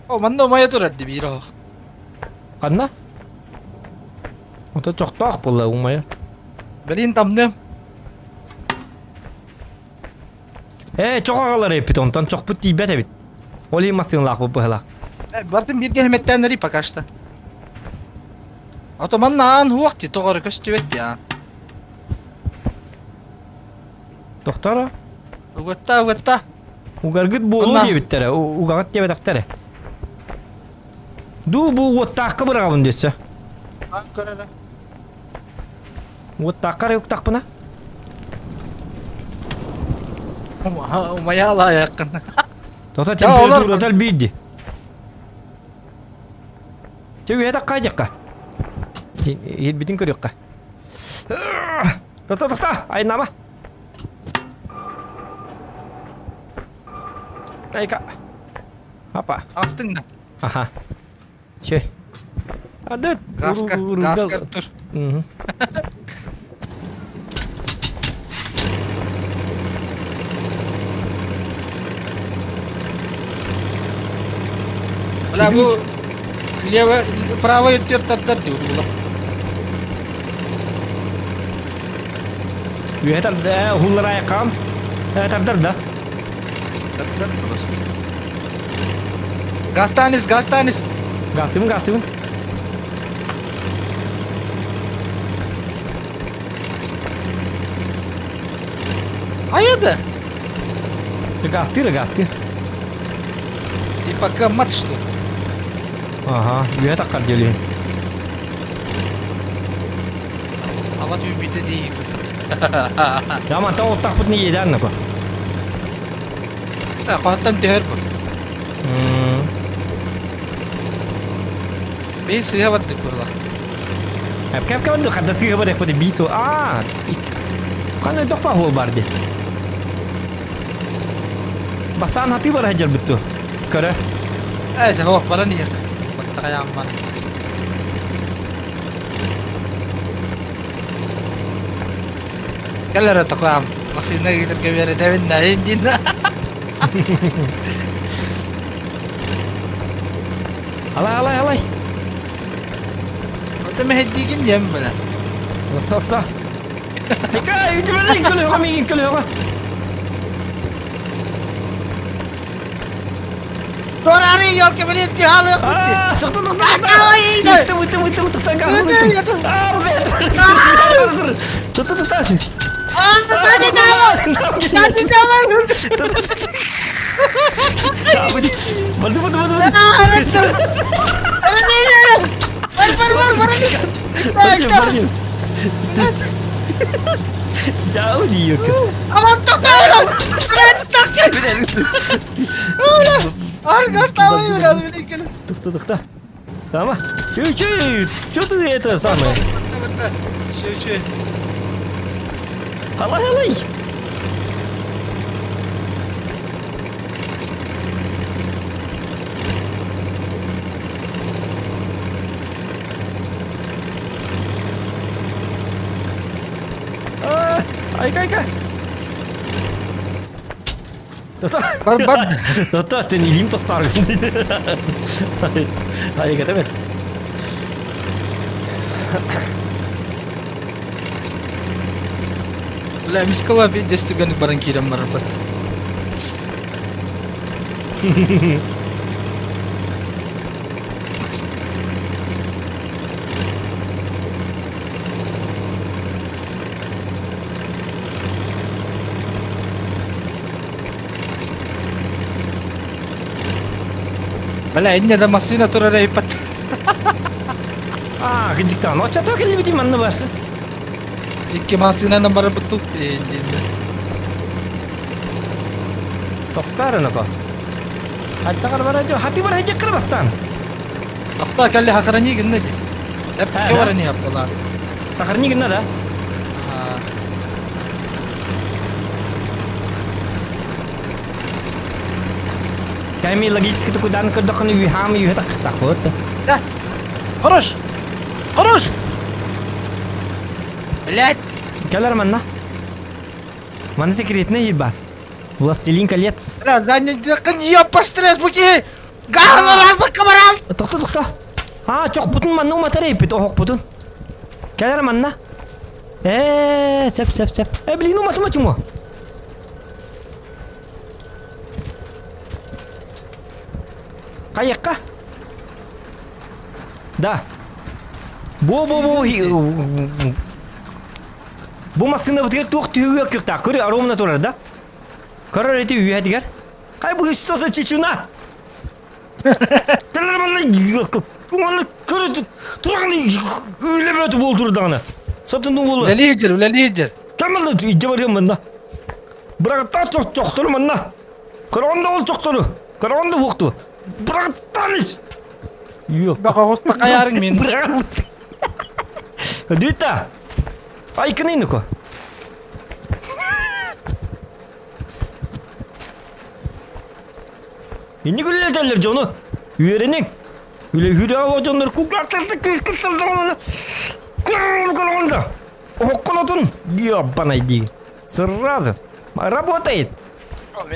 О, манна умайа турар ди биир оһох. Ханна? Ото чохтоох буолла умайа. Блин, тамным. Ээ, чох аҕалар эппит, онтон чохпут тиийбэт эбит. Ол иһин массыыналаахпыт быһалаах. Бартын бииргэ хэмэттээннэри пока что. А то манна аан хуох ти тоҕо эрэ көстүбэт ти аан. Тохтор Угатта, угатта. Угаргыт буолуо диэбиттэрэ, угаҕыт диэбэтэхтэрэ. Дуу бу уоттаахха быраҕабын дөссө. Аан көр эрэ. Уоттаахха эрэ уктахпына. Умайа алаайаххын. Тота температурата элбиир дии. Чэ үөһэ тахха дьахха. Иһирбитин көрүөххэ. Тота тохта, айнама. Айка. Апа. Астың да. Аха. Чэ. Ады. Гаска, гаска тур. Бля, бу лево, правый өттүгэр тардар дии урула. Үөһэ тарда, уһуллар айаккаҕым. Тардар да. Тардар просто. Газтанис, газтанис. Газтыбын, газтыбын. Хайа да? Ты газтыр, газтыр. Типа кыммат что ли? Ага, үөһэ таххар диэлиһин. Ала түүммүтэ дии. Я мантан оттахпыт не иэдээн нако. Хоһоттон түһэр бу. Бей сыыһа бардык быһыла. Эпкэ эпкэ барды хадда сыыһа бар эхпити бисо. Аа. Каны дохпа хуол бар ди. Бастаан хатыы бар хажар бүттү. Көрө. Ээ, сэ хоох баран иһэр. Баттахайааммар. Кэл эрэ токоам, массыына ыытарга үөрэтэбин да диин. Алай, алай, алай. Ото мэһэйдиигин диэн бile. Оста, оста. Ика, үтүмэн көлөҕө миигин көлөҕө. Туораары елка билет ки хаалыах бутти. Тоқта, тоқта, тоқта. Ыттым, ыттым, ыттым, тоқта, ыттым. Аа, блядь. Тоқта, тоқта. Барды, барды, барды, барды. Бар, бар, бар. Дьаабы диэкэ. Тохто, тохто. Сама. Чё, чё, чё ты это самое? Алай, алай. Айка, айка. Бар, бар. Тота, ты не лим тостар. Айка, тебе. Бля, мискала биирдэс түгэнник баран киирэн барарбыт. Бля, инньэ да массыына турар эбиппэт. Аа, кырдьыктаан. Оччотоо кэллибитим манна барсы. Икки массыынанан барарбыт дуу? Диэн. Тохтаар ынако. Аттаҕар барадьо, хаты барадьыккыр бастаан. Аппа кэлли хахарани гынна ди. Эппикке барани аппалаат. Сахарни гынна да? Кэми логически тукудан көрдөххүнэ үһаам үһэ тахтахпыт. Да. Хорош! Хорош! Блять! Кэлэр манна. Манна секретный бар. Властелин колец. Бля, задний ёпа стресс буки! Гаалар баккабарал! Тохто, тохто. А, чохпутун манна уматар эппит, оһохпутун. Кэлэр манна. Э, сеп, сеп, сеп. Э, блин, уматыма чумо. Хайыкка? Да. Бу-бу-бу Бу массыынабытыгар туох түһүгү кыртаах көрү аромна турар да? Көрөр эти үйэтигэр. Хай бу что за чучуна? Үлэбэт буолтурдаҕына. Сатынуу буолла. Үлэлиир, үлэлиир. Тамалы идде барыам манна. Бырагыттаа чохтору манна. Көрөҕүн да ол чохтору. Көрөҕүн да уохту. Бырагыттаан ис. Yok. Баҕа хайаарыҥ мин. Бырагыт. Дита. Айкынын Инник үлэлэтэллэр дьону. Үөрэниҥ. Үлэ үрэҕэ дьоннор кугаартарда кыыскырсаллаҕына көрөн да. Оһоххонотун ёбаный дии. Сразу. Работает.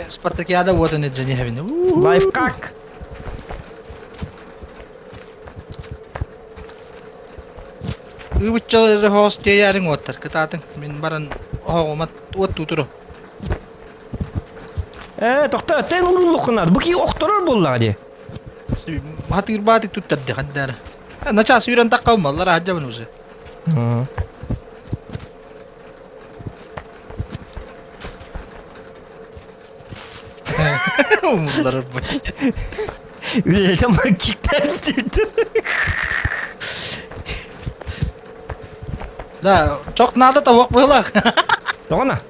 Спартакиада вот он дьэни хэбини. Лайфхак. Ыбыччалары хоос тиэйээриҥ уоттар кытаатыҥ. Мин баран оһоҕумат уот тутуру. Ээ, тохтоо, тэн уруллуххунаар. Бу кии охторор буоллаҕа дии. Хатыырбаатык туттарды хандаара. Начаас үүрэн таххалмаллар аһдьабын уже. Умулларар бу. Үлэлэтэн баран киктээбит Да, чох надо того быһылаах. Тоҕона?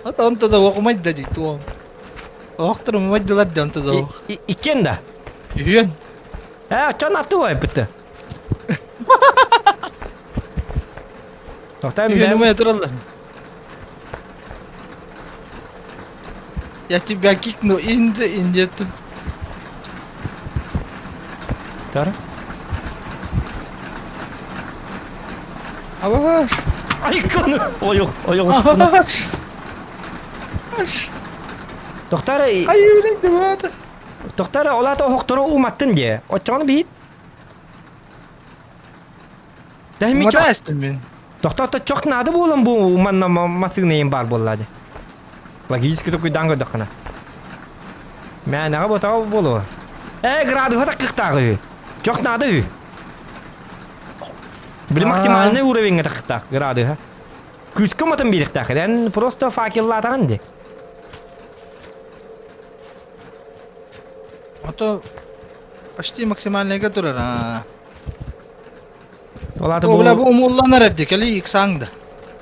Вот он туда умайда дии туом. Оохтор умайдылар да он туда ох. Иккен да? Үһүөн. Ээ, оччоон аты убайбыты. Тоқтайм Үһүөн умайа тураллар. Я тебя кикну инде индиеттин. Тара. Аваш! Айкону! Ойох, ойох. Аваш! Аш! Тохтара, Ай, үлейді болады. тохтара олата оһохтору уматтын дие. Оччоҕуну биһит. Тэһими чох. Уматаастым мен. Тохтоото чох наада буолан бу манна массыынайын баар буолла дии. Логически токуйдаан көрдөххүнэ. Мээнэҕэ ботаҕа буолуо. Ээ, градуһа таккыхтаах үһү. Чох наада үһү. Били максимальный уровеньҥа таккыхтаах градуһа. Күүскэ уматан биэриэхтээх. Эн просто факеллаатаҕын дии. Ото почти максимальныйга турар. Аа. Ол аата О, бля, бу бу умулланар эрди, кэли иксаң да.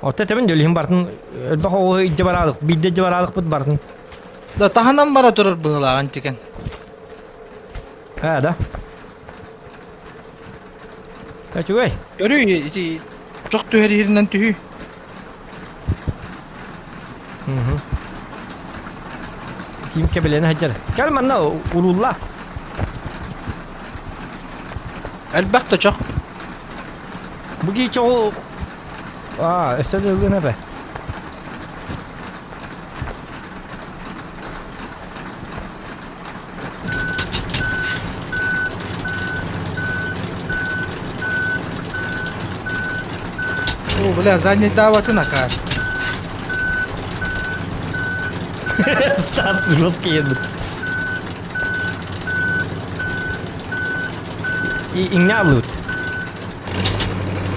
Отто тэбин дөлүһүн бартын элбэх оҕо илдьэ бараалык, биирдэ илдьэ бараалыкпыт бартын. Да таһынан бара турар быһылааҕын тикен. Ээ да. Үчүгэй. Көрүй, ити чох түһэр иһиринэн түһүү. Ким кэбилэни сылдьар. Кэл манна уруулла. Элбэх да чох. Бу кии чоҕу Аа, өссө да ылыан эбэ. О, бля, задний даабатын акаар. Стас жесткий едет. Иҥнэ аллыбыт.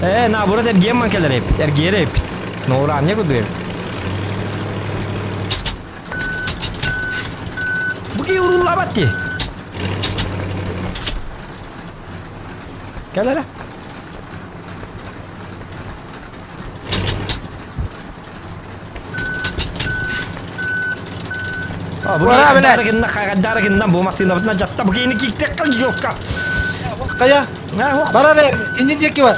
Ээ, наоборот эргиэн кэлэр эппит, эргиэр эппит. Сноурамня кудуем. Бу киһи урууллаабат дии. Кэл эрэ. А, бу Ура, блядь! гынна хагадара гынна бу массыынабытына дьатта бу киһини кииктэххэ жокка. Хайа, бар эрэ, иннин диэки бар.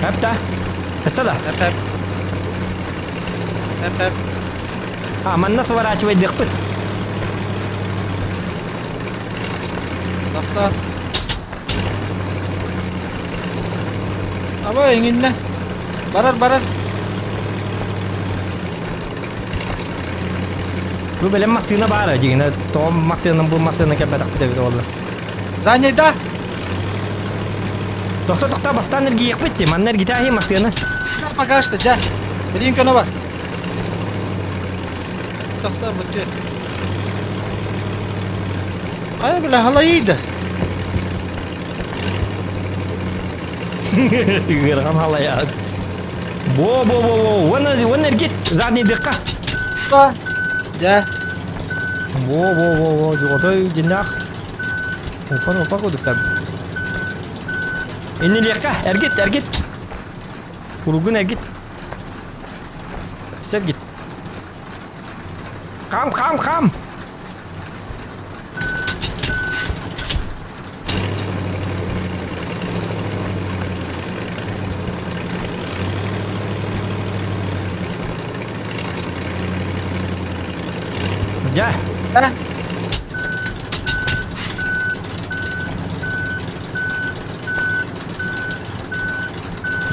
Эптэ. Өссө да. Эп эп. Эп эп. А, манна сворачивайдыахпыт. Тохто. Аба иҥиннэ. Барар барар. Бу бэлэм массыына баара дьиҥинэ тоҕо массыынан бу массыына кэлбэтэхпит эбит буолла. Заняйда. Тохто тохто бастаан эргийиэхпит дии манна эргитээһи массыына. Пока что дьэ. Билин көнө бар. Тохто бүтүө. Хайа бile халайыйда. Ыарахан халайаат. Бо бо бо бо уонна уонна эргит задний дыкка. Дьэ. Во во во во отой дьиннээх Упан упа кудуктар. Иннилиэххэ эргит эргит. Куругун эргит. Сэргит. Хам хам хам. Дьэ.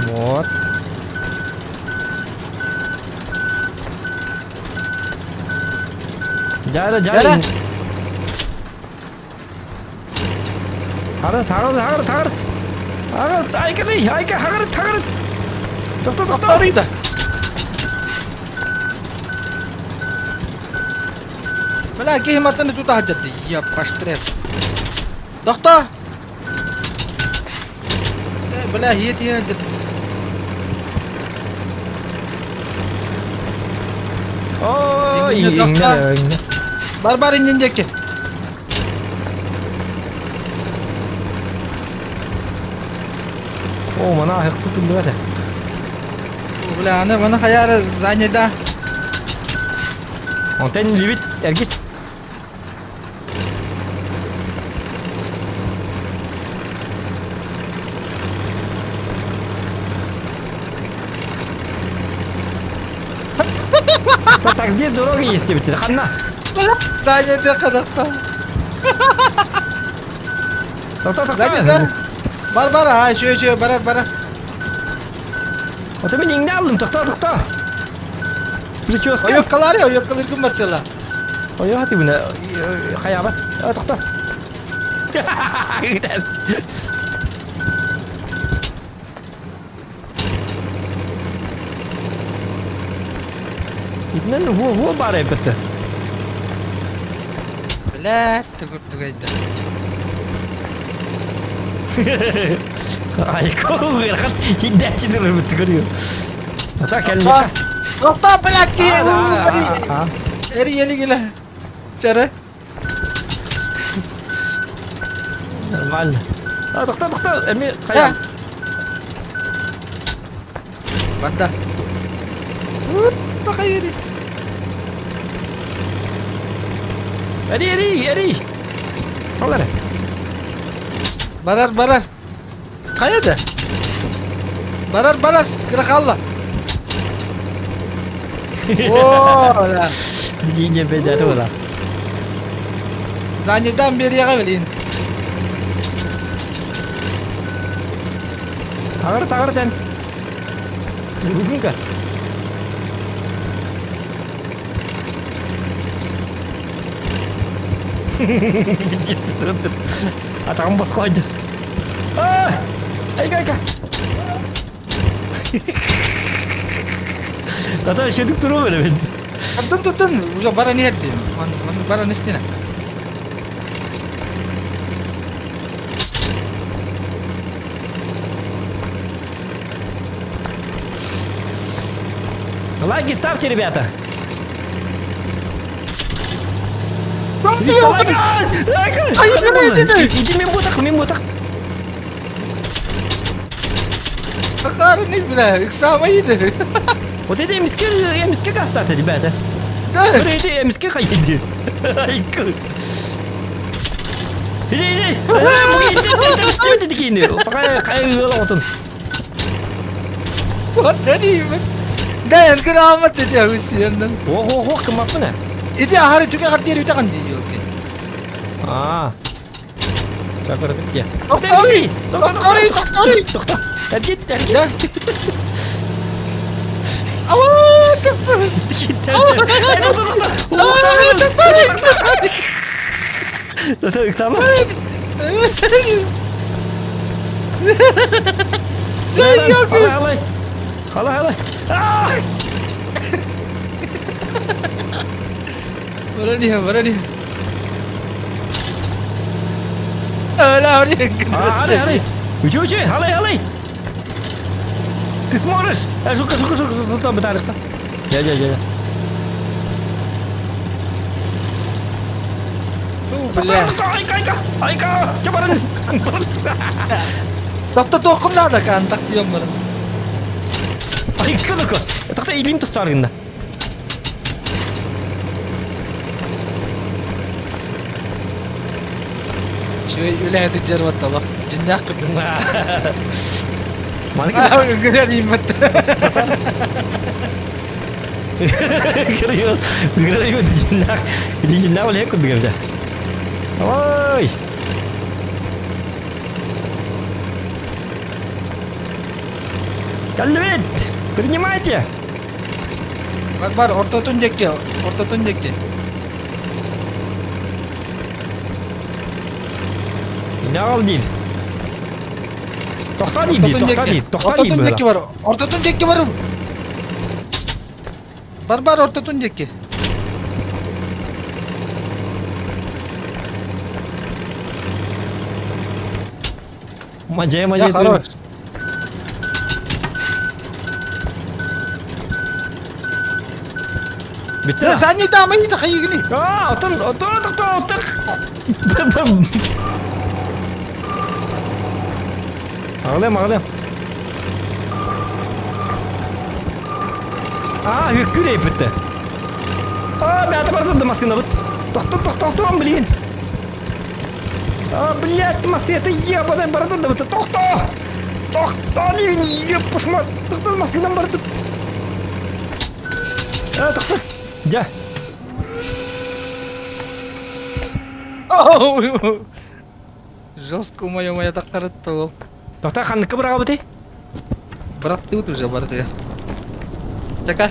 Вот. Дьэ, дьэ, Хагыр, хагыр, хагыр, хагыр. Хагыр, айка дей, айка, хагыр, хагыр. Тохто, тохто. Тохторуйда. Бля, киһи матаны тута сылдьар Я стресс. Тохто! Э, бля, иһиэ тиһэ Ой, Иҥнэ, тохто. иҥнэ, иҥнэ. Бар бар иннин диэки. О, мана аһыхпыт биллибэт. Бля, аны маны хайаары заняда. Онтон либит эргит. Так здесь дорога есть тебе, ханна. Заняда кадахта. Тоқта, тоқта. Заняда. Бар бар, а, еще еще барар барар. Вот мен иңне алдым, тоқта, тоқта. Прическа. Ойоккалары, ойоккалар ким баттыла. Ойо хати буна хаябат. Тоқта. Итинэн хуо хуо баар эбит. Бля, түгүр түгайда. Айко ыарахан хиддээччи турарбыт көрүө. Ата кэллиэхэ. Тохто, блядь, Эри ели геле. Чары. Нормально. А, тохто, тохто, эми хайа. Барда. Тахайри. Эри, эри, эри. Ол эрэ. Барар, барар. Хайа да? Барар, барар. Кыра хаалла. О, да. Дигине бэдэ тула. Занядан бериэҕэ билин. Тагыр, тагыр тен. Бүгүнкө. Атаҕым босхо ойду. Айка, айка. Ата шөдүк туруу беребин. Туттун туттун. Уже баран иһэрдим. Баран истинэ. Лайки ставьте, ребята. 300 лайков! Лайков! Иди мен ботах, мен ботах. Акары бля, ыксаамайды. Вот это эмиске, эмиске кастаты, ребята. Да. Вот это эмиске хайди. Иди, иди. Куотта диибин. Да, элгин аамат ити агысияннан. Ох, ох, ох, кыммаппын э. Ити ахары түгэ хардиэр үтэҕин дии елки. Аа. Чакырдык дии. Тохтори! Тохтори, тохтори! Тохто. Эргит, эргит. Да. Ава, тохтори! Тохтори, тохтори! Тохто, Халай, халай. Халай, халай. Баран иһэ, баран иһэ. Ала, Халай, халай. Учи, учи, халай, халай. Ты сможешь? Жука, жука, жука, жука, бытарыкта. Жа, жа, жа. Бля. Айка, айка, айка, чабарыңыз. Тохто тоқым надо, кан так дием бара. Айка, дука. Тохто илим тустаргында. Чүй үлэһит жарбаттала. Дьиннээх кырдым. Маны Гүрэр иммет. Гүрэр гүрэр дьиннээх дьиннээх үлэһит курдук эбитэ. Ой! Каллибит! Принимайте! Бар бар ортотун диэки, ортотун диэки. Инал диир. Тохтоо диир дии, тохтоо диир, тохтоо диир Ортотун диэки быһыылаах. бар, ортотун диэки бар. Бар бар ортотун диэки. Мадья, Я мадья. хорош. Бүттэ. Задний там, они хайыгни. А, отон, отон, тохтоо, отон. Аҕалыам, аҕалыам. А, үккүр эйпитте. А, бэйэтэ бар турда массыынабыт. Тохто, тохто, тохто, блин. А, блядь, массыына ебаная бара турда быт. Тохто! Тохто, диибин, еб, тохто, массыынам бара тур. А, тохто. Дьэ. Жестко моя моя тахтарытта ол. Тохто, ханныкка быраҕабытый? Бырахтыбыт уже барды. Чака.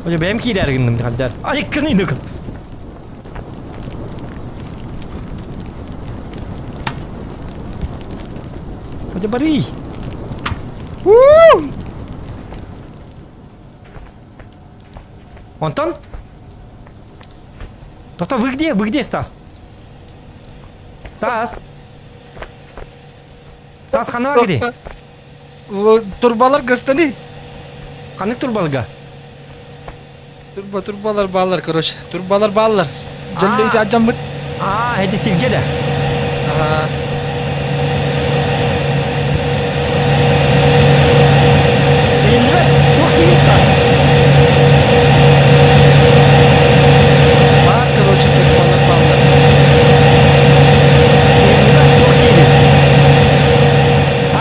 Ой, бэйэм киирээр гынным хаддар. Ай, кыныйнык. Хотя барый. Антон? Тохто, вы где? Вы где, Стас? Стас? Стас, ханна где? Турбалар гастани. Ханнык турбалга? Турба турбалар баалар, короче. Турбалар баалар. Дьолло ити адьаммыт. А, эти сиргэ да? Ага. Биллибэт, туох диир Стас? Баар, короче, турбалар бааллар. Биллибэт, туох диирий? А?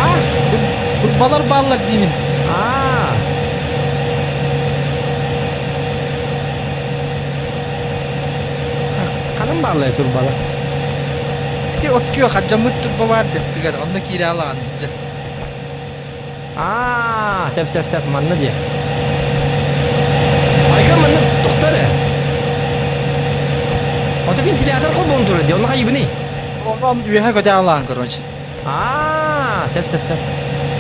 Турбалар бааллар диибин. А. Ханан бааллар турбалар? Ити от күөх адьаммыт турба баар дэттигэр, онно киирэ алаҕын иһдьэ. Аа, сөп сөп сөп манна диэ. Айка манна тохтор ээ. Ото вентилятор холбоон турар дии, онно хайыбыный? Онон үөһэ көтө алаҕын, короче. Аа, сөп сөп сөп.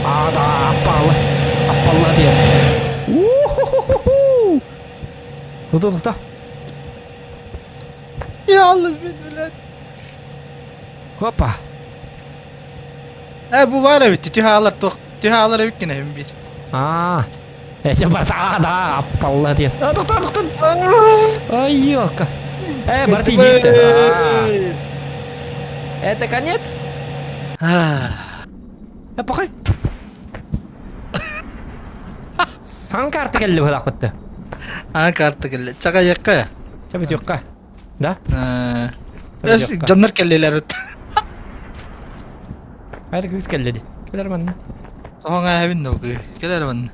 Аа, да, аппалла. Аппалла диэ. У-ху-ху-ху! Тохто, тохто. Я Аллах мин билэн. Хопа. Э, бу баар эбит, түһэ аалар туох, түһэ аалар эбиккин эһим биир. Аа. Эти барта, аа, да, аппалла диэн. А, тохто, тохто. Ай, елка. Э, барты иди. Это конец? Э, похуй. Сан карта кэлли быһылаахпытты. Аа, карта кэллэ. Чаҕайыахха. Чэ бүтүөххэ. Да? Дьоннор кэллилэр. Хайа кыыс кэллэ дии. Кэлэр манна. Соһон ааһабын да кыы. Кэл эрэ манна.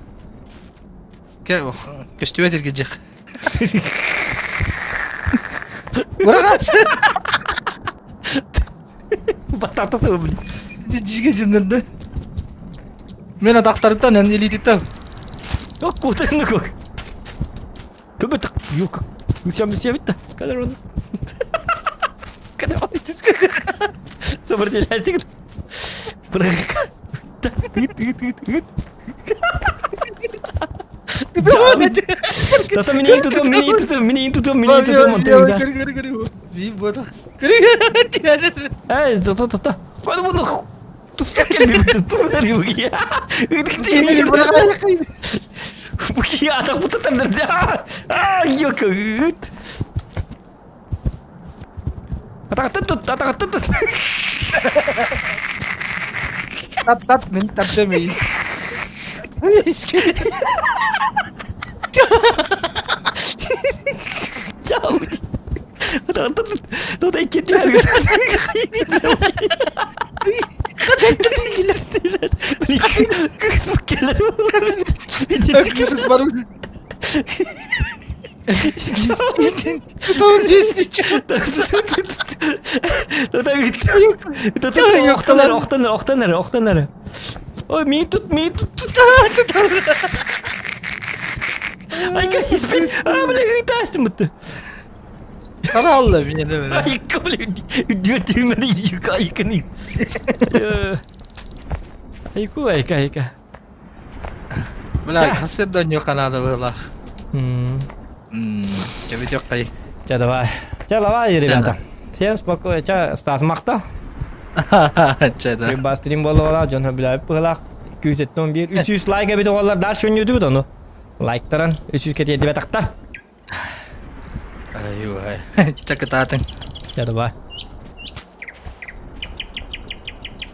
Кэл, көстүбэт эргидьих. Быраҕас! Батата сылы блин. Дьигэ дьыннарда. Мен атахтарыттан эн илиититтэн. О, кутаны как. Төбө юк. Үсәм бисебит да. Кәлер оны. Кәлер Сопротивляйся. Быраҕа. Ыт, ыт, ыт, ыт. Тата минеин тутуом, минеин тутуом, минеин тутуом, минеин тутуом, онтон да. Эй, тото, тото. Баны буну тутуп келбейбит, тутуп Бу атах бутатандар. А, ёка, ыт. Атаҕыттан тут, атаҕыттан тут. Тап тап мин тап демейин. Чао. Атаҕыттан тут. Тут икки Охтан охтан охтан охтан Ой, мин тут, мин тут. Айка, испин. А, бля, ыйтастым бытты. Каралла меня да. Айка, бля, дүөтүмәне юка айканы. Айку, айка, айка. Бля, хасыр да ньо канада быһылаах. Кэбитиэххэй. Ча давай. Ча давай, ребята. Всем спокойно. Ча, Стас махта. Ча да. Бас стрим болуола, дьон билээбит быһылаах. 271 300 лайк эбит оҕолор дальше өнньүтүбүт ону. Лайктаран 300 кетиэрдибэтахтар. Ай, ай. Ча кытаатыҥ. Ча давай.